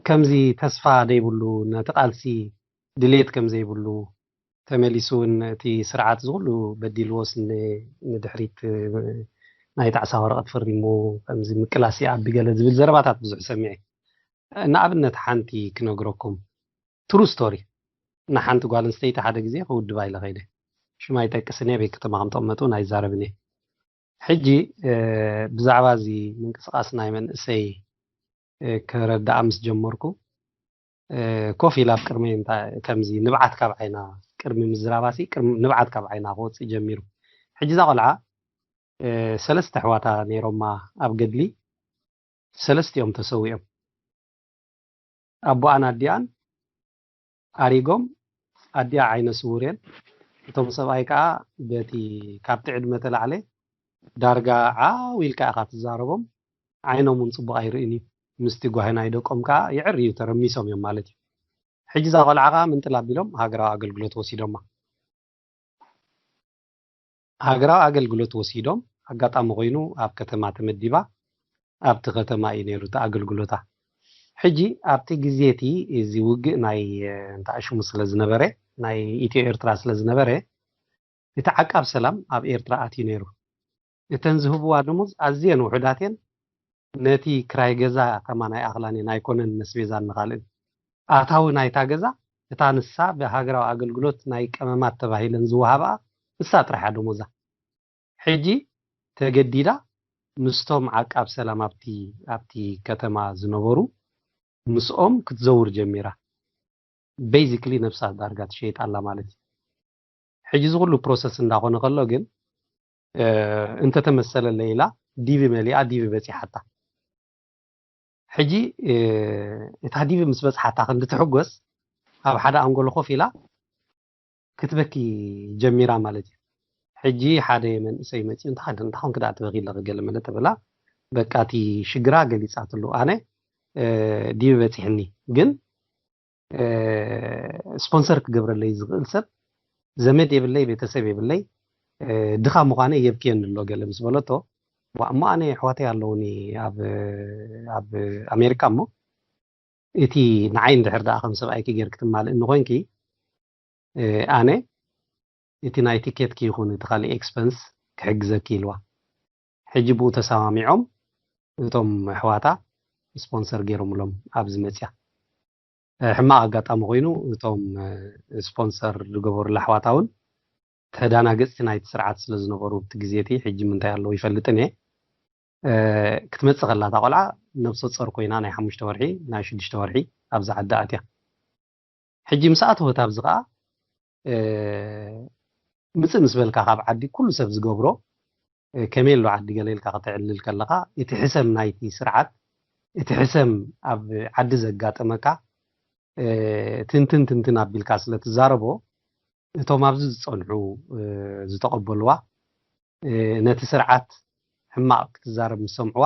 ከምዚ ተስፋ ዘይብሉ፣ ነቲ ቃልሲ ድሌት ከም ዘይብሉ፣ ተመሊሱ እውን እቲ ስርዓት ዝኩሉ በዲልዎስ ንድሕሪት ናይ ጣዕሳ ወረቐት ፈሪሙ ከምዚ ምቅላስ ይኣቢ ገለ ዝብል ዘረባታት ብዙሕ ሰሚዐ። ንኣብነት ሓንቲ ክነግረኩም፣ ትሩ ስቶሪ። ንሓንቲ ጓል ኣንስተይቲ ሓደ ግዜ ክውድባ ኢለ ከይደ፣ ሽማ ይጠቅስን እየ፣ ቤት ከተማ ከም ተቐመጡ እውን ኣይዛረብን እየ። ሕጂ ብዛዕባ እዚ ምንቅስቃስ ናይ መንእሰይ ክረዳኣ ምስ ጀመርኩ፣ ኮፍ ኢላ ኣብ ቅድመይ ከምዚ ንብዓት ካብ ዓይና፣ ቅድሚ ምዝራባሲ ንብዓት ካብ ዓይና ክወፅእ ጀሚሩ። ሕጂ እዛ ቆልዓ ሰለስተ ኣሕዋታ ነይሮማ ኣብ ገድሊ፣ ሰለስቲኦም ተሰዊኦም። ኣቦኣን ኣዲኣን ኣሪጎም፣ ኣዲኣ ዓይነ ስውር እየን። እቶም ሰብኣይ ከዓ በቲ ካብቲ ዕድመ ተላዕለ ዳርጋ ዓው ኢልካ ኢኻ ትዛረቦም። ዓይኖም እውን ጽቡቕ ኣይርእን እዩ። ምስቲ ጓሂ ናይ ደቆም ከዓ የዕር እዩ፣ ተረሚሶም እዮም ማለት እዩ። ሕጂ እዛ ቆልዓ ከዓ ምንጥል ኣቢሎም ሃገራዊ ኣገልግሎት ወሲዶማ። ሃገራዊ ኣገልግሎት ወሲዶም፣ ኣጋጣሚ ኮይኑ ኣብ ከተማ ተመዲባ፣ ኣብቲ ከተማ እዩ ነይሩ እቲ ኣገልግሎታ። ሕጂ ኣብቲ ግዜ እቲ እዚ ውግእ ናይ እንታይ ሽሙ ስለ ዝነበረ፣ ናይ ኢትዮ ኤርትራ ስለ ዝነበረ፣ እቲ ዓቃብ ሰላም ኣብ ኤርትራ ኣትዩ ነይሩ። እተን ዝህብዋ ደሞዝ ኣዝየን ውሑዳት እየን። ነቲ ክራይ ገዛ ከማን ኣይኣኽላን እየን፣ ኣይኮነን ነስቤዛን ንኻልእን። ኣታዊ ናይታ ገዛ እታ ንሳ ብሃገራዊ ኣገልግሎት ናይ ቀመማት ተባሂለን ዝወሃብኣ እሳ ጥራሕ እያ ደሞዛ። ሕጂ ተገዲዳ ምስቶም ዓቃብ ሰላም ኣብቲ ኣብቲ ከተማ ዝነበሩ ምስኦም ክትዘውር ጀሚራ። ቤዚክሊ ነብሳ ዳርጋ ትሸይጥ ኣላ ማለት እዩ። ሕጂ እዚ ኩሉ ፕሮሰስ እንዳኾነ ከሎ ግን እንተተመሰለለይ ኢላ ዲቪ መሊኣ ዲቪ በፂሓታ። ሕጂ እታ ዲቪ ምስ በፅሓታ ክንዲ ትሕጎስ ኣብ ሓደ ኣንጎሎ ኮፍ ኢላ ክትበኪ ጀሚራ ማለት እዩ። ሕጂ ሓደ መንእሰይ መፂኡ እንታይ እንታይ ኮንክ ደኣ ትበኪ ኣለኺ ገለ መለ ተብላ በቃ እቲ ሽግራ ገሊፃትሉ። ኣነ ዲቪ በፂሕኒ ግን ስፖንሰር ክገብረለይ ዝኽእል ሰብ ዘመድ የብለይ፣ ቤተሰብ የብለይ፣ ድኻ ምዃነ የብክየኒ ኣሎ ገለ ምስ በለቶ፣ ዋ እሞ ኣነ ኣሕዋተይ ኣለውኒ ኣብ ኣብ ኣሜሪካ እሞ እቲ ንዓይ እንድሕር ደኣ ከም ሰብኣይኪ ጌርኪ ትማልእኒ ኮይንኪ ኣነ እቲ ናይ ቲኬትኪ ይኹን እቲ ካልእ ኤክስፐንስ ክሕግዘኪ ኢልዋ። ሕጂ ብኡ ተሰማሚዖም እቶም ኣሕዋታ ስፖንሰር ገይሮምሎም ኣብዚ መፅያ። ሕማቕ ኣጋጣሚ ኮይኑ እቶም ስፖንሰር ዝገበሩላ ኣሕዋታ እውን ተዳናገፅቲ ናይቲ ስርዓት ስለ ዝነበሩ ኣብቲ ግዜ እቲ ሕጂ ምንታይ ኣለዎ ይፈልጥን እየ ክትመፅእ ከላ እታ ቆልዓ ነብሰ ፆር ኮይና ናይ ሓሙሽተ ወርሒ ናይ ሽዱሽተ ወርሒ ኣብዚ ዓዲ ኣትያ ሕጂ ምስ ኣተወት ኣብዚ ከዓ ምፅእ ምስ በልካ ካብ ዓዲ ኩሉ ሰብ ዝገብሮ ከመይ ኣሎ ዓዲ ገለ ኢልካ ከተዕልል ከለካ እቲ ሕሰም ናይቲ ስርዓት እቲ ሕሰም ኣብ ዓዲ ዘጋጠመካ ትንትን ትንትን ኣቢልካ ስለ ትዛረቦ እቶም ኣብዚ ዝፀንሑ ዝተቐበልዋ ነቲ ስርዓት ሕማቕ ክትዛረብ ምስ ሰምዕዋ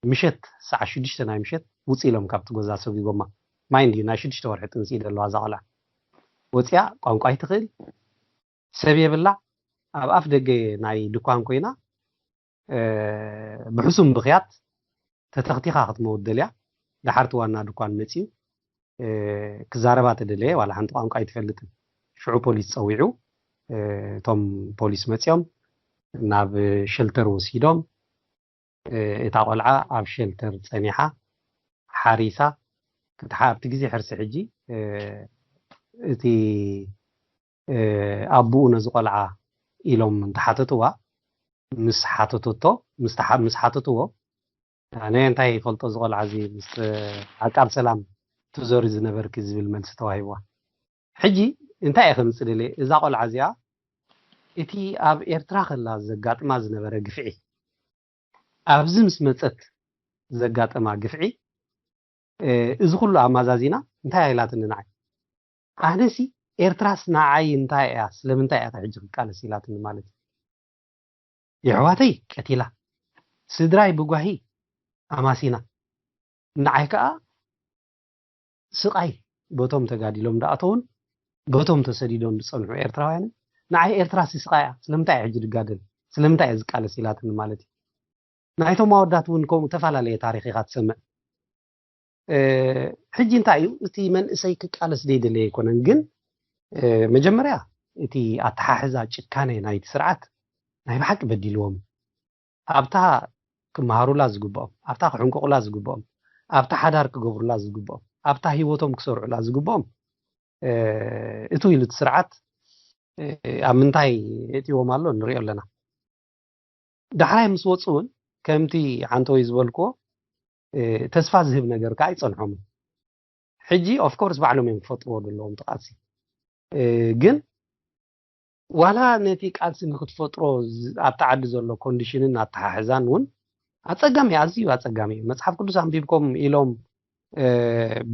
ምሸት ሰዓት ሽዱሽተ ናይ ምሸት ውፅ ኢሎም ካብቲ ገዛ ሰጒጎማ ማይ እንድዩ ናይ ሽዱሽተ ወርሒ ጥንሲ ደለዋ እዛ ቆልዓ ወፅያ ቋንቋ ኣይትኽእል ሰብ የብላ ኣብ ኣፍ ደገ ናይ ድኳን ኮይና ብሕሱም ብኽያት ተተኽቲኻ ክትመውት ደልያ ደሓርቲ ዋና ድኳን መፅዩ ክዛረባ ተደለየ ዋላ ሓንቲ ቋንቋ ኣይትፈልጥን ሽዑ ፖሊስ ፀዊዑ እቶም ፖሊስ መፅዮም ናብ ሸልተር ወሲዶም እታ ቆልዓ ኣብ ሸልተር ፀኒሓ ሓሪሳ ክትሓ ኣብቲ ግዜ ሕርሲ ሕጂ እቲ ኣቦኡ ነዚ ቆልዓ ኢሎም እንተሓተትዋ ምስ ሓተተቶ ምስ ሓተትዎ ኣነ እንታይ ይፈልጦ እዚ ቆልዓ እዚ ምስ ዓቃብ ሰላም ትዞሪ ዝነበርኪ ዝብል መልሲ ተዋሂብዋ ሕጂ እንታይ እየ ከምፅእ ደልየ እዛ ቆልዓ እዚኣ እቲ ኣብ ኤርትራ ከላ ዘጋጥማ ዝነበረ ግፍዒ ኣብዚ ምስ መፀት ዘጋጠማ ግፍዒ እዚ ኩሉ ኣማዛዚና እንታይ ኢላትኒ ንዓይ ኣነሲ ኤርትራስ ንዓይ እንታይ እያ ስለምንታይ እያ ሕጂ ክቃለስ ኢላትኒ ማለት እዩ የሕዋተይ ቀቲላ ስድራይ ብጓሂ ኣማሲና ንዓይ ከዓ ስቃይ በቶም ተጋዲሎም ዝኣተውን በቶም ተሰዲዶም ዝፀንሑ ኤርትራውያንን ንዓይ ኤርትራሲ ስቃይ እያ ስለምንታይ እያ ሕጂ ዝጋደል ስለምንታይ እያ ዝቃለስ ኢላትኒ ማለት እዩ ናይቶም ኣወዳት እውን ከምኡ ተፈላለየ ታሪክ ኢካ ትሰምዕ ሕጂ እንታይ እዩ እቲ መንእሰይ ክቃለስ ደይደለየ ኣይኮነን ግን መጀመርያ እቲ ኣተሓሕዛ ጭካነ ናይቲ ስርዓት ናይ ብሓቂ በዲልዎም ኣብታ ክመሃሩላ ዝግብኦም ኣብታ ክሕንቅቑላ ዝግብኦም ኣብታ ሓዳር ክገብሩላ ዝግብኦም ኣብታ ህይወቶም ክሰርዑላ ዝግብኦም እቱ ኢሉ እቲ ስርዓት ኣብ ምንታይ የእትዎም ኣሎ ንሪኦ ኣለና ዳሕራይ ምስ ወፁ እውን ከምቲ ሓንተወይ ዝበልክዎ ተስፋ ዝህብ ነገር ከዓ ይፀንሖምን ሕጂ ኦፍኮርስ ባዕሎም እዮም ክፈጥርዎ ዘለዎም ትቃልሲ ግን ዋላ ነቲ ቃልሲ ንክትፈጥሮ ኣብቲ ዓዲ ዘሎ ኮንዲሽንን ኣተሓሕዛን እውን ኣፀጋሚ ኣዝዩ ኣፀጋሚ እዩ መፅሓፍ ቅዱስ ኣንቢብኮም ኢሎም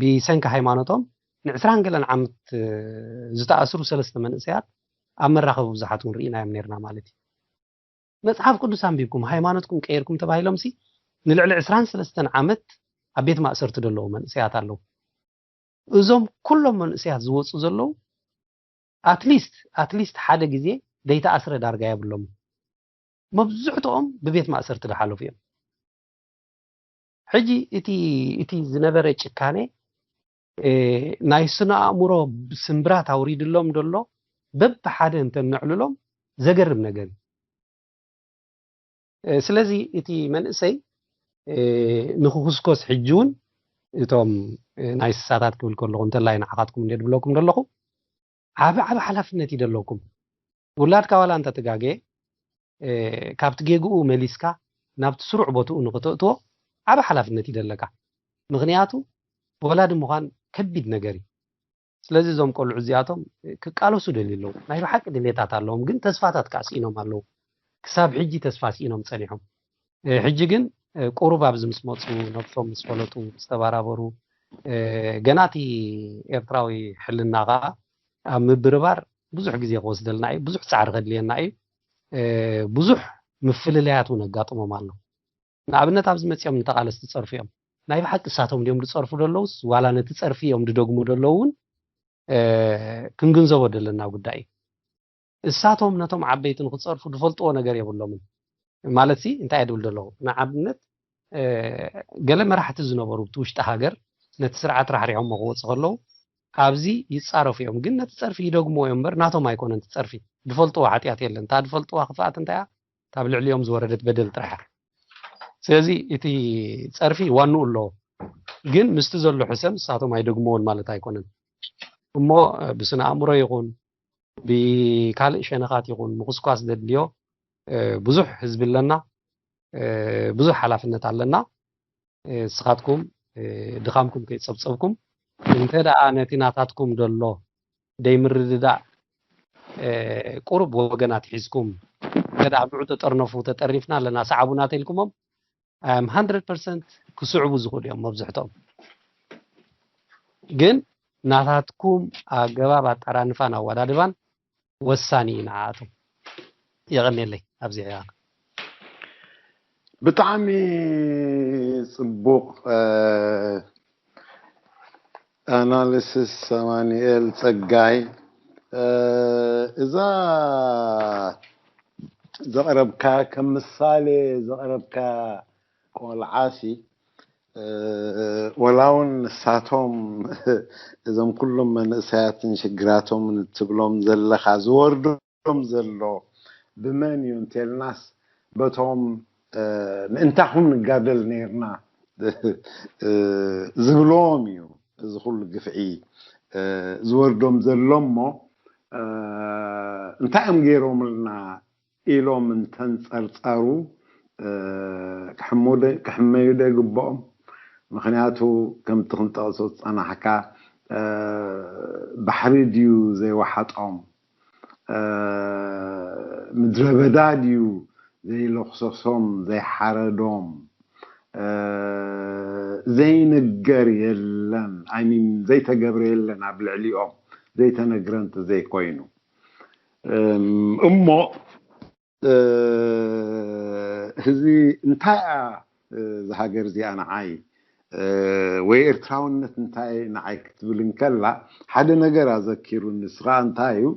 ብሰንኪ ሃይማኖቶም ንዕስራን ገለን ዓመት ዝተኣስሩ ሰለስተ መንእሰያት ኣብ መራኸቢ ብዙሓት እውን ርኢናዮም ነርና ማለት እዩ መጽሓፍ ቅዱስ ኣንቢብኩም ሃይማኖትኩም ቀይርኩም ተባሂሎም ሲ ንልዕሊ ዕስራን ሰለስተን ዓመት ኣብ ቤት ማእሰርቲ ዘለዉ መንእሰያት ኣለዉ። እዞም ኩሎም መንእሰያት ዝወፁ ዘለዉ ኣትሊስት ኣትሊስት ሓደ ግዜ ዘይተኣስረ ዳርጋ የብሎም። መብዝሕትኦም ብቤት ማእሰርቲ ዝሓለፉ እዮም። ሕጂ እቲ እቲ ዝነበረ ጭካኔ ናይ ስነ ኣእምሮ ስምብራት ኣውሪድሎም ደሎ በብሓደ እንተነዕልሎም ዘገርም ነገር እዩ። ስለዚ እቲ መንእሰይ ንክኩስኮስ ሕጂ እውን እቶም ናይ ስሳታት ክብል ከለኹ እንተላይ ንዓኻትኩም እንደ ድብለኩም ዘለኹ ዓብ ዓብ ሓላፍነት ይደለኩም። ውላድካ ዋላ እንተተጋገየ ካብቲ ጌግኡ መሊስካ ናብቲ ስሩዕ ቦትኡ ንክተእትዎ ዓብ ሓላፍነት ይደለካ። ምክንያቱ ወላዲ ምዃን ከቢድ ነገር እዩ። ስለዚ እዞም ቆልዑ እዚኣቶም ክቃለሱ ደልዩ ኣለዉ። ናይ ብሓቂ ድሌታት ኣለዎም፣ ግን ተስፋታት ከዓ ስኢኖም ኣለዉ። ክሳብ ሕጂ ተስፋ ስኢኖም ጸኒሖም። ሕጂ ግን ቁሩብ ኣብዚ ምስ መፁ፣ ነብሶም ምስ ፈለጡ፣ ምስ ተባራበሩ፣ ገና እቲ ኤርትራዊ ሕልና ከዓ ኣብ ምብርባር ብዙሕ ግዜ ክወስደልና እዩ፣ ብዙሕ ፃዕሪ ከድልየና እዩ። ብዙሕ ምፍልላያት እውን ኣጋጥሞም ኣሎ። ንኣብነት ኣብዚ መፂኦም ንተቓለስቲ ጸርፉ እዮም። ናይ ብሓቂ እሳቶም ድዮም ዝጸርፉ ዘለውስ ዋላ ነቲ ጸርፊ እዮም ዝደግሙ ዘለዉ እውን ክንግንዘቦ ዘለና ጉዳይ እዩ። እሳቶም ነቶም ዓበይቲ ንክጸርፉ ዝፈልጥዎ ነገር የብሎምን። ማለት ሲ እንታይ እየ ድብል ዘለኹ? ንኣብነት ገለ መራሕቲ ዝነበሩ ብቲ ውሽጢ ሃገር ነቲ ስርዓት ራሕሪሖሞ ክወፁ ከለዉ ኣብዚ ይጻረፉ እዮም። ግን ነቲ ጸርፊ ይደግምዎ እዮም እምበር ናቶም ኣይኮነን። እቲ ጸርፊ ዝፈልጥዎ ሓጢኣት የለን። እታ ዝፈልጥዋ ክፍኣት እንታይ እያ? ካብ ልዕሊኦም ዝወረደት በደል ጥራሕ እያ። ስለዚ እቲ ጸርፊ ዋንኡ ኣለዎ። ግን ምስቲ ዘሎ ሕሰም ንሳቶም ኣይደግምዎን ማለት ኣይኮነን። እሞ ብስነ ኣእምሮ ይኹን ብካልእ ሸነኻት ይኹን ምኹስኳስ ዘድልዮ ብዙሕ ህዝቢ ኣለና፣ ብዙሕ ሓላፍነት ኣለና። ንስኻትኩም ድኻምኩም ከይጸብጸብኩም እንተ ደኣ ነቲ ናታትኩም ዘሎ ደይምርድዳእ ቁሩብ ወገናት ሒዝኩም እንተ ደኣ ብኡ ተጠርነፉ ተጠርኒፍና ኣለና ሰዓቡና ተልኩሞም ኣም ሃንድረድ ፐርሰንት ክስዕቡ ዝኽእሉ እዮም። መብዝሕትኦም ግን ናታትኩም ኣገባብ ኣጠራንፋን ኣወዳድባን ወሳኒ እዩ ንዓኣቶም። የቐኔለይ ኣብዚኣ ብጣዕሚ ጽቡቕ ኣናሊሲስ ኣማኑኤል ጸጋይ። እዛ ዘቕረብካ ከም ምሳሌ ዘቕረብካ ቆልዓሲ ወላ እውን ንሳቶም እዞም ኩሎም መንእሰያትን ሽግራቶምን እትብሎም ዘለኻ ዝወርዶም ዘሎ ብመን እዩ እንተልናስ በቶም ምእንታኹም ንጋደል ነይርና ዝብሎም እዩ እዚ ኩሉ ግፍዒ ዝወርዶም ዘሎ እሞ እንታይ እዮም ገይሮምልና ኢሎም እንተንጸርጸሩ ክሕመዩ ዶ ይግብኦም? ምኽንያቱ ከምቲ ክንጠቕሶ ዝጸናሕካ ባሕሪ ድዩ ዘይወሓጦም? ምድረ በዳ ድዩ ዘይለኽሰሶም ዘይሓረዶም? ዘይንገር የለን ኣይሚን ዘይተገብረ የለን ኣብ ልዕሊኦም ዘይተነግረ እንተዘይኮይኑ እሞ እዚ እንታይ እያ እዛ ሃገር እዚኣ ንዓይ ወይ ኤርትራውነት እንታይ ንዓይ ክትብል እንከላ ሓደ ነገር ኣዘኪሩ ንስኻ እንታይ እዩ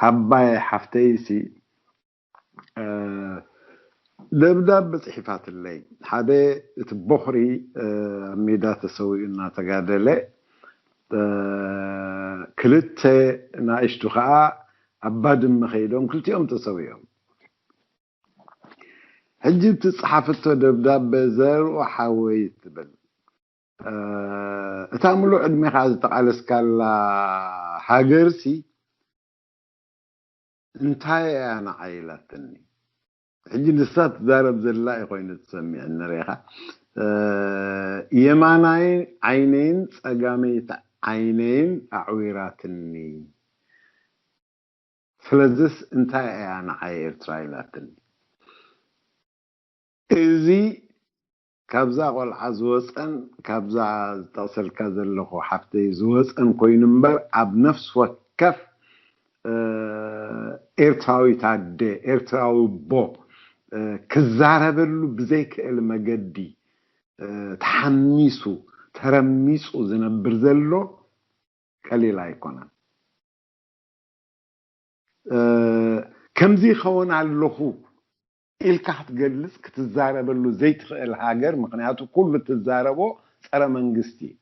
ዓባይ ሓፍተይሲ ደብዳብ በፅሒፋትለይ ሓደ እቲ ቦኽሪ ኣብ ሜዳ ተሰዊኡ እናተጋደለ ክልተ ናእሽቱ ከዓ ኣብ ባድመ ከይዶም ክልቲኦም ተሰዊኦም ሕጂ እቲ ፀሓፈቶ ደብዳበ ዘርኡ ሓወይ ትብል እታ ምሉእ ዕድሜኻ ዝተቓለስካላ ሃገርሲ እንታይ እያ ንዓይ ኢላትኒ ሕጂ ንሳ ትዛረብ ዘላ እዩ ኮይኑ ትሰሚዐ ንሬኻ የማናይ ዓይነይን ፀጋመይቲ ዓይነይን ኣዕዊራትኒ ስለዝስ እንታይ እያ ንዓይ ኤርትራ ኢላትኒ እዚ ካብዛ ቆልዓ ዝወፀን ካብዛ ዝጠቕሰልካ ዘለኹ ሓፍተይ ዝወፀን ኮይኑ እምበር ኣብ ነፍሲ ወከፍ ኤርትራዊት ኣደ፣ ኤርትራዊ ኣቦ ክዛረበሉ ብዘይክእል መገዲ ተሓሚሱ፣ ተረሚፁ ዝነብር ዘሎ ቀሊል ኣይኮነን። ከምዚ ይኸውን ኣለኹ ኢልካ ክትገልፅ ክትዛረበሉ ዘይትኽእል ሃገር፣ ምክንያቱ ኩሉ ትዛረቦ ፀረ መንግስቲ እዩ።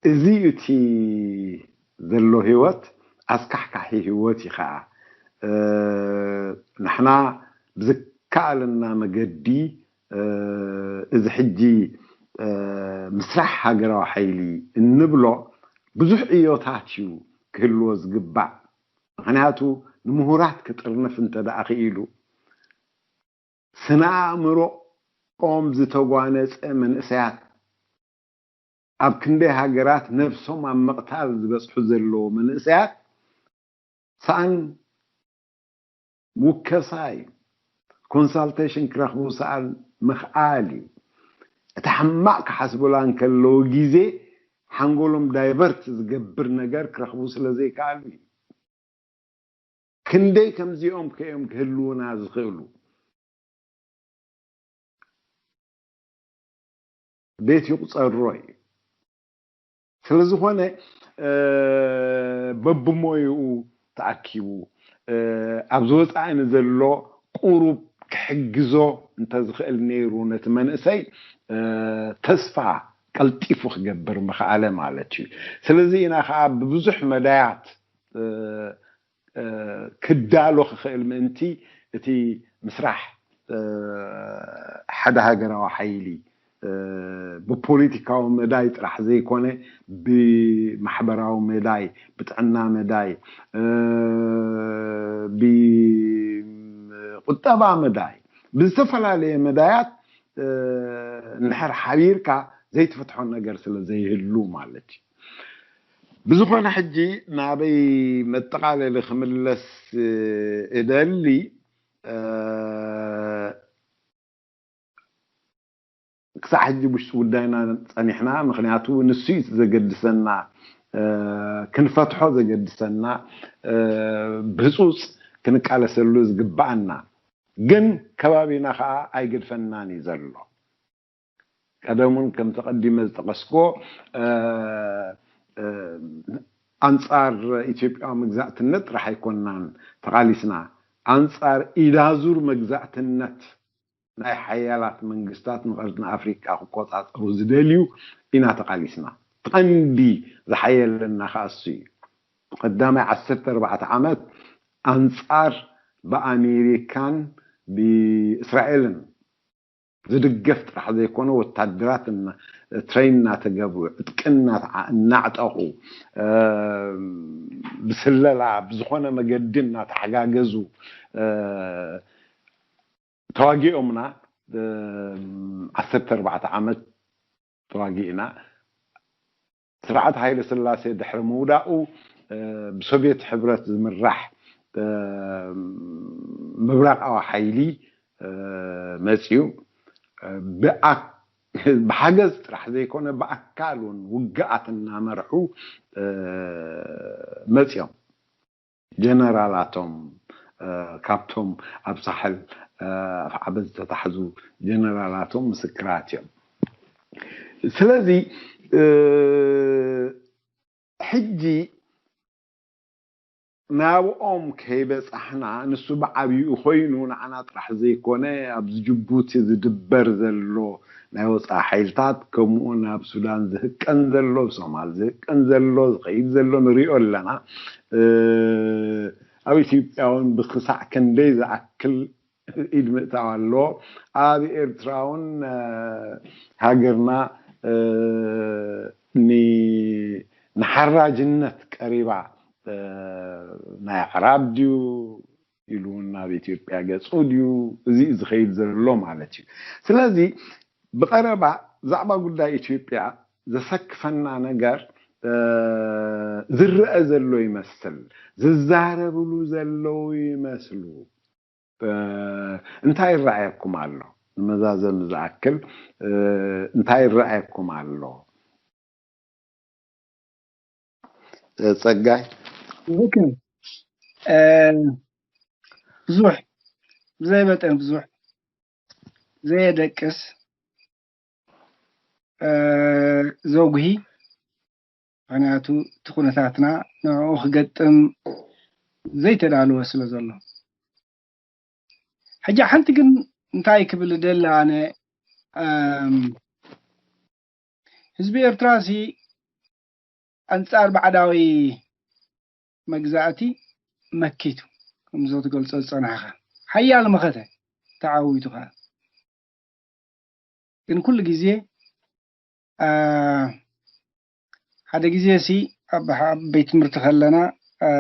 እዚ እቲ ዘሎ ህይወት ኣስካሕካሒ ህይወት እዩ ከዓ። ንሕና ብዝከኣለና መገዲ እዚ ሕጂ ምስራሕ ሃገራዊ ሓይሊ እንብሎ ብዙሕ ዕዮታት እዩ ክህልዎ ዝግባእ። ምክንያቱ ንምሁራት ክጥርንፍ እንተ ደኣ ክኢሉ፣ ስነ ኣእምሮኦም ዝተጓነፀ መንእሰያት፣ ኣብ ክንደይ ሃገራት ነብሶም ኣብ ምቕታል ዝበፅሑ ዘለዉ መንእሰያት ሰኣን ውከሳ እዩ። ኮንሳልቴሽን ክረኽቡ ሰኣን ምኽኣል እዩ። እቲ ሕማቕ ክሓስቡላ እንከለዉ ግዜ ሓንጎሎም ዳይቨርት ዝገብር ነገር ክረኽቡ ስለ ዘይከኣሉ እዩ። ክንደይ ከምዚኦም ከዮም ክህልውና ዝኽእሉ? ቤት ይቑፀሮ እዩ። ስለ ዝኾነ በብሞይኡ ተኣኪቡ ኣብዚ ወፃኢ ንዘሎ ቁሩብ ክሕግዞ እንተዝኽእል ነይሩ ነቲ መንእሰይ ተስፋ ቀልጢፉ ክገብር ምኽኣለ ማለት እዩ። ስለዚ ኢና ከዓ ብብዙሕ መዳያት ክዳሎ ክኽእል ምእንቲ እቲ ምስራሕ ሓደ ሃገራዊ ሓይሊ ብፖለቲካዊ መዳይ ጥራሕ ዘይኮነ ብማሕበራዊ መዳይ፣ ብጥዕና መዳይ፣ ብቁጠባ መዳይ፣ ብዝተፈላለየ መዳያት እንድሕር ሓቢርካ ዘይትፍትሖ ነገር ስለ ዘይህሉ ማለት እዩ። ብዝኾነ ሕጂ ናበይ መጠቓለሊ ክምለስ እደሊ። ክሳዕ ሕጂ ውሽጢ ጉዳይና ጸኒሕና፣ ምክንያቱ ንሱ እዩ ዘገድሰና፣ ክንፈትሖ ዘገድሰና፣ ብህጹጽ ክንቃለሰሉ ዝግባኣና። ግን ከባቢና ከዓ ኣይገድፈናን እዩ ዘሎ። ቀደሙን ከም ተቐዲመ ዝጠቐስኮ ኣንጻር ኢትዮጵያ መግዛእትነት ጥራሕ ኣይኮናን ተቓሊስና፣ ኣንጻር ኢዳዙር መግዛእትነት ናይ ሓያላት መንግስታት ንቐርኒ ኣፍሪቃ ክቆጻጸሩ ዝደልዩ ኢና ተቓሊስና። ትቐንዲ ዝሓየለና ከዓ እሱ እዩ። ቀዳማይ ዓሰርተ ኣርባዕተ ዓመት ኣንጻር ብኣሜሪካን ብእስራኤልን ዝድገፍ ጥራሕ ዘይኮነ፣ ወታደራት ትሬን እናተገብሩ፣ ዕጥቂ እናተዓ- እናዕጠቑ፣ ብስለላ ብዝኾነ መገዲ እናተሓጋገዙ ተዋጊኦምና። ዓሰርተ ኣርባዕተ ዓመት ተዋጊእና። ስርዓት ሃይለ ስላሴ ድሕሪ ምውዳኡ ብሶቪየት ሕብረት ዝምራሕ ምብራቃዊ ሓይሊ መፅዩ። ብሓገዝ ጥራሕ ዘይኮነ ብኣካል እውን ውግኣት እናመርሑ መፅዮም። ጀነራላቶም ካብቶም ኣብ ሳሕል ኣፍዓበት ዝተታሕዙ ጀነራላቶም ምስክራት እዮም። ስለዚ ሕጂ ናብኦም ከይበፃሕና፣ ንሱ ብዓብይኡ ኮይኑ ንዓና ጥራሕ ዘይኮነ ኣብዚ ጅቡቲ ዝድበር ዘሎ ናይ ወፃኢ ሓይልታት፣ ከምኡ ናብ ሱዳን ዝህቀን ዘሎ፣ ሶማል ዝህቀን ዘሎ፣ ዝኸይድ ዘሎ ንሪኦ ኣለና። ኣብ ኢትዮጵያ እውን ብክሳዕ ክንደይ ዝኣክል ኢድ ምእታው ኣለዎ። ኣብ ኤርትራ እውን ሃገርና ንሓራጅነት ቀሪባ፣ ናይ ኣዕራብ ድዩ ኢሉ እውን ናብ ኢትዮጵያ ገፁ ድዩ፣ እዚ ዝኸይድ ዘሎ ማለት እዩ። ስለዚ ብቐረባ ብዛዕባ ጉዳይ ኢትዮጵያ ዘሰክፈና ነገር ዝረአ ዘሎ ይመስል፣ ዝዛረብሉ ዘለዉ ይመስሉ። እንታይ ይረኣየኩም ኣሎ? ንመዛዘሚ ዝኣክል እንታይ ይረኣየኩም ኣሎ? ጸጋይ። ኦኬ። እ፣ ብዙሕ ብዘይ መጠን ብዙሕ ዘየደቅስ፣ እ፣ ዘጉሂ፣ ምኽንያቱ እቲ ኩነታትና ንዕኡ ክገጥም ዘይተዳለወ ስለ ዘሎ። ሕጂ ሓንቲ ግን እንታይ ክብል ደለ ኣነ፣ እም፣ ህዝቢ ኤርትራ ሲ ኣንጻር ባዕዳዊ መግዛእቲ መኪቱ፣ ከምዞ ትገልጾ ዝጸናሕኻ ሓያል መኸተ ተዓዊቱ ኸኣ። ግን ኩሉ ግዜ፣ አ፣ ሓደ ግዜ ሲ ኣብ፣ ኣብ ቤት ትምህርቲ ከለና፣ አ፣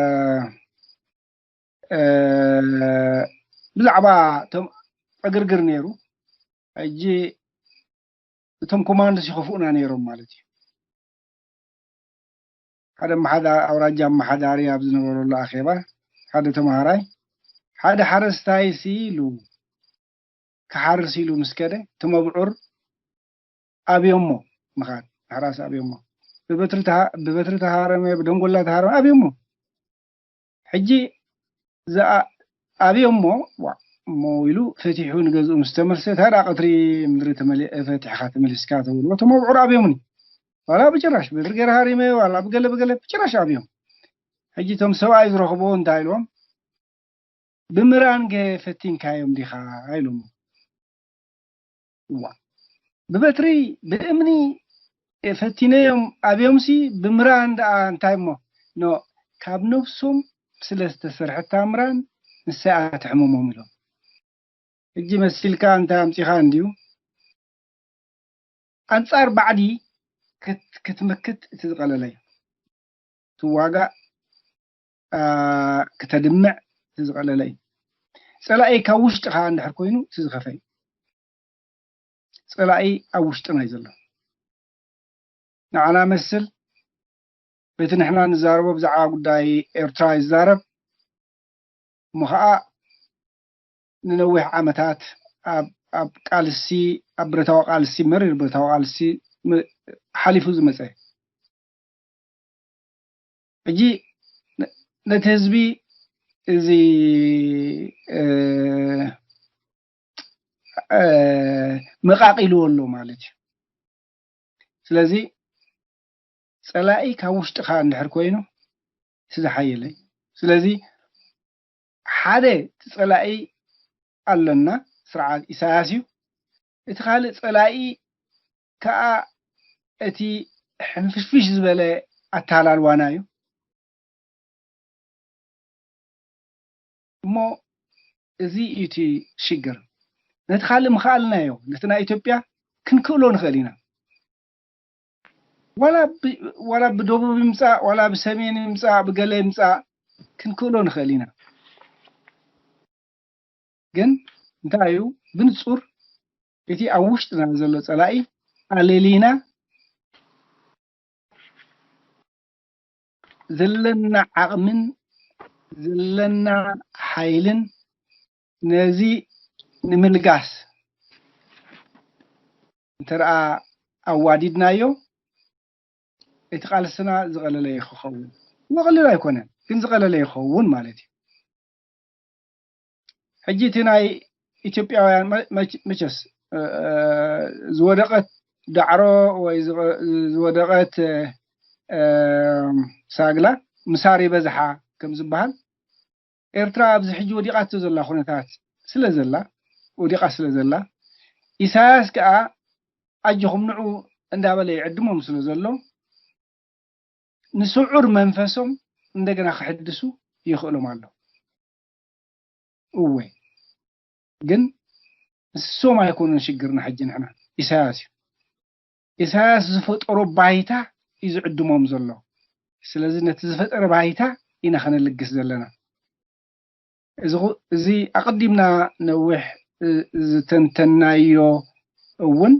አ፣ ብዛዕባ እቶም ዕግርግር ነይሩ። ሕጂ እቶም ኮማንዶስ ይኸፍኡና ነይሮም ማለት እዩ። ሓደ ኣመሓዳ-፣ ኣውራጃ ኣመሓዳሪ ኣብ ዝነበረሉ ኣኼባ ሓደ ተምሃራይ፣ ሓደ ሓረስታይ ሲ ኢሉ፣ ክሓርስ ኢሉ ምስ ከደ፣ እቲ መብዑር ኣብዮሞ፣ ምኻድ፣ ምሕራስ ኣብዮሞ። ብበትሪ ተሃ-፣ ብበትሪ ተሃረመ፣ ብደንጎላ ተሃረመ፣ ኣብዮሞ። ሕጂ ዝኣ-፣ ኣብዮሞ፣ ዋ፣ እሞ ኢሉ ፈቲሑ ንገዝኡ ምስ ተመልሰ፣ ታዲያ ቀትሪ ምድሪ ተመሊ-፣ ፈቲሕኻ ተመሊስካ ተብልዎ፣ እቶም ኣብዑር ኣብዮምኒ። ዋላ ብጭራሽ፣ ብድርጌር ሃሪመ፣ ዋላ ብገለ ብገለ፣ ብጭራሽ ኣብዮም። ሕጂ እቶም ሰብኣይ ዝረኽብዎ እንታይ ኢልዎም? "ብምራን ገ ፈቲንካዮም ዲኻ?" ኢሎሞ። ዋ፣ ብበትሪ፣ ብእምኒ ፈቲነዮም ኣብዮምሲ፣ ብምራን ደኣ እንታይ እሞ? ኖ፣ ካብ ነፍሶም ስለ ዝተሰርሐት እታ ምራን ንሳ እያ ተሕምሞም ኢሎም። ሕጂ መሲልካ እንታይ ኣምጺኻ እንድዩ? ኣንጻር ባዕዲ ክት-፣ ክትምክት እቲ ዝቐለለ እዩ። ትዋጋእ፣ አ፣ ክተድምዕ እቲ ዝቐለለ እዩ። ጸላኢ ካብ ውሽጥኻ እንድሕር ኮይኑ እቲ ዝኸፈ እዩ። ጸላኢ ኣብ ውሽጥና እዩ ዘሎ። ንዓና መስል በቲ ንሕና ንዛረቦ ብዛዕባ ጉዳይ ኤርትራ ይዛረብ፣ እሞ ኸኣ ንነዊሕ ዓመታት ኣብ፣ ኣብ ቃልሲ፣ ኣብ ብረታዊ ቃልሲ፣ መሪር ብረታዊ ቃልሲ ም-፣ ሓሊፉ ዝመጸ። ሕጂ ነ-፣ ነቲ ህዝቢ እዚ፣ እ፣ እ፣ መቃቂልዎ ኣሎ ማለት እዩ። ስለዚ ጸላኢ ካብ ውሽጥኻ እንድሕር ኮይኑ እቲ ዝሓየለ እዩ። ስለዚ ሓደ እቲ ጸላኢ ኣለና፣ ስርዓት ኢሳያስ እዩ። እቲ ካልእ ጸላኢ ከኣ እቲ ሕንፍሽፍሽ ዝበለ ኣተሃላልዋና እዩ። እሞ እዚ እዩ እቲ ሽግር። ነቲ ካልእ ምኽኣልናዮ፣ ነቲ ናይ ኢትዮጵያ ክንክእሎ ንኽእል ኢና። ዋላ ብ-፣ ዋላ ብደቡብ ይምጻእ፣ ዋላ ብሰሜን ይምጻእ፣ ብገለ ይምጻእ፣ ክንክእሎ ንኽእል ኢና። ግን እንታይ እዩ ብንጹር እቲ ኣብ ውሽጥና ዘሎ ጸላኢ ኣለሊና ዘለና ዓቕምን ዘለና ሓይልን ነዚ ንምልጋስ እንተ ደኣ ኣዋዲድናዮ፣ እቲ ቃልስና ዝቐለለ ይኸውን። ዝቐልል ኣይኮነን፣ ግን ዝቐለለ ይኸውን ማለት እዩ። ሕጂ እቲ ናይ ኢትዮጵያውያን መ-፣ መች-፣ መቸስ፣ እ፣ እ፣ ዝወደቐት ዳዕሮ ወይ ዝቐ-፣ ዝወደቐት፣ እ፣ እ፣ ሳግላ ምሳር ይበዝሓ ከም ዝበሃል፣ ኤርትራ ኣብዚ ሕጂ ወዲቓቶ ዘላ ኩነታት ስለ ዘላ፣ ወዲቓ ስለ ዘላ፣ ኢሳያስ ከኣ ኣጆኹም ንዑ እንዳበለ ይዕድሞም ስለ ዘሎ፣ ንስዑር መንፈሶም እንደገና ክሕድሱ ይኽእሎም ኣሎ። እወ፣ ግን ንሶም ኣይኮኑን ሽግርና። ሕጂ ንሕና ኢሳያስ እዩ። ኢሳያስ ዝፈጠሮ ባይታ እዩ ዝዕድሞም ዘሎ። ስለዚ ነቲ ዝፈጠረ ባይታ ኢና ከነልግስ ዘለና። እዚ ኹ-፣ እዚ ኣቐዲምና ነዊሕ፣ እ፣ ዝተንተናዮ እውን፣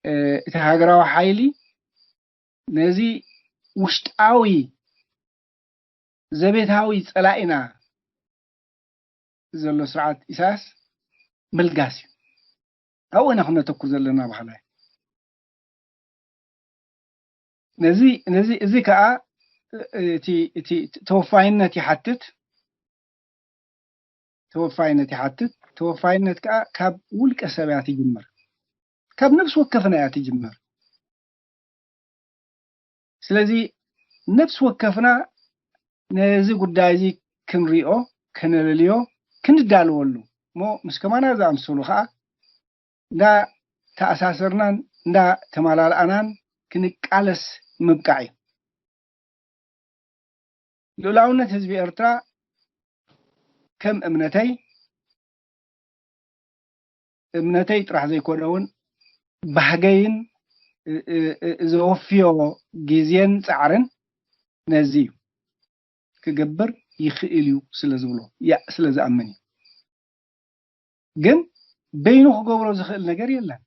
እ፣ እቲ ሃገራዊ ሓይሊ ነዚ ውሽጣዊ ዘቤታዊ ጸላኢና ዘሎ ስርዓት ኢሳያስ ምልጋስ እዩ። ኣብኡ ኢና ክነተኩር ዘለና ባህላይ። ነዚ፣ ነዚ፣ እዚ ከኣ እቲ ተወፋይነት ይሓትት። ተወፋይነት ይሓትት። ተወፋይነት ከዓ ካብ ውልቀ ሰብ እያ ትጅምር፣ ካብ ነብሲ ወከፍና እያ ትጅምር። ስለዚ ነብሲ ወከፍና ነዚ ጉዳይ እዚ ክንሪኦ፣ ከነለልዮ፣ ክንዳለወሉ እሞ ምስ ከማና ዝኣምሰሉ ከዓ እንዳ ተኣሳሰርናን እንዳ ተመላልኣናን ክንቃለስ ምብቃዕ እዩ። ልኡላውነት ህዝቢ ኤርትራ ከም እምነተይ እምነተይ ጥራሕ ዘይኮነ እውን ባህገይን ዘወፍዮ ግዜን ፃዕርን ነዚ እዩ። ክገብር ይኽእል እዩ ስለ ዝብሎ፣ ስለ ዝኣምን እዩ። ግን በይኑ ክገብሮ ዝኽእል ነገር የለን።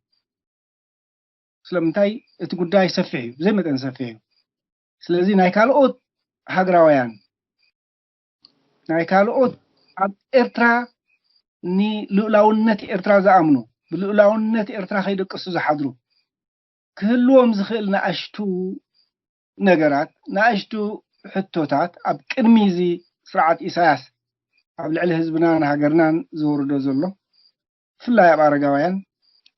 ስለምንታይ? እቲ ጉዳይ ሰፊሕ እዩ፣ ብዘይ መጠን ሰፊሕ እዩ። ስለዚ ናይ ካልኦት ሃገራውያን፣ ናይ ካልኦት ኣብ ኤርትራ ንልኡላውነት ኤርትራ ዝኣምኑ፣ ብልኡላውነት ኤርትራ ከይደቅሱ ዝሓድሩ ክህልዎም ዝኽእል ንኣሽቱ ነገራት፣ ንኣሽቱ ሕቶታት ኣብ ቅድሚ እዚ ስርዓት ኢሳያስ ኣብ ልዕሊ ህዝብና ንሃገርናን ዘውርዶ ዘሎ፣ ብፍላይ ኣብ ኣረጋውያን፣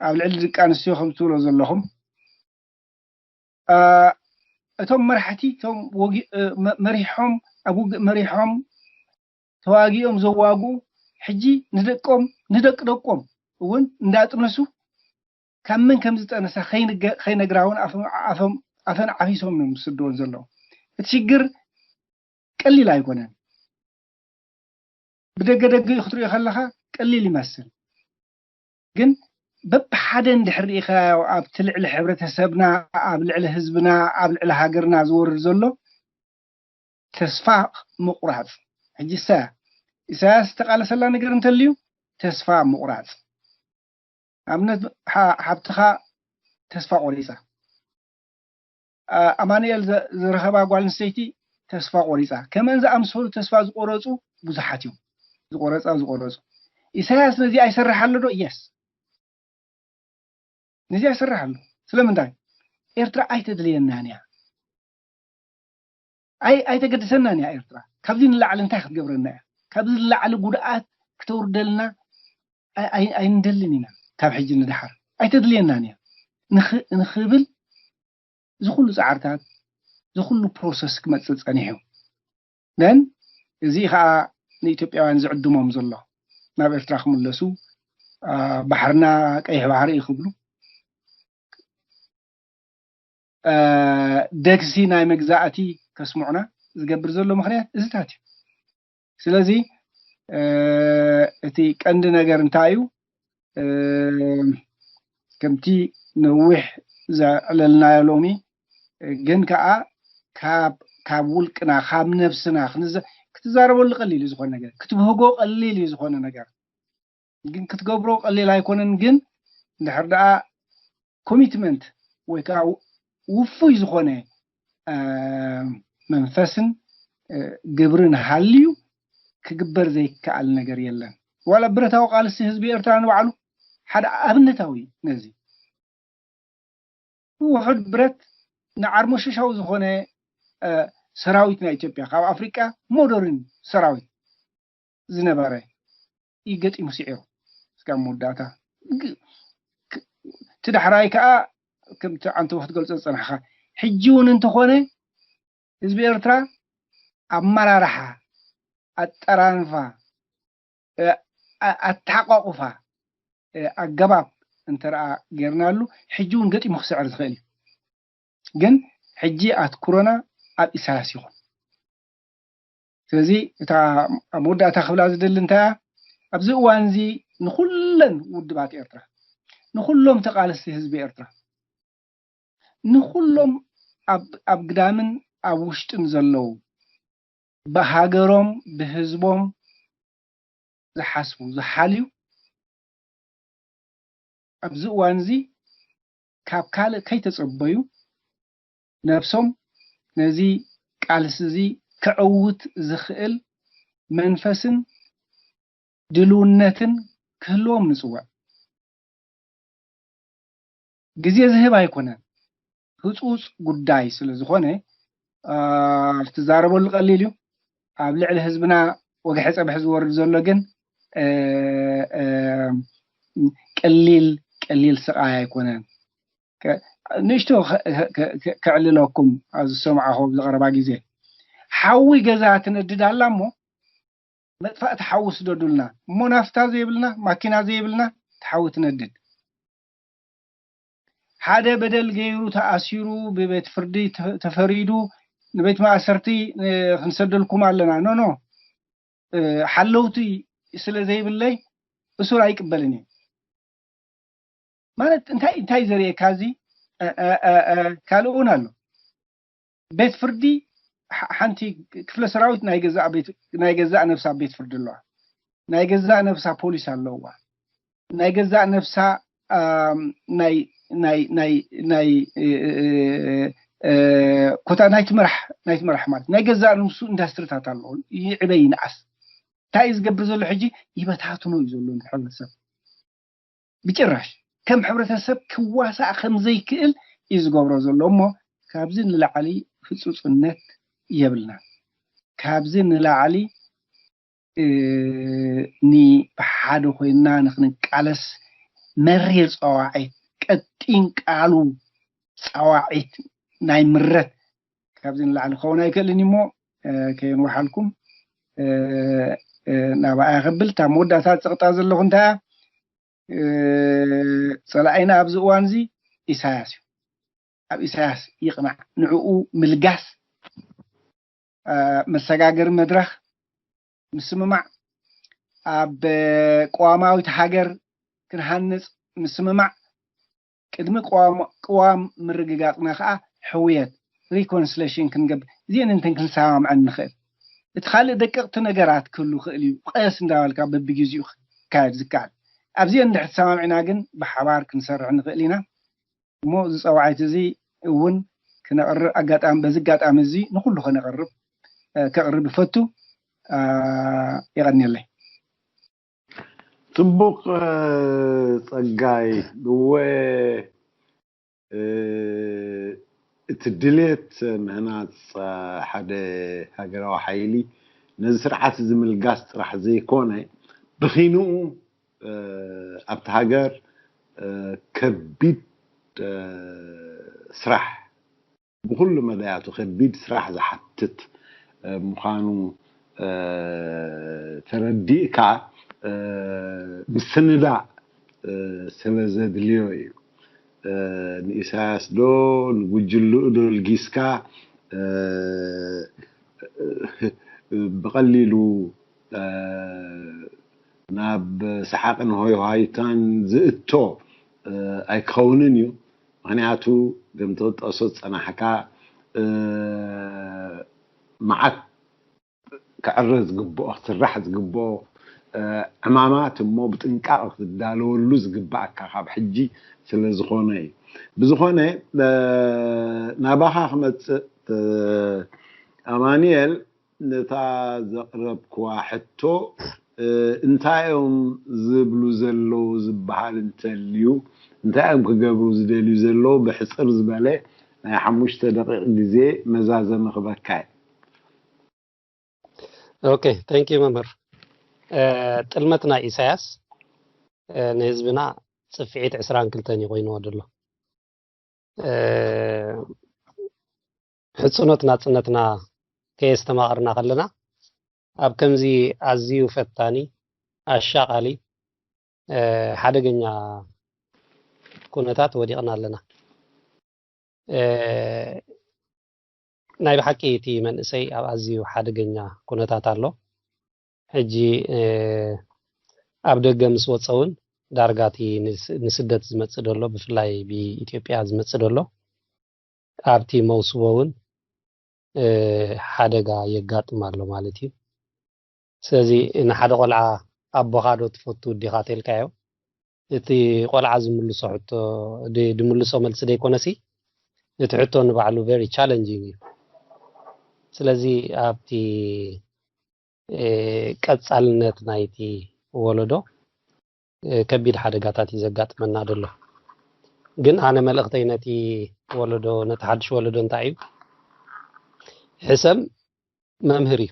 ኣብ ልዕሊ ደቂ ኣንስትዮ ከም ትብሎ ዘለኹም፣ እቶም መራሕቲ እቶም መሪሖም ኣብ ውግእ መሪሖም ተዋጊኦም ዘዋግኡ ሕጂ ንደቆም ንደቂ ደቆም እውን እንዳጥነሱ ካብ መን ከም ዝጠነሳ ከይነግራ እውን ኣፈን ዓፊሶም እዮም ዝስድወን ዘለዉ። እቲ ሽግር ቀሊል ኣይኮነን። ብደገ ደገ ክትሪኦ ከለኻ ቀሊል ይመስል፣ ግን በብሓደ እንድሕር ርኢኻዮ ኣብቲ ልዕሊ ሕብረተሰብና፣ ኣብ ልዕሊ ህዝብና፣ ኣብ ልዕሊ ሃገርና ዝወርድ ዘሎ ተስፋ ምቑራፅ። ሕጂ እሳ ኢሳያስ ዝተቃለሰላ ነገር እንተልዩ ተስፋ ምቑራፅ። ኣብነት ሓብትኻ ተስፋ ቆሪፃ፣ ኣማኑኤል ዝረኸባ ጓል ኣንስተይቲ ተስፋ ቆሪፃ። ከመን ዝኣምሰሉ ተስፋ ዝቆረፁ ብዙሓት እዮም። ዝቆረፃ ዝቆረፁ። ኢሳያስ ነዚ ኣይሰርሕ ኣሎ ዶ? የስ፣ ነዚ ኣይሰርሕ ኣሎ። ስለምንታይ? ኤርትራ ኣይተድልየናን እያ። ኣይ ኣይተገድሰናን እያ ኤርትራ። ካብዚ ንላዕሊ እንታይ ክትገብረና እያ? ካብዚ ንላዕሊ ጉድኣት ክተውርደልና ኣይንደልን ኢና። ካብ ሕጂ ንድሓር ኣይተድልየናን እያ ንኽብል ዝኩሉ ፃዕርታት ዝኩሉ ፕሮሰስ ክመፅእ ፀኒሑ። ነን እዚ ከዓ ንኢትዮጵያውያን ዝዕድሞም ዘሎ ናብ ኤርትራ ክምለሱ፣ ባሕርና ቀይሕ ባሕሪ እዩ ክብሉ፣ ደግሲ ናይ መግዛእቲ ከስምዑና ዝገብር ዘሎ ምክንያት እዚታት እዩ። ስለዚ እቲ ቀንዲ ነገር እንታይ እዩ? ከምቲ ነዊሕ ዘዕለልናዮ ሎሚ ግን ከዓ ካብ ውልቅና ካብ ነብስና ክትዛረበሉ ቀሊል እዩ ዝኾነ ነገር፣ ክትብህጎ ቀሊል እዩ ዝኾነ ነገር፣ ግን ክትገብሮ ቀሊል ኣይኮነን። ግን እንድሕር ደኣ ኮሚትመንት ወይ ከዓ ውፉይ ዝኾነ መንፈስን ግብርን ሃልዩ ክግበር ዘይከኣል ነገር የለን። ዋላ ብረታዊ ቃልሲ ህዝቢ ኤርትራ ንባዕሉ ሓደ ኣብነታዊ ነዚ ውሑድ ብረት ንዓርሞሸሻዊ ዝኾነ ሰራዊት ናይ ኢትዮጵያ ካብ ኣፍሪቃ ሞደርን ሰራዊት ዝነበረ እዩ ገጢሙ ስዒሩ። እስካብ መወዳእታ እቲ ዳሕራይ ከዓ ከምቲ ዓንተቦ ክትገልጾ ዝጸናሕካ ሕጂ እውን እንተኾነ ህዝቢ ኤርትራ ኣመራርሓ ኣጠራንፋ ኣተሓቋቑፋ ኣገባብ እንተረኣ ጌርናሉ ሕጂ እውን ገጢሙ ክስዕር ዝኽእል እዩ። ግን ሕጂ ኣትኩሮና ኣብ ኢሳያስ ይኹን። ስለዚ እታ ኣብ መወዳእታ ክብላ ዝደሊ እንታይ እያ? ኣብዚ እዋን እዚ ንኩለን ውድባት ኤርትራ፣ ንኩሎም ተቃለስቲ ህዝቢ ኤርትራ፣ ንኩሎም ኣብ ግዳምን ኣብ ውሽጥን ዘለዉ ብሃገሮም ብህዝቦም ዝሓስቡ ዝሓልዩ ኣብዚ እዋን እዚ ካብ ካልእ ከይተጸበዩ ነብሶም ነዚ ቃልሲ እዚ ከዕውት ዝኽእል መንፈስን ድልውነትን ክህልዎም ንጽውዕ። ግዜ ዝህብ ኣይኮነን፣ ህጹጽ ጉዳይ ስለ ዝኾነ ትዛረበሉ ቀሊል እዩ። ኣብ ልዕሊ ህዝብና ወግሐ ፀብሒ ዝወርድ ዘሎ ግን ቀሊል ቀሊል ስቃይ ኣይኮነን። ንእሽቶ ከዕልለኩም፣ ኣብ ዝሰምዓኹ ኣብ ዝቐረባ ግዜ ሓዊ ገዛ ትነድድ ኣላ እሞ መጥፋእቲ ሓዊ ስደዱልና እሞ ናፍታ ዘይብልና ማኪና ዘይብልና ሓዊ ትነድድ። ሓደ በደል ገይሩ ተኣሲሩ ብቤት ፍርዲ ተፈሪዱ ንቤት ማእሰርቲ ክንሰደልኩም ኣለና። ኖ ኖ፣ ሓለውቲ ስለ ዘይብለይ እሱር ኣይቅበልን እዩ። ማለት እንታይ እንታይ ዘርእየካ እዚ? ካልእ እውን ኣሎ። ቤት ፍርዲ ሓንቲ ክፍለ ሰራዊት ናይ ገዛእ ነፍሳ ቤት ፍርዲ ኣለዋ። ናይ ገዛእ ነፍሳ ፖሊስ ኣለዋ። ናይ ገዛእ ነፍሳ ናይ ናይ ናይ ናይ ኮታ ናይ ትመራሕ ናይ ትመራሕ ማለት ናይ ገዛእ ነፍሱ ኢንዳስትሪታት ኣለዎ። ይዕበ ይንኣስ እንታይ እዩ ዝገብር ዘሎ ሕጂ? ይበታትኖ እዩ ዘሎ ንሕብረተሰብ። ብጭራሽ ከም ሕብረተሰብ ክዋሳእ ከም ዘይክእል እዩ ዝገብሮ ዘሎ እሞ ካብዚ ንላዕሊ ህፁፅነት የብልና። ካብዚ ንላዕሊ ንብሓደ ኮይንና ንክንቃለስ መሪር ፀዋዒት ቀጢን ቃሉ ፀዋዒት ናይ ምረት ካብዚ ንላዕሊ ክኸውን ኣይክእልን እሞ ከየንውሓልኩም ናብኣ ከብል እታ መወዳእታ ፀቕጣ ዘለኹ እንታይ ፀላኢና ኣብዚ እዋን እዚ ኢሳያስ እዩ። ኣብ ኢሳያስ ይቕናዕ ንዕኡ ምልጋስ መሰጋገሪ መድረኽ ምስምማዕ ኣብ ቅዋማዊት ሃገር ክንሃንፅ ምስምማዕ ቅድሚ ቅዋም ምርግጋፅና ከዓ ሕውየት ሪኮንስሌሽን ክንገብር እዚአን እንተን ክንሰማምዐን ንኽእል። እቲ ካልእ ደቀቕቲ ነገራት ክህሉ ክእል እዩ። ቀስ እንዳበልካ በብግዜኡ ክካየድ ዝከኣል ኣብዚአን እንድሕር ተሰማሚዕና ግን ብሓባር ክንሰርሕ ንኽእል ኢና። እሞ እዚ ፀዋዒት እዚ እውን ክነቕርብ ኣጋጣሚ በዚ ኣጋጣሚ እዚ ንኩሉ ከነቕርብ ከቕርብ ይፈቱ። የቐንየለይ። ፅቡቕ ጸጋይ እወ እቲ ድሌት ምህናፅ ሓደ ሃገራዊ ሓይሊ ነዚ ስርዓት እዚ ምልጋስ ጥራሕ ዘይኮነ ብኺንኡ ኣብቲ ሃገር ከቢድ ስራሕ ብኩሉ መዳያቱ ከቢድ ስራሕ ዝሓትት ምዃኑ ተረዲእካ ምስንዳእ ስለ ዘድልዮ እዩ። ንኢሳያስ ዶ ንጉጅልኡ ዶ ልጊስካ ብቐሊሉ ናብ ሰሓቕን ሆይሃይታን ዝእቶ ኣይክኸውንን እዩ። ምኽንያቱ ከም ትቕጠሶ ዝፀናሕካ መዓት ክዕረ ዝግብኦ ክስራሕ ዝግብኦ ዕማማት እሞ ብጥንቃቕ ክትዳለወሉ ዝግባኣካ ካብ ሕጂ ስለ ዝኾነ እዩ። ብዝኾነ ናባኻ ክመፅእ ኣማንኤል ነታ ዘቕረብክዋ ሕቶ እንታይ እዮም ዝብሉ ዘለዉ ዝበሃል እንተልዩ እንታይ እዮም ክገብሩ ዝደልዩ ዘለዉ ብሕፅር ዝበለ ናይ ሓሙሽተ ደቂቕ ግዜ መዛዘሚ ክበካ እየ። ኦኬ thank you መምህር። ጥልመት ናይ ኢሳያስ ንህዝብና ፅፍዒት ዕስራን ክልተን እዩ ኮይንዎ ዘሎ። ሕፅኖት ናፅነትና ከየስተማቐርና ከለና ኣብ ከምዚ ኣዝዩ ፈታኒ ኣሻቓሊ ሓደገኛ ኩነታት ወዲቕና ኣለና። ናይ ብሓቂ እቲ መንእሰይ ኣብ ኣዝዩ ሓደገኛ ኩነታት ኣሎ። ሕጂ ኣብ ደገ ምስ ወፀ እውን ዳርጋ እቲ ንስደት ዝመፅእ ዘሎ ብፍላይ ብኢትዮጵያ ዝመፅእ ዘሎ ኣብቲ መውስቦ እውን ሓደጋ የጋጥም ኣሎ ማለት እዩ። ስለዚ ንሓደ ቆልዓ ኣቦኻ ዶ ትፈቱ ዲኻ ተልካዮ እቲ ቆልዓ ዝምልሶ ሕቶ ድምልሶ መልሲ ደይኮነሲ እቲ ሕቶ ንባዕሉ very challenging እዩ። ስለዚ ኣብቲ ቀፃልነት ናይቲ ወለዶ ከቢድ ሓደጋታት እዩ ዘጋጥመና ዘሎ። ግን ኣነ መልእኽተይ ነቲ ወለዶ ነቲ ሓድሽ ወለዶ እንታይ እዩ ሕሰም መምህር እዩ።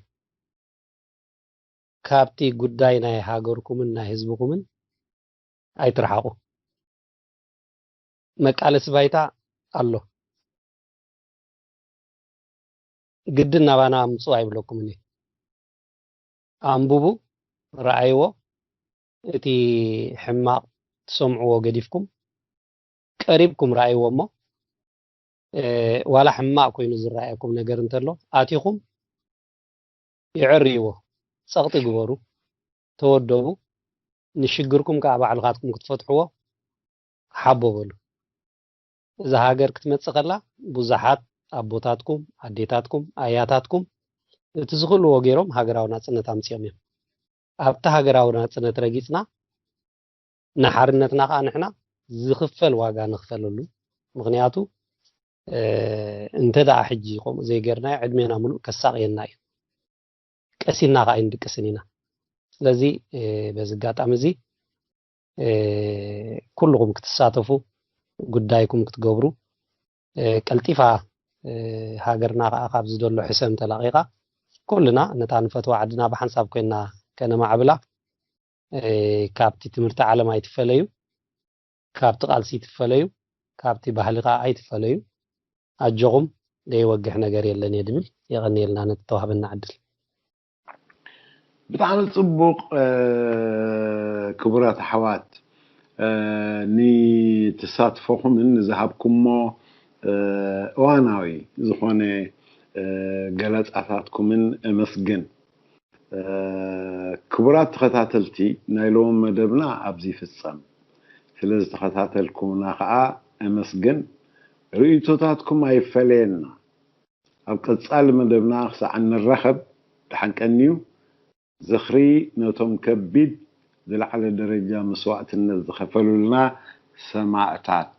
ካብቲ ጉዳይ ናይ ሃገርኩምን ናይ ህዝብኩምን ኣይትርሓቑ። መቃለሲ ባይታ ኣሎ። ግድን ናባና ኣምፅኡ ኣይብለኩምን እየ። ኣንብቡ፣ ረኣይዎ። እቲ ሕማቕ ትሰምዕዎ ገዲፍኩም ቀሪብኩም ረኣይዎ እሞ፣ ዋላ ሕማቕ ኮይኑ ዝረኣየኩም ነገር እንተሎ ኣቲኹም ይዕርይዎ፣ ጸቕጢ ግበሩ፣ ተወደቡ። ንሽግርኩም ከዓ ባዕልኻትኩም ክትፈትሕዎ ሓቦ በሉ። እዛ ሃገር ክትመጽእ ከላ ብዙሓት ኣቦታትኩም፣ ኣዴታትኩም፣ ኣያታትኩም እቲ ዝኽእልዎ ገይሮም ሃገራዊ ናጽነት ኣምጺኦም እዮም። ኣብቲ ሃገራዊ ናጽነት ረጊጽና ንሓርነትና ከዓ ንሕና ዝኽፈል ዋጋ ንኽፈለሉ። ምኽንያቱ እንተ ደኣ ሕጂ ከምኡ ዘይገርናዮ ዕድሜና ምሉእ ከሳቕየና እዩ። ቀሲና ከዓ ኣይንድቅስን ኢና። ስለዚ በዚ ኣጋጣሚ እዚ ኩልኹም ክትሳተፉ፣ ጉዳይኩም ክትገብሩ፣ ቀልጢፋ ሃገርና ከዓ ካብ ዝደሎ ሕሰም ተላቒቓ ኩልና ነታ ንፈትዋ ዓድና ብሓንሳብ ኮይና ከነማዕብላ ካብቲ ትምህርቲ ዓለም ኣይትፈለዩ፣ ካብቲ ቃልሲ ኣይትፈለዩ፣ ካብቲ ባህሊ ከዓ ኣይትፈለዩ። ኣጆኹም፣ ዘይወግሕ ነገር የለን እየ ድብል። የቐንየልና ነቲ ተዋህበና ዕድል። ብጣዕሚ ፅቡቕ ክቡራት ኣሕዋት፣ ንተሳትፎኹምን ንዝሃብኩሞ እዋናዊ ዝኾነ ገለፃታትኩምን እመስግን። ክቡራት ተኸታተልቲ፣ ናይ ሎሚ መደብና ኣብዚ ይፍጸም። ስለ ዝተኸታተልኩምና ከዓ እመስግን። ርእይቶታትኩም ኣይፈለየና። ኣብ ቀጻሊ መደብና ክሳዕ እንራኸብ፣ ደሓን ቀንዩ። ዝኽሪ ነቶም ከቢድ ዝለዓለ ደረጃ መስዋእትነት ዝኸፈሉልና ሰማእታት።